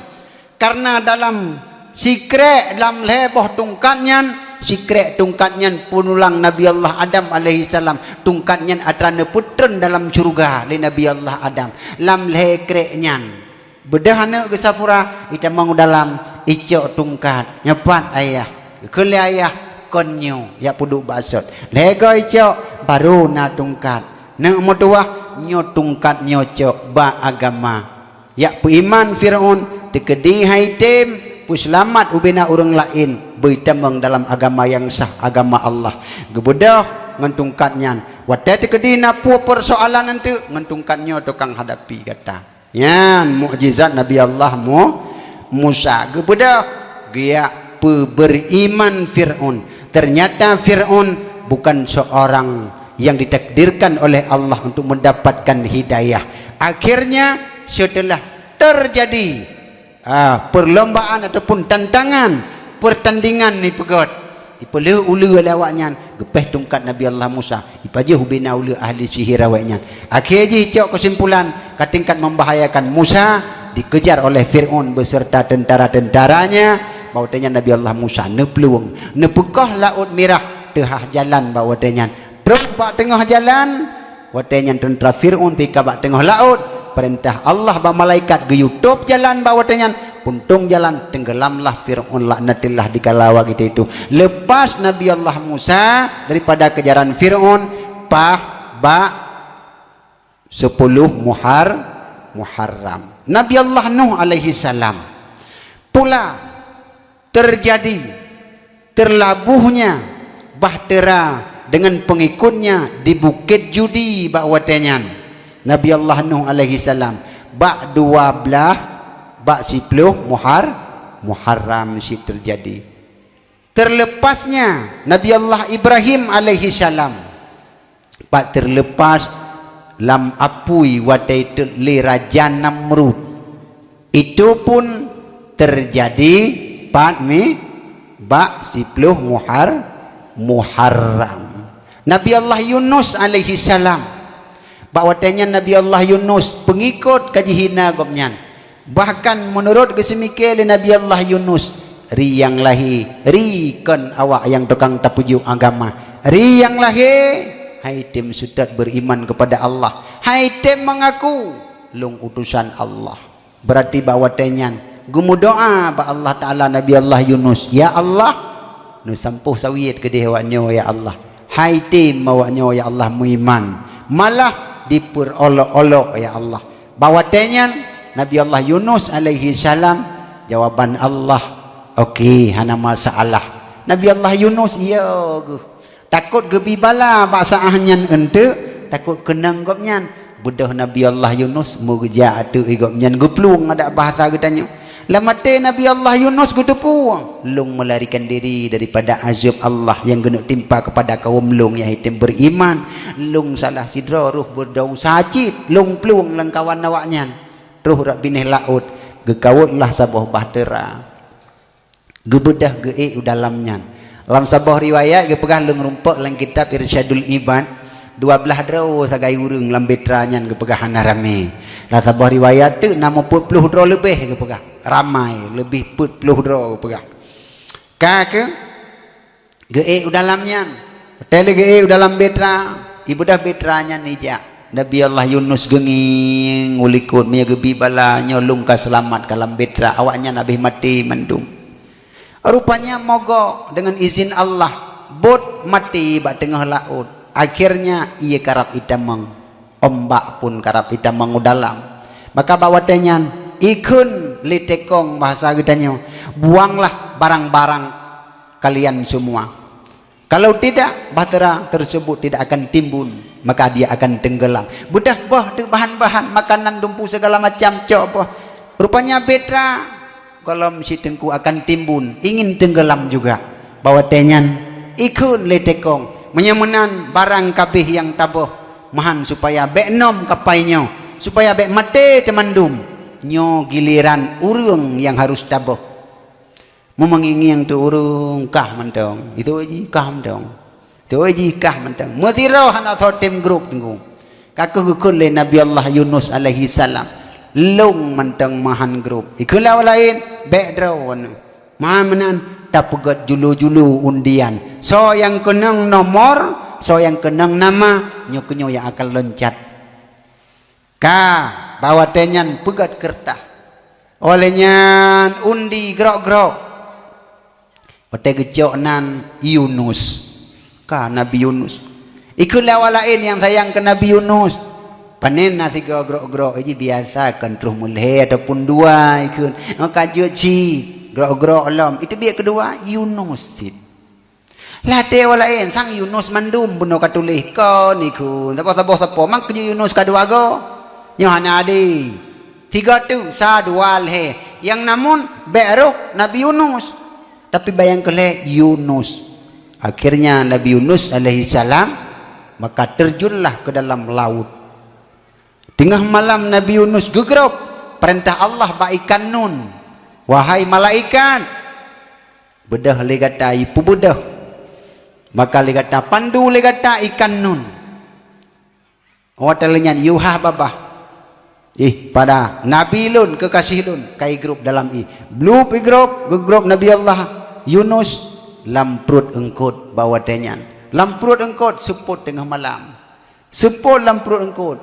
Karena dalam sikrek lam lhée boh tungkat nyan, sikrek tungkat nyan punulang Nabi Allah Adam alaihissalam. Tungkat nyan atra neupeutreun dalam syeuruga lé Nabi Allah Adam. Lam lhée krek nyan, beudôh aneuk geuh Safura, itamong u dalam, icok tungkat. "Nyoe pat ayah." Geukheun lé ayah, "Kon nyoe, jak peuduek bak sot." Lhée goe icok, barô na tungkat. Neuk meutuwah, nyoe tungkat nyoe cok bak agama. Jak peuiman Fir'aun, teukeudi hai tem, peuseulamat ubena ureuëng laén, beuitamong dalam agama nyang sah, agama Allah. Geubeudôh ngon tungkat nyan. Watée teukeudi na peue peusoalan eunteuk, ngon tungkat nyoe tukang hadapi gata. Nyan mukjizat Nabi Allah Mu-, Musa. Geubeudôh, geujak peubeuriman Fir'aun. Ternyata Fir'aun bukan seorang yang ditakdirkan oleh Allah untuk mendapatkan hidayah. Akhirnya, setelah terjadi, ah, perlombaan ataupun tantangan, pertandingan ni peugöt, ipeuleueh uleue lé awaknyan, geupéh tungkat Nabi Allah Musa, ipajoh ubena uleue ahli sihir awaknyan. Akhé jih cok kesimpulan, ka tingkat membahayakan Musa, dikejar oleh Fir'aun beserta tentara-tentaranya, bak watée nyan Nabi Allah Musa neuplueng, neupeukoh Laôt Mirah, teuhah jalan bak watée nyan. Trok bak teungoh jalan, watée nyan tentara Fir'aun pih ka bak teungoh laôt, peurintah Allah bak malaikat geuyue tôb jalan bak watée nyan, puntông jalan, tenggelamlah Fir'aun laknatillah di kala waktu itu. Lepas Nabi Allah Musa daripada kejaran Fir'aun, paih bak sepuluh Muhar-, Muharram. Nabi Allah Nuh alaihi salam pula terjadi terlabuhnya bahtera dengan pengikutnya di Bukit Judi bak watée nyan. Nabi Allah Nuh alaihi salam bak dua blah, bak siploh Muhar-, Muharram cit terjadi. Terlepasnya Nabi Allah Ibrahim alaihi salam, pat terlepas lam apui watée teuk lé Raja Namrud. Itu pun terjadi pat mi bak siploh Muhar-, Muharram. Nabi Allah Yunus alaihi salam, bak watée nyan Nabi Allah Yunus peungikot ka jihina gobnyan. Bahkan meunurot geuseumiké lé Nabi Allah Yunus, ri nyang lahé, ri kon awak nyang tukang tapujoe agama. Ri nyang lahé, hai tem seutôt beriman kepada Allah, hai tem mengaku, lôn utusan Allah. Berarti bak watée nyan geumeudoá bak Allah Taala Nabi Allah Yunus, "Ya Allah, neusampôh sawiet keudeh awak nyoe ya Allah. Hai tem awak nyoe ya Allah meuiman, malah dipeurolok-olok ya Allah." Bak watée nyan Nabi Allah Yunus alaihi salam, jawaban Allah, "Oke, hana masalah." Nabi Allah Yunus, iya geuh. Takot geubi bala bak saát nyan eunteuk, takot keunong gobnyan. Beudôh Nabi Allah Yunus meugeujak ateueh gobnyan geuplueng, adak bahasa geutanyoe. Lam até Nabi Allah Yunus geuteupeue, "Lôn meularikan diri daripada azab Allah nyang geuneuk timpa kepada kaum lôn nyang item beriman. Lôn salah sidroe roh beudausa cit, lôn plueng lam kawan awaknyan." Troh rot binéh laôt, geukawotlah saboh bahtera. Geubeudôh geuék u dalam nyan. Lam saboh riwayat geupeugah, lôn rumpok lam kitab Irsyadul Ibad, dua blaih droe sagai ureuëng lam bahtera nyan geupeugah hana ramé. Lam saboh riwayat teuk na meupeuploh droe leubeh geupeugah. Ramai, leubeh peuet ploh droe geupeugah. Ka keuh geuék u dalam nyan. Watée lé geuék u dalam bahtera, ibeudôh bahtera nyan ijak. Nabi Allah Yunus geungieng u likot, meunyoe geubi bala nyoe lôn ka seulamat ka lam bahtera, awaknyan habéh maté mandum. Rupanya mogok deungon izin Allah, bot maté bak teungoh laôt. Akhirnya ie karab itamong, ombak pun karab itamong u dalam. Maka bak watée nyan, ikheun lé tekong bahasa geutanyoe, "Buanglah barang-barang kalian semua. Kalau tidak, bahtera tersebut tidak akan timbun, maka dia akan tenggelam." Beudôh boh teuk bahan-bahan makanan, dumpu segala macam, cok boh. Rupanya bahtera gohlom siteungku akan timbun, ingin tenggelam juga. Bak watée nyan, ikheun lé tekong, "Meunyoe meunan barang kabéh nyang taboh, meuhan supaya bék nom kapai nyoe, supaya bék maté teumandum. Nyoe gileran ureuëng nyang harôh taboh." Meungieng-ngieng teuk ureuëng kah mantong, itu jih kah mantong. Itu jih kah mantong. Meusidroe hana soe tem grob teungku. Ka keuh geukheun lé Nabi Allah Yunus alaihi salam, "Lôn mantong meuhan grob." Ikheun lé awak laén, "Bék droeneuh. Meuhan meunan, tapeugét julu-julu undian. Soe nyang keunong nomor, soe nyang keunong nama, nyoe keunyoe nyang akan loncat." Ka, bak watée nyan peugét keureutah. Óh lheueh nyan undi grok-grok. Watée geucok nan Yunus. Ka Nabi Yunus. Ikheun lé awak laén nyang sayang keu Nabi Yunus. Panen na sigoe grok-grok, jih biasa kon troh meulhée ataupun dua ikheun. Maka jeuet ci grok-grok lom. Itu biet keudua Yunus cit. Lam até awak laén, sang Yunus mandum bunoe ka tuléh kon ikheun. Saboh-saboh sapo, mang keujeuet Yunus ka dua goe. Nyoe hana adé. Tiga teuk, sa dua lhée. Nyang namun bék roh Nabi Yunus. Tapi bayang keu lhée Yunus. Akhirnya Nabi Yunus alaihissalam maka terjunlah ke dalam laut. Teungoh malam Nabi Yunus geugrob, peurintah Allah bak ikan nun, "Wahai malaikat, beudôh lé gata, ipeubeudôh, maka lé gata pandu lé gata ikan nun." Watée lheueh nyan yuhah babah. Ih, pada Nabi lôn, keukaséh lôn, ka igrôp dalam ie. Blub igrôp, geugrôp Nabi Allah Yunus lam pruet eungkôt bak watée nyan. Lam pruet eungkôt seupôt teungoh malam. Seupôt lam pruet eungkôt,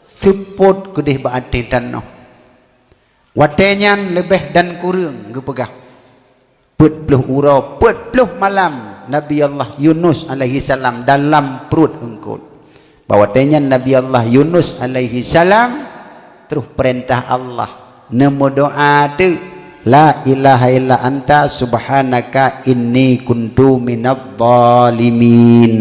seupôt keudeh bak até tanoh. Watée nyan leubeh dan kureueng geupeugah, peuet ploh uroe, peuet ploh malam Nabi Allah Yunus alaihissalam dalam pruet eungkôt. Bak watée nyan Nabi Allah Yunus alaihissalam troh peurintah Allah, neumeudoá teuk, "La ilaha illa anta subhanaka inni kuntu minadh dhalimin."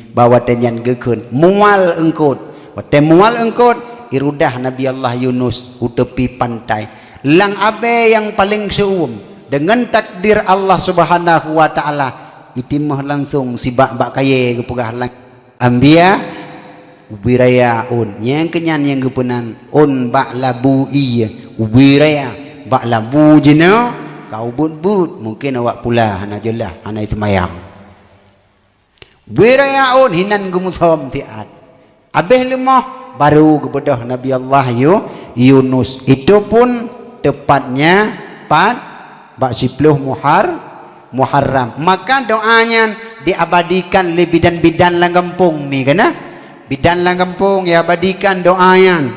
Bak watée nyan geukheun mual eungkôt. Watée mual eungkôt, irudah Nabi Allah Yunus u teupi pantai. Lam abée nyang paleng seu-uem, deungon takdir Allah Subhanahu wa Ta'ala, itimeuh langsong sibak bak kayée geupeugah lam anbiya, ubé raya ôn. Nyang keunyan nyang geupeunan ôn bak labu ie, ubé raya bak labu jinoe, ka ubeuet-beuet, mungken awak pula hana jeulaih, hana iseumayang. Ubé raya ôn hinan geumusom siat. Abéh leumoh, baru geubeudôh Nabi Allah Yu-, Yunus. Itu pun tepatnya pat bak siploh Muhar-, Muharram. Maka doá nyan diabadikan lé bidan-bidan lam gampông mi, kana? Bidan lam gampông iabadikan doá nyan.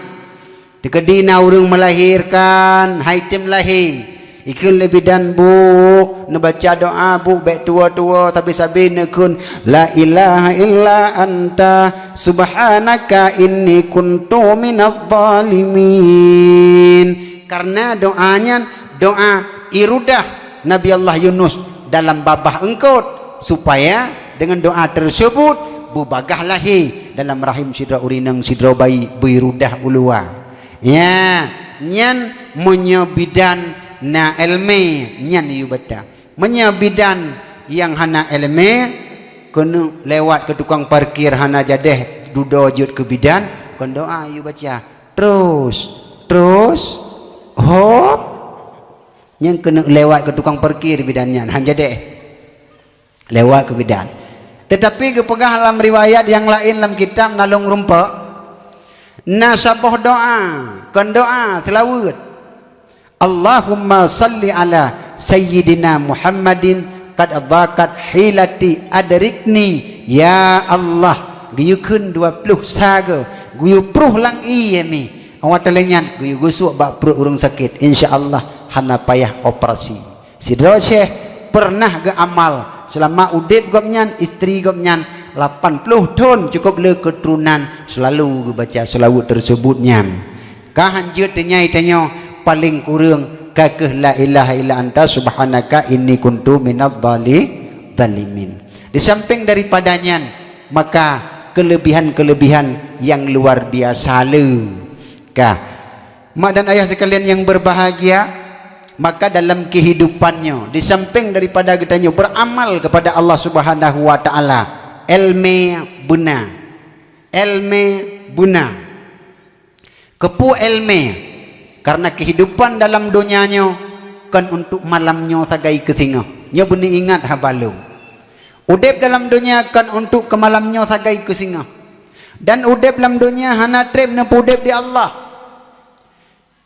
Teukeudi na ureuëng meulahirkan, hai tem lahé. Ikheun lé bidan, "Bu, neubaca doá, Bu, bék tuwoe-tuwoe, sabe-sabe neukheun, 'La ilaha illa anta subhanaka inni kuntu minadh dhalimin.'" Karena doá nyan doá irudah Nabi Allah Yunus dalam babah eungkôt, supaya deungon doá tersebut beubagaih lahé dalam rahim sidroe ureuëng inong, sidroe bayi beuirudah u luwa. Ya, nyan meunyoe bidan na éleumé, nyan yue baca. Meunyoe bidan nyang hana éleumé, keuneuk lewat keu tukang parkir hana jadéh dudoe jeuet keu bidan, kon doá yue baca. Terus, terus, hop. Nyang keuneuk lewat keu tukang parkir bidan nyan, hana jadéh. Lewat keu bidan. Teutapi geupeugah lam riwayat nyang laén lam kitab na lôn rumpok, na saboh doá, kon doá seulaweuet. "Allahumma salli ala sayyidina Muhammadin qad dhaqat hilati adrikni." Ya Allah, geuyue kheun dua ploh sagoe, geuyue pruh lam ie mi. Awak taleunyat geuyue gusok bak pruet ureuëng sakét, insya Allah hana payah operasi. Sidroe syekh pernah geuamal seulama udeb gobnyan, istri gobnyan lapan ploh thon, cukup le keuturonan seulalu geubaca seulaweuet teusebut nyan. Ka hanjeuet teunyai tanyoe, paleng kureueng ka kheueh la ilaha illa anta subhanaka inni kuntu minadh dhali-, dhalimin. Di samping daripada nyan, maka keulebihan-keulebihan nyang luar biasa le ka. Mak dan ayah sekalian yang berbahagia, maka dalam kehidupan nyoe, di samping daripada geutanyoe beramal kepada Allah Subhanahu wa Ta'ala, ilmu beuna. Ilmu beuna. Keupeue ilmu? Karena kehidupan dalam donya nyoe kon untuk malam nyoe sagai keu singoh. Nyoe beuneuingat haba lôn. Udeb dalam donya kon untuk keu malam nyoe sagai keu singoh. Dan udeb lam donya hana treb neupudeb di Allah.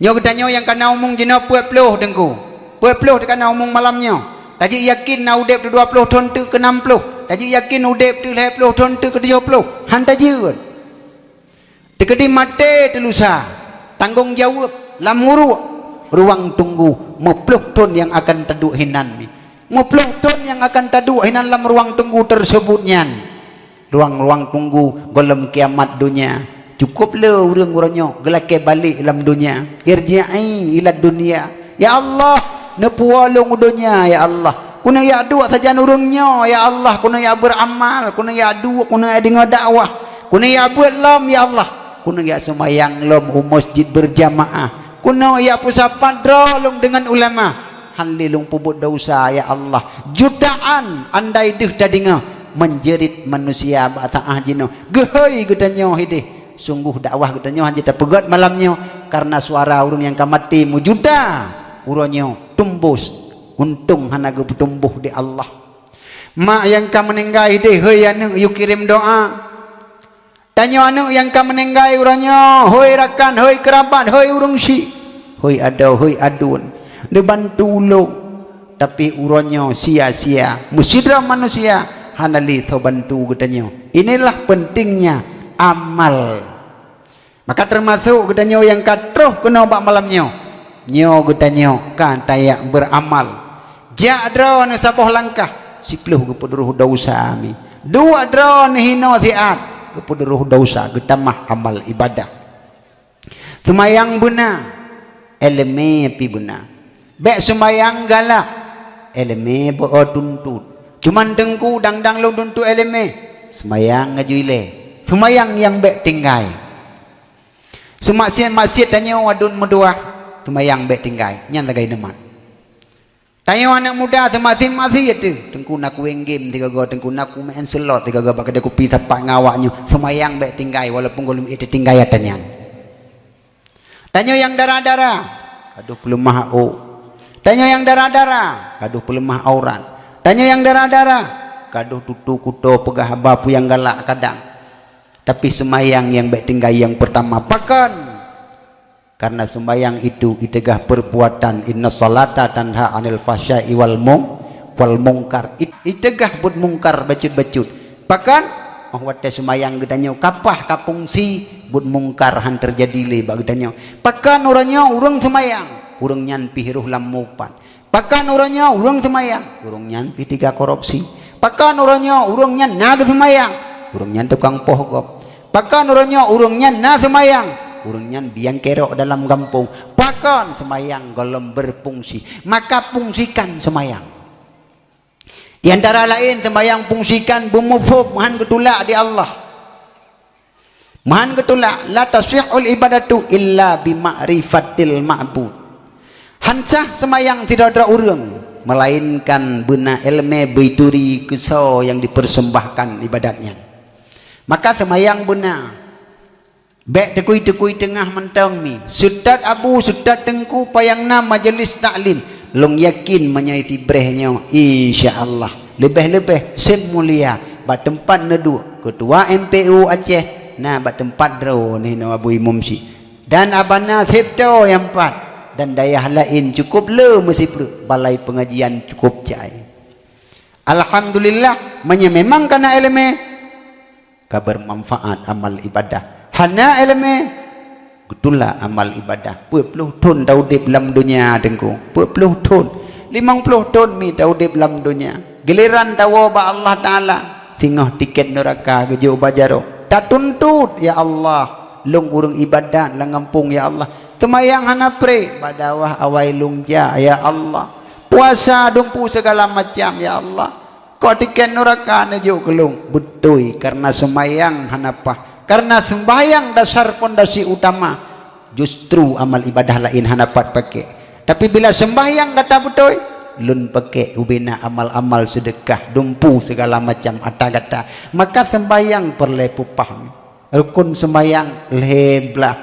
Nyoe geutanyoe nyang kana umong jinoe peuet ploh teungku. Peuet ploh teukana umong malam nyoe. Tajeuet yakin na udeb teuk dua ploh thon teuk keu nam ploh. Tajeuet yakin udeb teuk lhée ploh thon teuk keu tujoh ploh. Han tajeuet. Teukeudi maté teulusa, tanggong jaweueb lam uruek ruang tunggu meuploh thon nyang akan taduek hinan mi. Meuploh thon nyang akan taduek hinan lam ruang tunggu teusebut nyan. Ruang-ruang tunggu gohlom kiamat donya. Cukup le ureuëng uroe nyoe geulakée balek lam donya. Irji'i ilad dunya. Ya Allah, neupuwoe lôn u donya, ya Allah. Keuneuk jak duek sajan ureuëng nyoe, ya Allah. Keuneuk jak beuramal, keuneuk jak duek, keuneuk jak deungoe dakwah. Keuneuk jak beuet lom, ya Allah. Keuneuk jak seumayang lom u masjid berjamaah. Keuneuk jak peusapat droe lôn deungon ulama. Han lé lôn peubuet desya, ya Allah. Jutaan andai deuh tadeungoe menjerit manusia bak saát jinoe. Geuhôi geutanyoe hideh. Sungguh dakwah geutanyoe hana tapeugét malam nyoe, karena suara ureuëng nyang ka maté meujuta uroe nyoe tumbus, untông hana geupeutumbôh di Allah. Mak nyang ka meuninggai hideh, hôi aneuëk, yue kirém doá. Tanyoe aneuk nyang ka meuninggai uroe nyoe, hôi rakan, hôi keurabat, hôi ureuëng syik, hôi adoe, hôi aduen, neubantu ulôn. Tapi uroe nyoe sia-sia, meusidroe manusia hana lé soe bantu geutanyoe. Inilah pentingnya amal. Maka teumasok geutanyoe nyang ka troh keunoe bak malam nyoe. Nyoe geutanyoe ka tajak beuramal. Jak droeneuh saboh langkah, siplôh geupeuduroh desya mi. Duek droeneuh hinoe siat, geupeuduroh desya, geutamah amal ibadah. Seumayang beuna, iéleumé pih beuna. Bék seumayang galak, iéleumé beu-o tuntut. Cuman teungku dang-dang lôn tuntut iéleumé, seumayang ngon ilée. Seumayang nyang bék tinggai. Seumaksiet-maksiet tanyoe aduen meutuah, seumayang bék tinggai. Nyan sagai neumat. Tanyoe aneuk muda seumaksiet-maksiet teuh. Teungku na kuéng game sigoe-goe, teungku na kumeu'en slot sigoe-goe bak keudée kupi sapat ngon awaknyoe. Seumayang bék tinggai walaupun gohlom ék teutinggai ata nyan. Tanyoe nyang dara-dara, gadoh peuleumah ôk. Tanyoe nyang dara-dara, gadoh peuleumah aurat. Tanyoe nyang dara-dara, gadoh tutoe kutoe peugah haba peue nyang galak kadang. Tapi seumayang nyang bék tinggai nyang peurtama. Pakon? Karena seumayang itu iteugah perbuatan, inna salata tanha anil fahsya'i wal mung-, wal mungkar. It-, iteugah buet mungkar bacut-bacut. Pakon? Oh watée seumayang geutanyoe kapah ka fungsi, buet mungkar han teujadi lé bak geutanyoe. Pakon uroe nyoe ureuëng seumayang, ureuëng nyan pih roh lam mupat. Pakon uroe nyoe ureuëng seumayang, ureuëng nyan pih teuga korupsi. Pakon uroe nyoe ureuëng nyan na geuseumayang, ureuëng nyan tukang poh gob. Pakon uroe nyoe ureuëng nyan na seumayang, ureuëng nyan biang kerok dalam gampông. Pakon seumayang gohlom beufungsi, maka fungsikan seumayang. Di antara laén seumayang fungsikan beumufhom han geutulak di Allah. Meuhan geutulak, la tasihhul ibadatu illa bi ma'rifatil ma'bud. Han sah seumayang sidroe-droe ureuëng, melainkan beuna iéleumé beuturi keu soe nyang dipersembahkan ibadat nyan. Maka seumayang beuna. Bék teukui-teukui teungoh mantong mi. Seutôt abu, seutôt teungku payang na majelis taklim. Lôn yakin meunyoe sibreh nyoe, insya Allah. Leubeh-leubeh sem mulia bak teumpat neuduek Keutua M P U Aceh na bak teumpat droeneuh nyoe Abu Imum Syik. Dan abana seb toe nyang pat dan dayah laén cukup le meusipleuek balai peungajian cukup jai. Alhamdulillah, meunyoe memang kana iéleumé, ka beurmanfaat amal ibadah. Hana iéleumé, geutulak amal ibadah. Peuet ploh thon taudeb lam donya teungku. Peuet ploh thon, limong ploh thon mi taudeb lam donya. Giliran tawoe bak Allah Taala, singoh tiket neuraka geujok bak jaroe. Tatuntut, ya Allah, lôn ureuëng ibadat lam gampông, ya Allah. Teumayang hana pré, bak dawah awai lôn jak, ya Allah. Puasa dumpu segala macam, ya Allah. Kok tiket neuraka neujok keu lôn? Beutôi, karena seumayang hana paih. Karena sembahyang dasar pondasi utama, justru amal ibadah laén hana pat pakék. Tapi bila sembahyang gata beutôi, lôn pakék ubena amal-amal seudeukah, dumpu segala macam ata gata. Maka sembahyang peureulée peupah. Rukon sembahyang lhée blaih.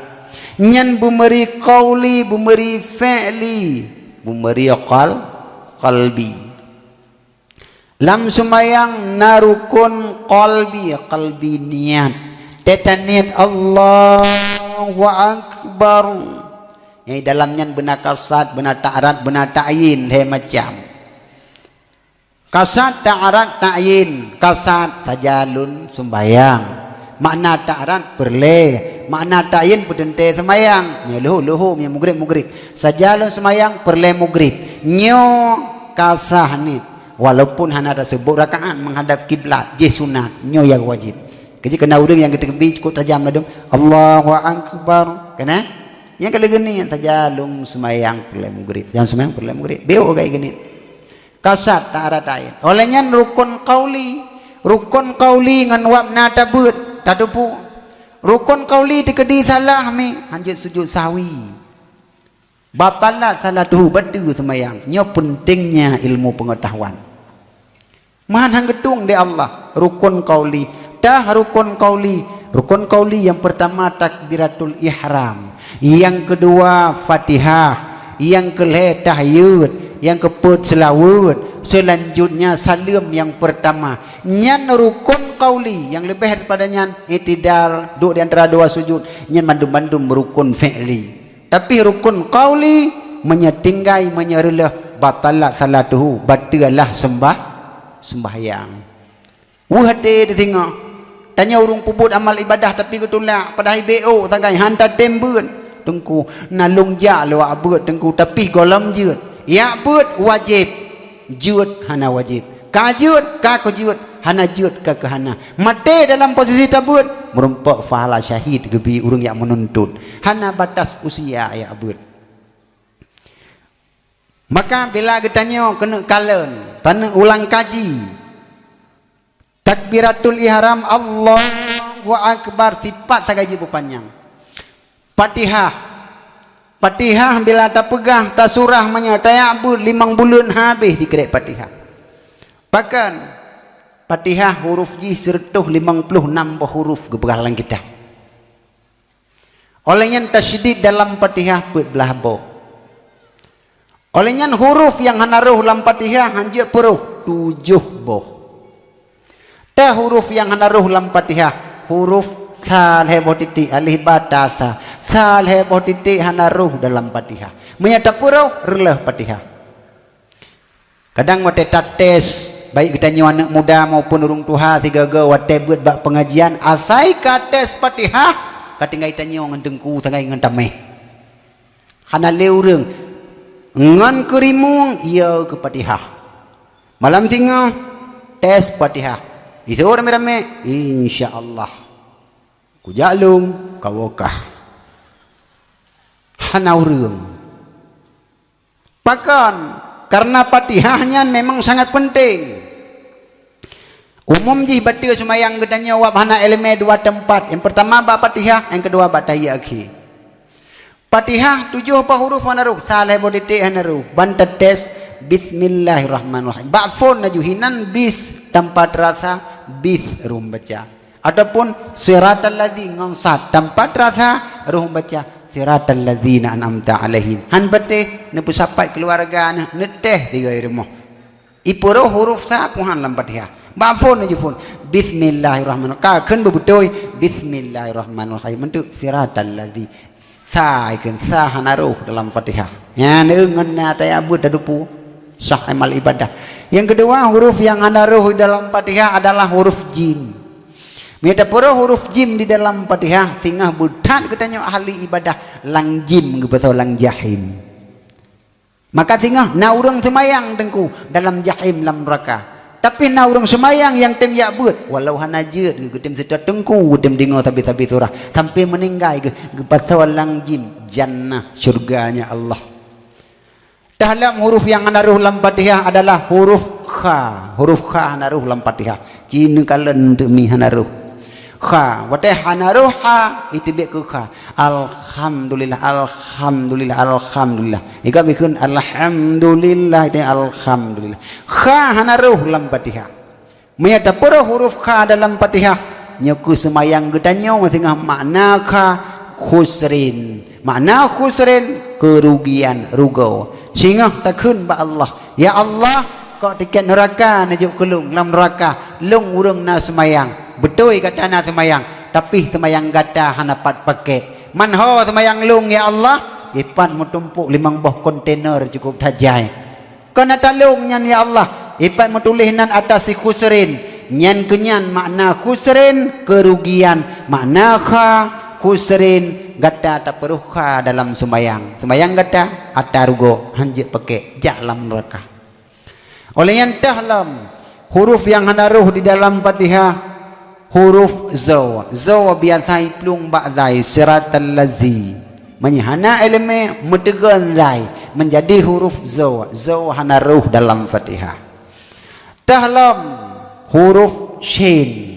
Nyan beumeuri qauli, beumeuri fi'li, beumeuri qal-, qalbi. Lam seumayang na rukon qalbi, qalbi niat. Teuka niat Allahu Akbar. Nyang dalam nyan beuna kasad, beuna ta'rad, beuna ta'yin, lhée macam. Kasad, ta'rad, ta'yin. Kasad saja lôn seumayang. Makna ta'rad peureulée, makna ta'yin peuteuntée seumayang. Nyoe leuhô-leuhô, nyoe mugrib-mugrib. Saja lôn seumayang peureulée mugrib. Nyoe kasad niat. Walaupun hana taseubut rakaat menghadap kiblat, jih sunat, nyoe nyang wajéb. Keujih keu na ureuëng nyang geuteukeubi cukup tajam ladum, Allahu Akbar. Keunan? Nyang ka lheueh geuh nyan saja lôn seumayang peureulée mugrib. Nyang seumayang peureulée mugrib. Bék gai geuh nyan. Kasad ta'rad ta'yin. Óh lheueh nyan rukon qauli. Rukon qauli ngon wab na tabeuet, tateupeue. Rukon qauli teukeudi salah mi, hanjeuet sujud sahwi. Batalat salatuhu, bateue seumayang. Nyoe peuntengnya ilmu peungeutahuan. Meuhan han geutueng di Allah, rukon qauli. Tah rukon qauli. Rukon qauli nyang peurtama takbiratul ihram. Nyang keudua Fatihah. Nyang keulhée tahiyat. Nyang keupeuet seulaweuet. Selanjutnya, saleuem nyang pertama. Nyan rukun qauli. Nyang leubeh daripada nyan, i'tidal, duek di antara dua sujud. Nyan mandum-mandum rukun fi'li. Tapi rukun qauli, meunyoe tinggai, meunyoe reuloh, batalat salatuhu, bateue lah seumbah-, seumbahyang. Weueh até teusingoh. Tanyoe ureuëng peubuet amal ibadah tapi geutulak, padahai B O sagai, han tatem beuet. Teungku, na lôn jak lôn jak beuet, Teungku, tapi gohlom jeuet. Jak beuet wajéb. Jeuet hana wajéb. Ka jeuet, ka keu jeuet, hana jeuet, ka keu hana. Maté dalam posisi tabeuet, meurumpok pahala syahid geubi ureuëng nyang meununtut. Hana batas usia jak beuet. Maka bila geutanyoe keuneuk kalon, taneuk ulang kaji, takbiratul ihram, Allahu Akbar, sipat sagai jih beupanyang. Fatihah. Fatihah bila tapeugah, tasurah, meunyoe tajak beuet limong buleuen habéh sikrek Fatihah. Pakon? Fatihah huruf jih sireutoh limong ploh nam boh huruf geupeugah lam kitab. Óh lheueh nyan tasydid dalam Fatihah peuet blaih boh. Óh lheueh nyan huruf nyang hana rhoh lam Fatihah hanjeuet peuroh tujoh boh. Teuh huruf nyang hana rhoh lam Fatihah, huruf sa lhée boh titik, alif ba ta sa. Sa lhée boh titik hana rhoh dalam Fatihah. Meunyoe tapeuroh, reuloh Fatihah. Kadang watée tates, baik geutanyoe aneuëk muda maupun ureuëng tuha sigoe-goe watée beuet bak peungajian, asai ka tes Fatihah, ka tinggai tanyoe ngon teungku sagai ngon tameh. Hana lé ureuëng ngon keurimueng, iya keu Fatihah. Malam singoh, tes Fatihah. Iseuôt ramé-ramé, insya Allah. Kujak lôn, kawoe kah. Hana ureuëng. Pakon? Karena Fatihah nyan memang sangat penting. Umum jih bateue seumayang geutanyoe wab hana iéleumé dua teumpat. Nyang pertama bak Fatihah, nyang keudua bak tahiyat akhé. Fatihah tujoh boh huruf hana rhoh, sa lhée boh titik hana rhoh. Ban tates, Bismillahirrahmanirrahim. Bak phon laju hinan bis tanpa terasa, bis rhoh baca. Ataupun siratal ladzi ngon sad tanpa terasa rhoh baca siratal ladzina an'amta 'alaihim. Han patéh neupeusapat keuluwarga neuh, neutéh sigoe rumoh. Ipeuroh huruf sa peuhan lam Fatihah. Bak phon laju phon. Bismillahirrahmanirrahim. Ka kheun beubeutôi. Bismillahirrahmanirrahim. Meunteuk siratal ladzi. Sa ikheun, sa hana rhoh dalam Fatihah. Nyan ngon na tajak beuet tadupu sah amal ibadah. Nyang keudua, huruf nyang hana rhoh dalam Fatihah adalah huruf jim. Meunyoe tapeuroh huruf jim di dalam Fatihah, singoh beuthat geutanyoe ahli ibadah lam jim geupasoe lam jahim. Maka singoh na ureuëng seumayang teungku dalam jahim lam nuraka. Tapi na ureuëng seumayang nyang tem jak beuet, walau hana jeuet geutem seutôt teungku, geutem deungoe sabe-sabe surah sampai meuninggai geuh geupasoe lam jim jannah syurganya Allah. Teuh lom huruf nyang hana rhoh lam Fatihah adalah huruf kha. Huruf kha hana rhoh lam Fatihah. Ci neukalon teumi hana rhoh. Kha, watée hana rhoh ha, iteubiet keu kha. Alhamdulillah, alhamdulillah, alhamdulillah. Ikab ikheun alhamdulillah, itu alhamdulillah. Kha hana rhoh lam Fatihah. Meunyoe tapeuroh huruf kha dalam Fatihah, nyoe keuh seumayang geutanyoe singoh makna kha khusrin. Makna khusrin, keurugian, rugoe. Singoh takheun bak Allah, "Ya Allah, kok tiket nuraka neujok keu lôn lam nuraka, lôn ureuëng na seumayang." Beutôi gata na seumayang, tapi seumayang gata hana pat pakek. Man ho seumayang lôn, ya Allah? Ipat meutumpok limong boh kontainer cukup that jai. Kon ata lôn nyan, ya Allah, ipat meutuléh nan ata si khusrin. Nyan keuh nyan makna khusrin, keurugian. Makna kha, khusrin, gata tapeuroh kha dalam seumayang. Seumayang gata ata rugoe, hanjeuet pakek, jak lam nuraka. Óh lheueh nyan teuh lom huruf nyang hana rhoh di dalam Fatihah, huruf zo. Zo biasa iplueng bak zai, siratal lazi. Meunyoe hana iéleumé, meuteugon zai, meunjadi huruf zo. Zo hana rhoh dalam Fatihah. Teuh lom huruf shin.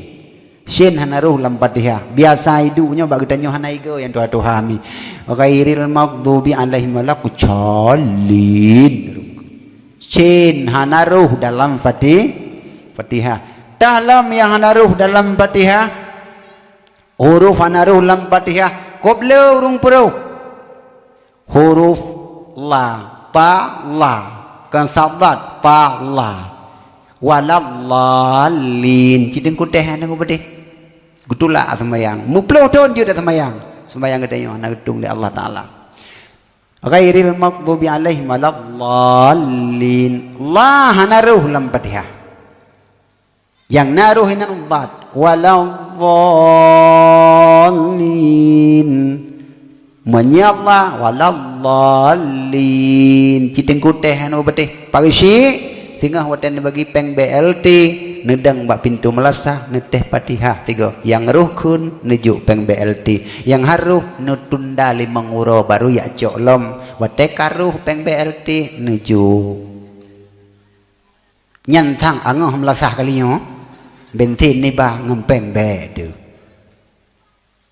Shin hana rhoh lam Fatihah. Biasa iduek nyoe bak geutanyoe hana igoe nyang tuha-tuha mi. Ghairil maghdubi alaihim waladdallin. Shin hana rhoh dalam Fati-, Fatihah. Teuh lom nyang hana rhoh dalam Fatihah. Huruf hana rhoh lam Fatihah. Kop le ureuëng peuroh. Huruf la, ta, la. Kon sadat. Allah. Waladdallin. Cit teungku teh hana geupeudeh. Geutulak seumayang. Meuploh thon jeuet seumayang. Seumayang geutanyoe hana geutueng lé Allah Taala. Ghairil maghdubi alaihim waladdallin. Dha hana rhoh lam Fatihah. Nyang na rhoh inan dad. Waladdallin. Meunyoe dha, waladdallin. Cit teungku teh hana geupeudeh. Pageusik, singoh watée neubagi péng B L T, neudong bak pintoe meulasah, neuteh Fatihah sigoe. Nyang rhoh kheun neujok péng B L T. Nyang han rhoh neutunda limong uroe baru jak cok lom. Watée ka rhoh péng B L T, neujok. Nyan thang angoh meulasah kali nyoe, bensin nibak ngon péng bék teuh.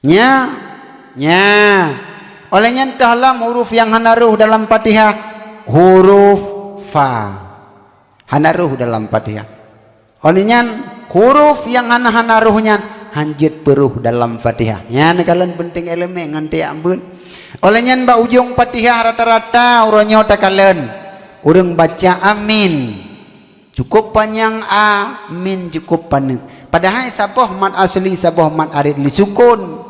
Nya, nya. Óh lheueh nyan toh lom huruf nyang hana rhoh dalam Fatihah, huruf fa. Hana rhoh dalam Fatihah. Óh lheueh nyan huruf nyang hana-hana rhoh nyan hanjeuet peurhoh dalam Fatihah. Nyan kalon peunteng ileumé ngon tiak beuet. Óh lheueh nyan bak ujong Fatihah rata-rata uroe nyoe takalon ureuëng baca amin. Cukup panyang a, min cukup paneuk. Padahai saboh mat asli, saboh mat arit disukon.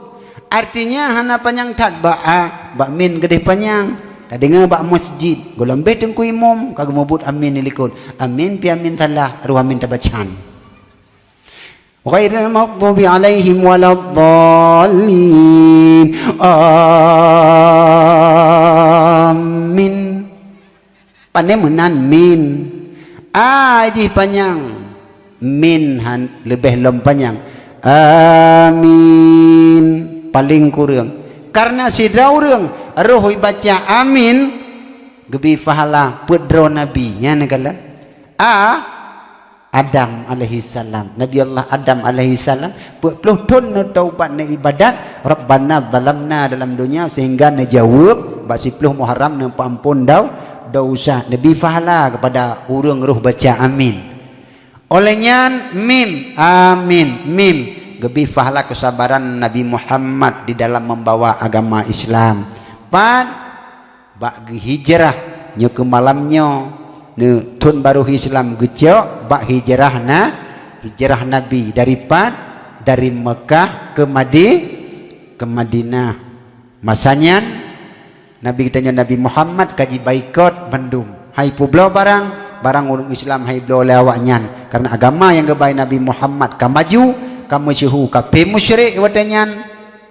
Artinya hana panyang that bak a, bak min keudeh panyang. Tadeungoe bak masjid, gohlom béh teungku imum ka geumubuet amin di likot. Amin pih amin salah, rhoh amin tabacan. Ghairil maghdubi alaihim waladdallin. Amin. Pane meunan min. A jih panyang. Min han leubeh lom panyang. Amin. Paleng kureueng. Karena sidroe ureuëng rhoh ibaca amin, geubi pahala peuet droe nabi. Nyan neukalon. A Adam alaihissalam. Nabi Allah Adam alaihissalam peuet ploh thon neutaubat, neuibadat, "Rabbana zalamna" dalam donya, sehingga neujaweueb bak siploh Muharram neupeuampon dau-, dosa. Neubi pahala kepada ureuëng rhoh baca amin. Óh lheueh nyan mim, amin, mim, geubi pahala keusabaran Nabi Muhammad di dalam membawa agama Islam. Pat Bak geuhijrah nyoe keu malam nyoe, neu thon barô Islam geucok bak hijrah na, hijrah Nabi dari pat, dari Mekah ke Madi-, ke Madinah. Masa nyan Nabi geutanyoe Nabi Muhammad ka jibaikot bandum. Hai peubloe barang, barang ureuëng Islam hai bloe lé awaknyan. Karena agama nyang geubai Nabi Muhammad ka maju, ka meusyeuhu kafé musyrik watée nyan.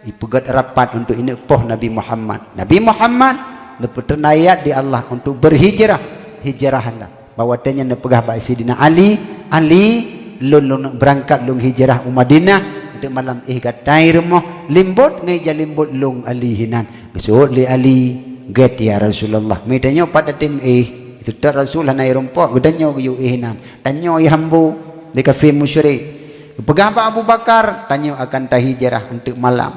Ipeugét rapat untuk ineuk poh Nabi Muhammad. Nabi Muhammad neupeuteunayat di Allah untuk berhijrah, hijrahlah. Bak watée nyan neupeugah bak Sidina Ali, "Ali, lôn, lôn beurangkat lôn hijrah u Madinah, untuk malam éh gata i rumoh, limbot ngai jalimbot lôn Ali hinan." Geuseuôt lé Ali, "Gét ya Rasulullah, meutanyoe pat tatem éh, teutot Rasul hana i rumpok, geutanyoe geuyue éh hinan, tanyoe i hambo lé kafé musyrik." Geupeugah bak Abu Bakar, "Tanyoe akan tahijrah untuk malam."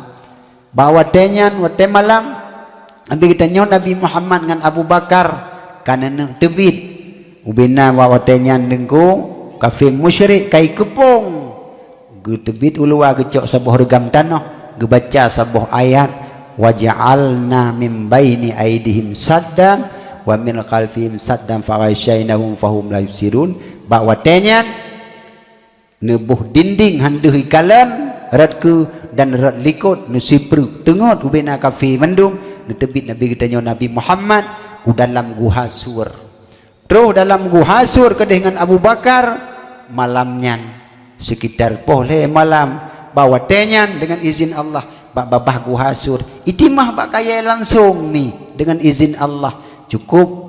Bak watée nyan, watée malam, Nabi geutanyoe Nabi Muhammad ngon Abu Bakar ka neuneuk teubiet. Ubena bak watée nyan deungku, kafé musyrik ka ikeupong. Geuteubiet u luwa geucok saboh reugam tanoh, geubaca saboh ayat, "Wa ja'alna min baini aidihim saddan wa min khalfihim saddan fa aghsyainahum fahum la yubsirun." Bak watée nyan, neuboh dinding han deuh ikalon, rot keue dan rot likot neusipreuk. Teungeut ubena kafé mandum, neuteubiet Nabi geutanyoe Nabi Muhammad u dalam guha Sur. Troh dalam guha Sur keudeh ngon Abu Bakar malam nyan. Sekitar poh lhée malam, bak watée nyan deungon izin Allah, bak babah guha Sur, itimah bak kayée langsong mi deungon izin Allah. Cukup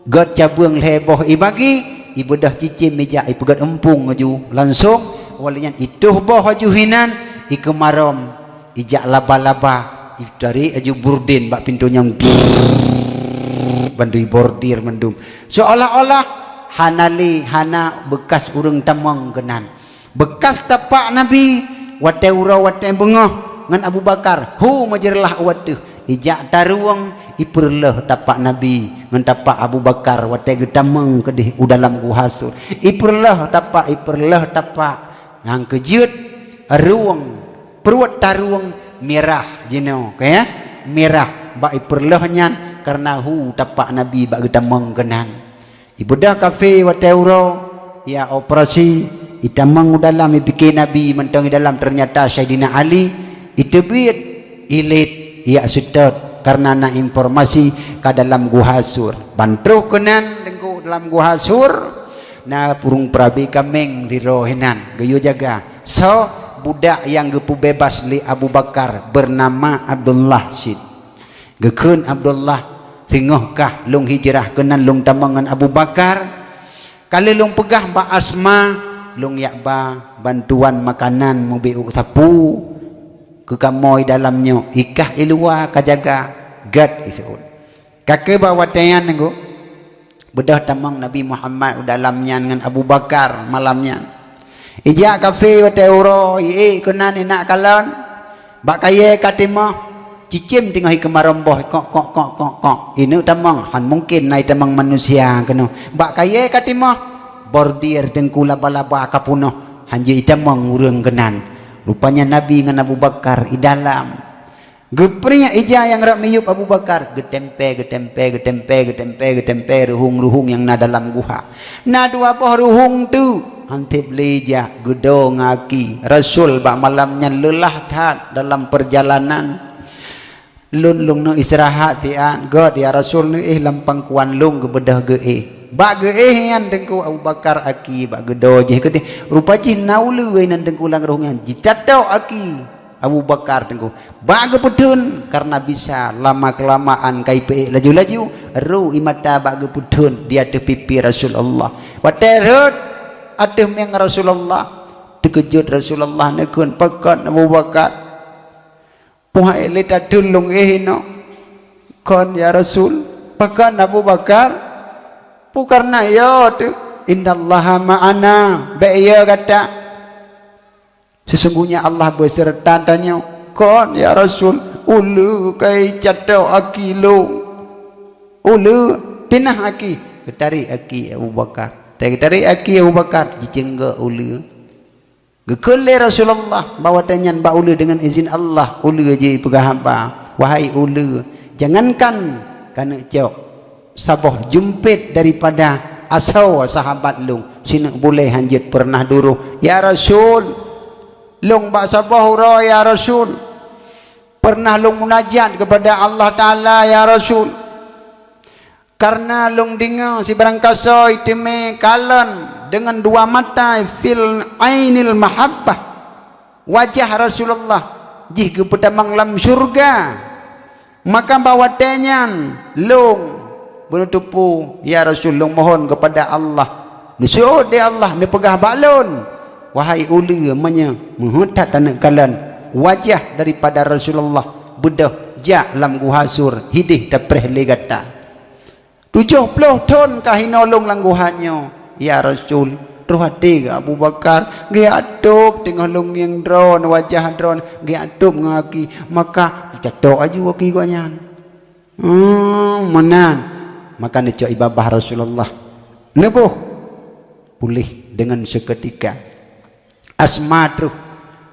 Gét cabeueng lhée boh ibagi, ibeudôh cicém ijak ipeugét eumpung laju langsong, óh lheueh nyan itoh boh laju hinan, ikeumarom, ijak laba-laba, itarek laju burdin bak pintoe nyan, brrrr, bandum ibordir mandum. Seolah-olah hana lé, hana beukas ureuëng tamong keunan. Beukas tapak Nabi watée uroe watée beungoh ngon Abu Bakar, hu meujeureulah u ateueh. Ijak tarueng, ipeureuloh tapak Nabi ngon tapak Abu Bakar watée geutamong keudeh u dalam guha Sur. Ipeureuloh tapak, ipeureuloh tapak. Nyang keujeuet, rueng, pruet tarueng mirah jinoe, ka ya? Mirah bak ipeureuloh nyan kareuna hu tapak Nabi bak geutamong keunan. Ibeudôh kafé watée uroe, ya operasi, itamong u dalam, ipike Nabi mantong i dalam, teunyata Saidina Ali, iteubiet, ilet, ijak seutôt, kareuna na informasi ka dalam guha Sur. Ban troh keunan teungku dalam guha Sur, na ureuëng peurabe kaméng sidroe hinan, geuyue jaga. Soe? Budak nyang geupeubeubaih lé Abu Bakar, beunama Abdullah cit. Geukheun Abdullah, "Singoh kah lôn hijrah keunan lôn tamong ngon Abu Bakar. Ka lheueh lôn peugah bak Asma, lôn jak ba bantuan makanan meubiôk sapeue keu kamoe dalam nyoe, i kah i luwa ka jaga, gét iseuôt." Ka keuh bak watée nyan teungku, beudôh tamong Nabi Muhammad u dalam nyan ngon Abu Bakar malam nyan. Ijak kafé watée uroe, iék keunan inak kalon. Bak kayée ka timoh, cicém teungoh ikeumarong boh, kok, kok, kok, kok, kok. Ineuk tamong, hán mungken na itamong manusia keunoe. Bak kayée ka timoh, bordir teungku laba-laba ka peunoh, hán jeuet itamong ureuëng keunan. Rupanya Nabi ngon Abu Bakar i dalam. Geupriek ija nyang rot miyueb Abu Bakar, geutempe, geutempe, geutempe, geutempe, geutempe ruhueng-ruhueng nyang na dalam guha. Na dua boh ruhueng teuk, hán teueb lé ija, geudo ngon aki. Rasul bak malam nyan leulah that dalam peurjalanan. "Lôn, lôn neuk istirahat siat." "Gét, ya Rasul, neuéh lam pangkuan lôn," geubeudôh geuéh. Bak geuéh nyan teungku Abu Bakar aki bak geudo jih keudeh. Rupa jih na uleue inan teungku lam ruhueng nyan. Jicatok aki Abu Bakar teungku. Bak geupeutheun, kareuna bisa lama keulamaan ka ipeuék laju-laju, ro i mata bak geupeutheun di ateueh pipi Rasulullah. Watée rhot ateueh mieng Rasulullah, teukeujot Rasulullah neukheun, "Pakon Abu Bakar? Puhai lé tateun lôn éh inoe?" "Kon, ya Rasul." "Pakon Abu Bakar?" "Peue kareuna yo teuh?" "Innallaha ma'ana, bék yo gata. Sesungguhnya Allah beuseureuta tanyoe." "Kon, ya Rasul?" "Uleue ka icatok aki lôn." "Uleue?" "Pinah aki." Geutarek aki Abu Bakar. Geutarek aki Abu Bakar, jiceunggok uleue. Geukheun lé Rasulullah bahwa watée nyan bak uleue deungon izin Allah, uleue jipeugah haba, "Wahai uleue, jangankan kaneuk cok saboh jumpet daripada asoe sahabat lôn, sineuk bulée hán jeuet peureunah duroh." "Ya Rasul, lôn bak saboh uroe, ya Rasul, peureunah lôn munajat keupada Allah Taala, ya Rasul. Kareuna lôn deungoe sibarang kasoe teumé kalon deungon dua mata fil ainil mahabbah wajah Rasulullah jih geupeutamong lam syurga. Maka bak watée nyan lôn beuneuteupeu, ya Rasul, lôn mohon keupada Allah, neuseuôt lé Allah neupeugah bak lôn, wahai uleue, meunyoe meuheuet that taneuk kalon wajah daripada Rasulullah, beudôh jak lam guha Sur, hideh tapreh lé gata." Tujoh ploh thon ka hinoe lôn lam guha nyoe, ya Rasul. Troh até geu Abu Bakar, geujak tôb teungoh lôn ngieng droeneuh, wajah droeneuh, geujak tôb ngon aki, maka jicatok aju aki gobnyan. Hmm, meunan. Maka neucok i babah Rasulullah. Neuboh. Puléh deungon seukeutika. Asma troh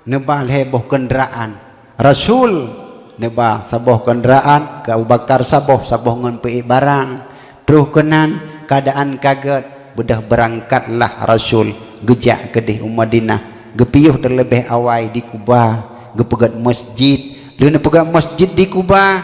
neuba lhée boh keundaraan. Rasul neuba saboh keundaraan, keu Abu Bakar saboh, saboh ngon peuék barang. Troh keunan, keuadaan ka gét, beudôh beurangkatlah Rasul geujak keudeh u Madinah. Geupiôh teuleubeh awai di Kuba, geupeugét masjid. Lheueh neupeugét masjid di Kuba,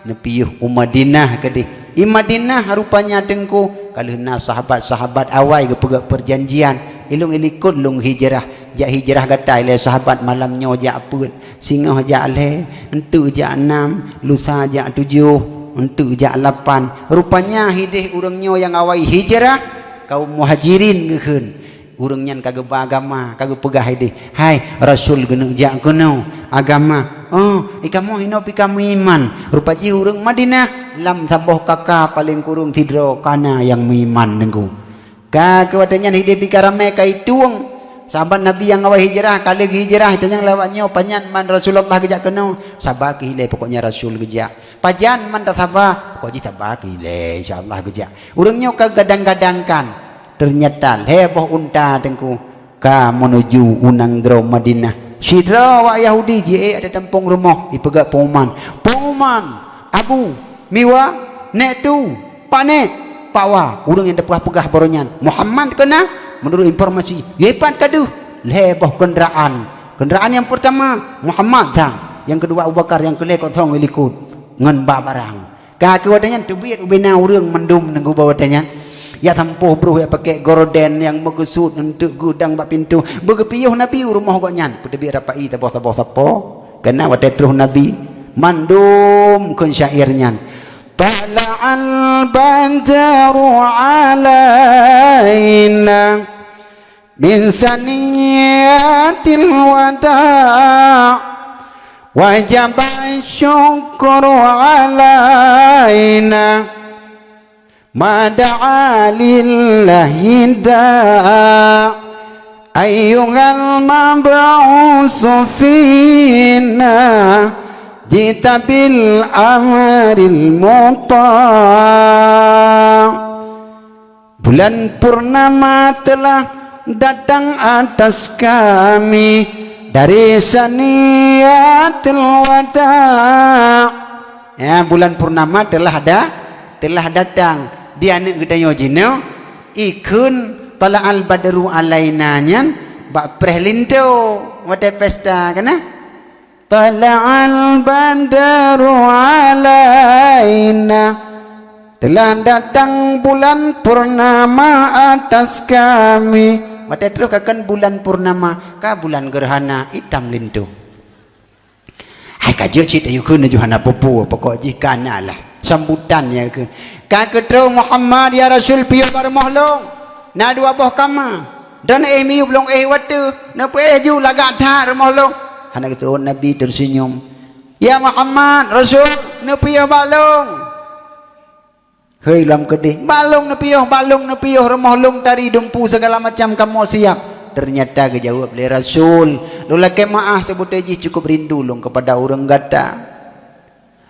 neupiôh u Madinah keudeh. I Madinah rupanya teungku, ka lheueh na sahabat-sahabat awai geupeugét peurjanjian, "Ilôn ilikot lôn hijrah, jak hijrah gata ilée sahabat, malam nyoe jak peuet, singoh jak lhée, eunteuk jak nam, lusa jak tujoh, eunteuk jak lapan." Rupanya hideh ureuëng nyoe nyang awai hijrah, kaum Muhajirin geukheun. Ureuëng nyan ka geuba agama, ka geupeugah ideh, "Hai, Rasul geuneuk jak keunoe agama." "Oh, i kamoe hinoe pih ka meuiman." Rupa jih ureuëng Madinah lam saboh kaka paleng kureueng sidroe ka na nyang meuiman teungku. Ka keu watée nyan ideh pih ka ramé ka itueng. Sahabat Nabi nyang awai hijrah, ka lheueh hijrah, itanyong lé awak nyoe, "Pajan man Rasulullah geujak keunoe?" "Saba keu ilée, pokoknya Rasul geujak." "Pajan man tasaba?" "Pokok jih saba keu ilée, insya Allah geujak." Ureuëng nyoe ka gadang-gadangkan. Teunyata lhée boh unta teungku ka meunuju u nanggroe Madinah. Sidroe awak Yahudi jiék ateueh tampông rumoh, ipeugét pengumuman. Pengumuman, "Abu, Miwa, Nek Tu, Pak Nek, Hawa, ureuëng nyang teupeugah-peugah baroe nyan. Muhammad keunan, menurut informasi, yue pat ka deuh lhée boh keundaraan. Keundaraan nyang peurtama Muhammad, dan nyang keudua Abu Bakar, nyang keulhée kosong ilikot ngon ba barang. Ka keu watée nyan teubiet ubena ureuëng mandum nunggu bak watée nyan. Ya sampôh broh ya pakèk gorden nyang meugeusut eunteuk geudang bak pintoe. Beugeupiôh Nabi u rumoh gobnyan. Peuteubiet rapai saboh-saboh sapo. Keunan watée troh Nabi mandum kheun syair nyan. Tala'al badru alaina min saniyatil wada', wajaba syukru alaina ma da'a lillahi da'. Ayyuhal mab'usu fina, ji'ta bil amril muta'. Bulan purnama telah datang atas kami dari saniyatil wada'. Ya, bulan purnama telah ada, telah datang. Di aneuëk geutanyoe jinoe, ikheun tala'al badru alaina nyan bak preh linto watée pesta, keunan. Tala'al badru alaina. Telah datang bulan purnama atas kami. Watée troh ka kheun bulan purnama, ka bulan gerhana, itam linto. Hai ka jeuet cit ayue kheun laju hana peue-peue, pokok jih ka na lah. Sambutan ya kheun. Ka keutroh Muhammad, ya Rasul, piôh bak rumoh lôn. Na dua boh kama. Dan éh miyueb lôn éh watée, neupeuéh ju lagak that rumoh lôn. Hana geuteuôt Nabi teusenyum. Ya Muhammad, Rasul, neupiôh bak lôn. Hei lam keudeh, bak lôn neupiôh, bak lôn neupiôh, rumoh lôn tari dumpu segala macam kamoe siap. Ternyata geujaweueb lé Rasul, lôn lakée meuáh seubeuté jih cukup rindu lôn keupada ureuëng gata.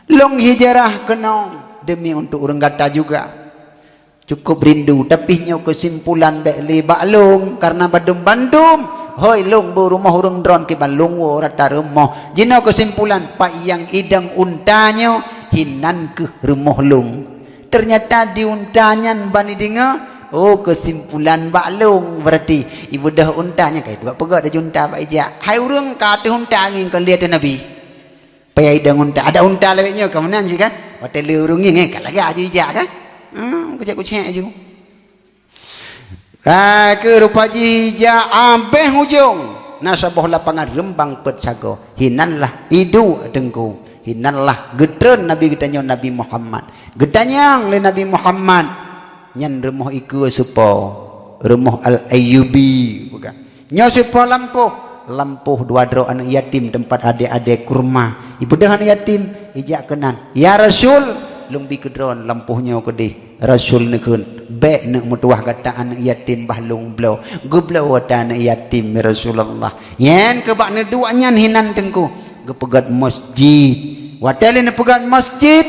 Lôn hijrah keunoe demi untuk ureuëng gata juga. Cukup rindu, tapi nyoe keusimpulan bék lé bak lôn, karena bandum-bandum hôi lôn beu rumoh ureuëng droe kiban lôn woe rata rumoh. Jinoe keusimpulan, pat nyang idong unta nyoe, hinan kheueh rumoh lôn. Ternyata di unta nyan ban ideungoe, oh, keusimpulan bak lôn, berarti ibeudôh unta nyan ka ipeugah-peugah laju unta bak ijak. Hai ureuëng ka ateueh unta ngieng kon lé ateueh Nabi. Payah idong unta. Ada unta lawét nyoe ka meunan cit kan? Watée lé ureuëng ngieng, eh, ka lagak aju ijak kan? Hmm, kucék-kucék aju. Ah, keu rupa jih ijak abéh ujong. Na saboh lapangan reumbang peuet sagoe. Hinanlah iduek teungku. Hinanlah geutreun Nabi geutanyoe Nabi Muhammad. Geutanyong lé Nabi Muhammad, nyan rumoh ikeue soe po? Rumoh Al-Ayyubi, bukan? Nyoe sipa lampôh, lampôh dua droe aneuëk yatim teumpat adé-adé kurma. Ibeudôh aneuëk yatim, ijak keunan, "Ya Rasul, lôn bi keudroe lampôh nyoe keudeh." Rasul neukheun, "Bék neuk meutuwah gata aneuëk yatim bah lôn bloe." Geubloe watée aneuëk yatim, ya Rasulullah. Nyan keu bak neuduek nyan hinan teungku, geupeugét masjid. Watée lé neupeugét masjid,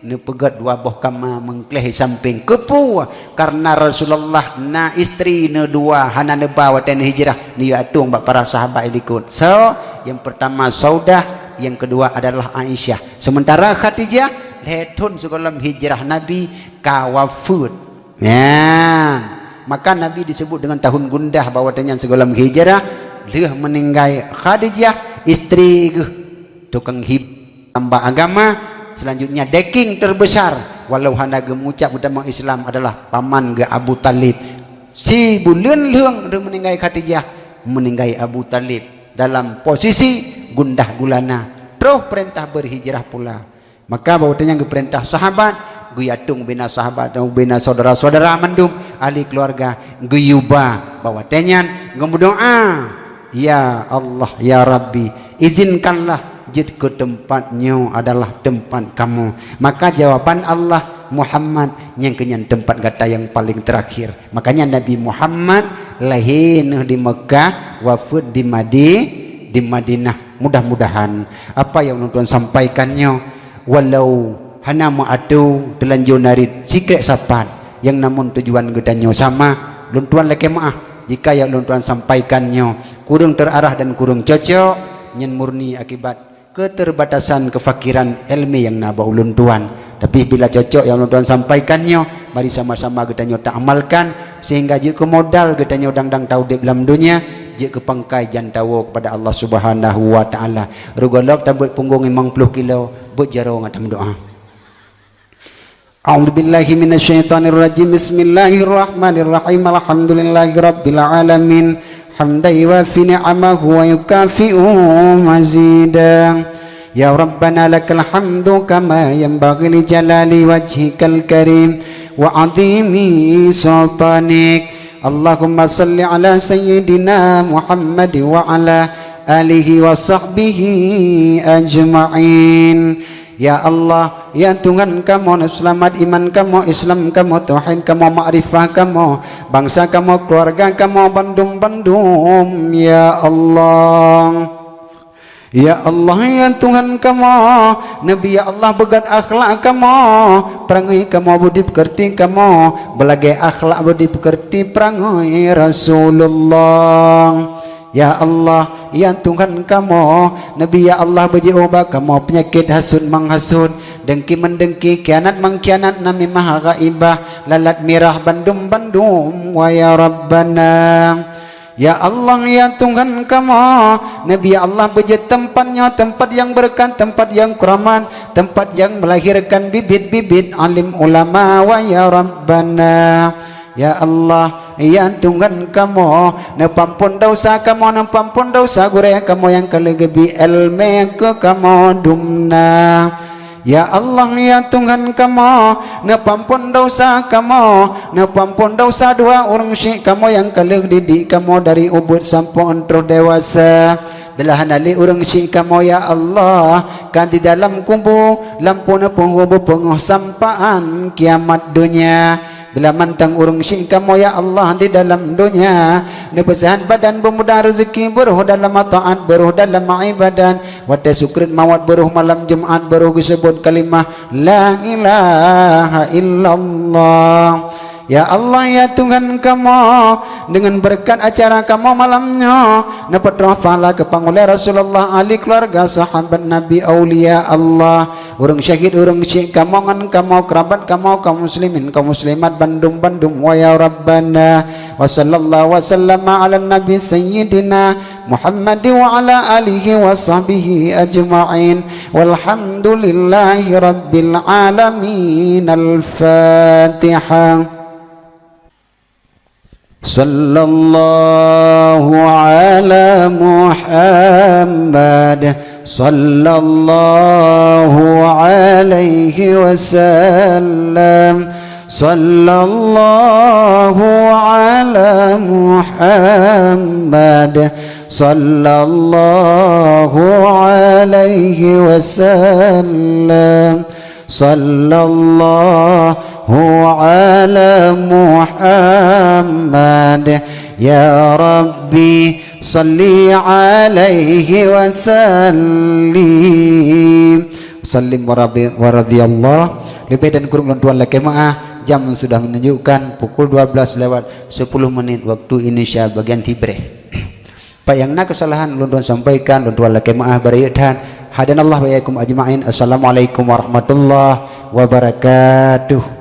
neupeugét dua boh kama meungkléh sampéng. Keupeue? Karena Rasulullah na istri neudua, hana neuba watée neuhijrah, neuyue atong bak para sahabat ilikot. So, yang pertama Saudah, yang kedua adalah Aisyah. Sementara Khadijah, lhée thon sigohlom hijrah Nabi ka wafeuet. Nyan. Maka Nabi disebut dengan tahun gundah, bahwa watée nyan sigohlom hijrah, lheueh meuninggai Khadijah, istri geuh. Tukang hib tambah agama, selanjutnya daging terbesar, walau hana geumucap geutamong Islam, adalah paman geuh Abu Thalib. Sibuleuen lheueng lheueh meuninggai Khadijah, meuninggai Abu Thalib dalam posisi gundah gulana. Troh peurintah berhijrah pula. Maka bak watée nyan geupeurintah sahabat, geuyue atong ubena sahabat dan ubena syedara-syedara mandum ahli keuluwarga, geuyue ba bak watée nyan, geumeudoá, "Ya Allah, ya Rabbi, izinkanlah jeuet keu teumpat nyoe adalah teumpat kamoe." Maka jawaban Allah, "Muhammad, nyan keuh nyan teumpat gata nyang paleng teurakhir." Makanya Nabi Muhammad lahé neuh di Meukah, wafeuet di Madi-, di Madinah. Mudah-mudahan apa nyang ulôn tuan sampaikan nyoe, walau hana meuatô teulanjô narit sikrék sapat, nyang namun tujuan geutanyoe sama, lôn tuan lakée meuáh jika nyang lôn tuan sampaikan nyoe kureueng teuarah dan kureueng cocok, nyan murni akibat keuterbatasan keufakiran ilmu nyang na bak ulôn tuan. Tapi bila cocok nyang ulôn tuan sampaikan nyoe, Mari sama-sama geutanyoe taamalkan, sehingga jeuet keu modal geutanyoe dang-dang taudeb lam donya, jeuet keu pangkai jantawoe kepada Allah Subhanahu wa Taala. Rugoe lom tabeuet punggong limong ploh kilo, beuet jaroe ngon tameudoa. A'udzubillahi minasyaitonirrajim. Bismillahirrahmanirrahim. Alhamdulillahirabbil alamin. Hamdan yuwafi ni'amahu wa yukafi'u mazida. Ya Rabbana lakal hamdu kama yanbaghi li jalali wajhikal karim wa 'azimi sultanik. Allahumma shalli ala sayyidina Muhammad wa ala alihi wa sahbihi ajma'in. Ya Allah, ya Tuhan kamoe, neuseulamat iman kamoe, Islam kamoe, tauhid kamoe, makrifah kamoe, bansa kamoe, keuluwarga kamoe, bandum-bandum, ya Allah. Ya Allah, ya Tuhan kamoe, Nabi ya Allah, beugat akhlak kamoe, peurangui kamoe, budi peukeurti kamoe, beulagée akhlak, budi peukeurti, peurangui Rasulullah. Ya Allah, ya Tuhan kamoe, Nabi ya Allah, beujiôh bak kamoe peunyakét hasut manghasut, dengki meudengki, khianat mangkhianat, namimah ghaibah, lalat mirah, bandum-bandum, wa ya Rabbana. Ya Allah, ya Tuhan kamoe, Nabi ya Allah, beujeuet teumpat nyoe teumpat nyang beureukat, teumpat nyang keuramat, teumpat nyang meulahirkan bibit-bibit alim ulama, wa ya Rabbana. Ya Allah, ya Tuhan kamoe, neupeuampon desya kamoe, neupeuampon desya gurée kamoe nyang ka lheueh geubri iéleumé keu kamoe dumna. Ya Allah, ya Tuhan kamoe, neupeuampon desya kamoe, neupeuampon desya dua ureuëng syik kamoe nyang ka lheueh didik kamoe dari ubit sampoe 'an troh dewasa. Bila hana lé ureuëng syik kamoe, ya Allah, ka di dalam kubu, lampôh neupeuhu beupeungoh sampaan kiamat donya. Bila mantong ureuëng syik kamoe, ya Allah, di dalam donya, neupeusehat badan, beumudah rezeki, beuroh dalam taát, beuroh dalam ibadat, watée sukrit mawöt, beuroh malam Jumat, beuroh geuseubut kalimah la ilaha illallah. Ya Allah, ya Tuhan kamoe, deungon beureukat acara kamoe malam nyoe, neupeutroh pahala keu pangulée Rasulullah, ahli keuluwarga, sahabat Nabi, aulia Allah, ureuëng syahid, ureuëng syik kamoe ngon kamoe, keurabat kamoe, kaum muslimin, kaum muslimat, bandum-bandum, wa ya Rabbana. Wa sallallahu wa sallama ala Nabi Sayyidina Muhammad wa ala alihi wa sahbihi ajma'in. Walhamdulillahi rabbil alamin. Al-Fatihah. صلى الله على محمد، صلى الله عليه وسلم، صلى الله على محمد، صلى الله عليه وسلم. صلى الله على محمد. يا ربي صل عليه وسلم. Sallim wa rabi-, wa radiyallah. Leubeh dan kureueng lôn tuan lakée meu'ah, jam sudah menunjukkan pukul dua belas lewat sepuluh menit waktu Indonesia bagian Tibet. Pat nyang na keusalahan lôn tuan sampaikan, lôn tuan lakée meu'ah, beurayeuk that. Hadanallah wa iyyakum ajma'in. Assalamualaikum warahmatullahi wabarakatuh.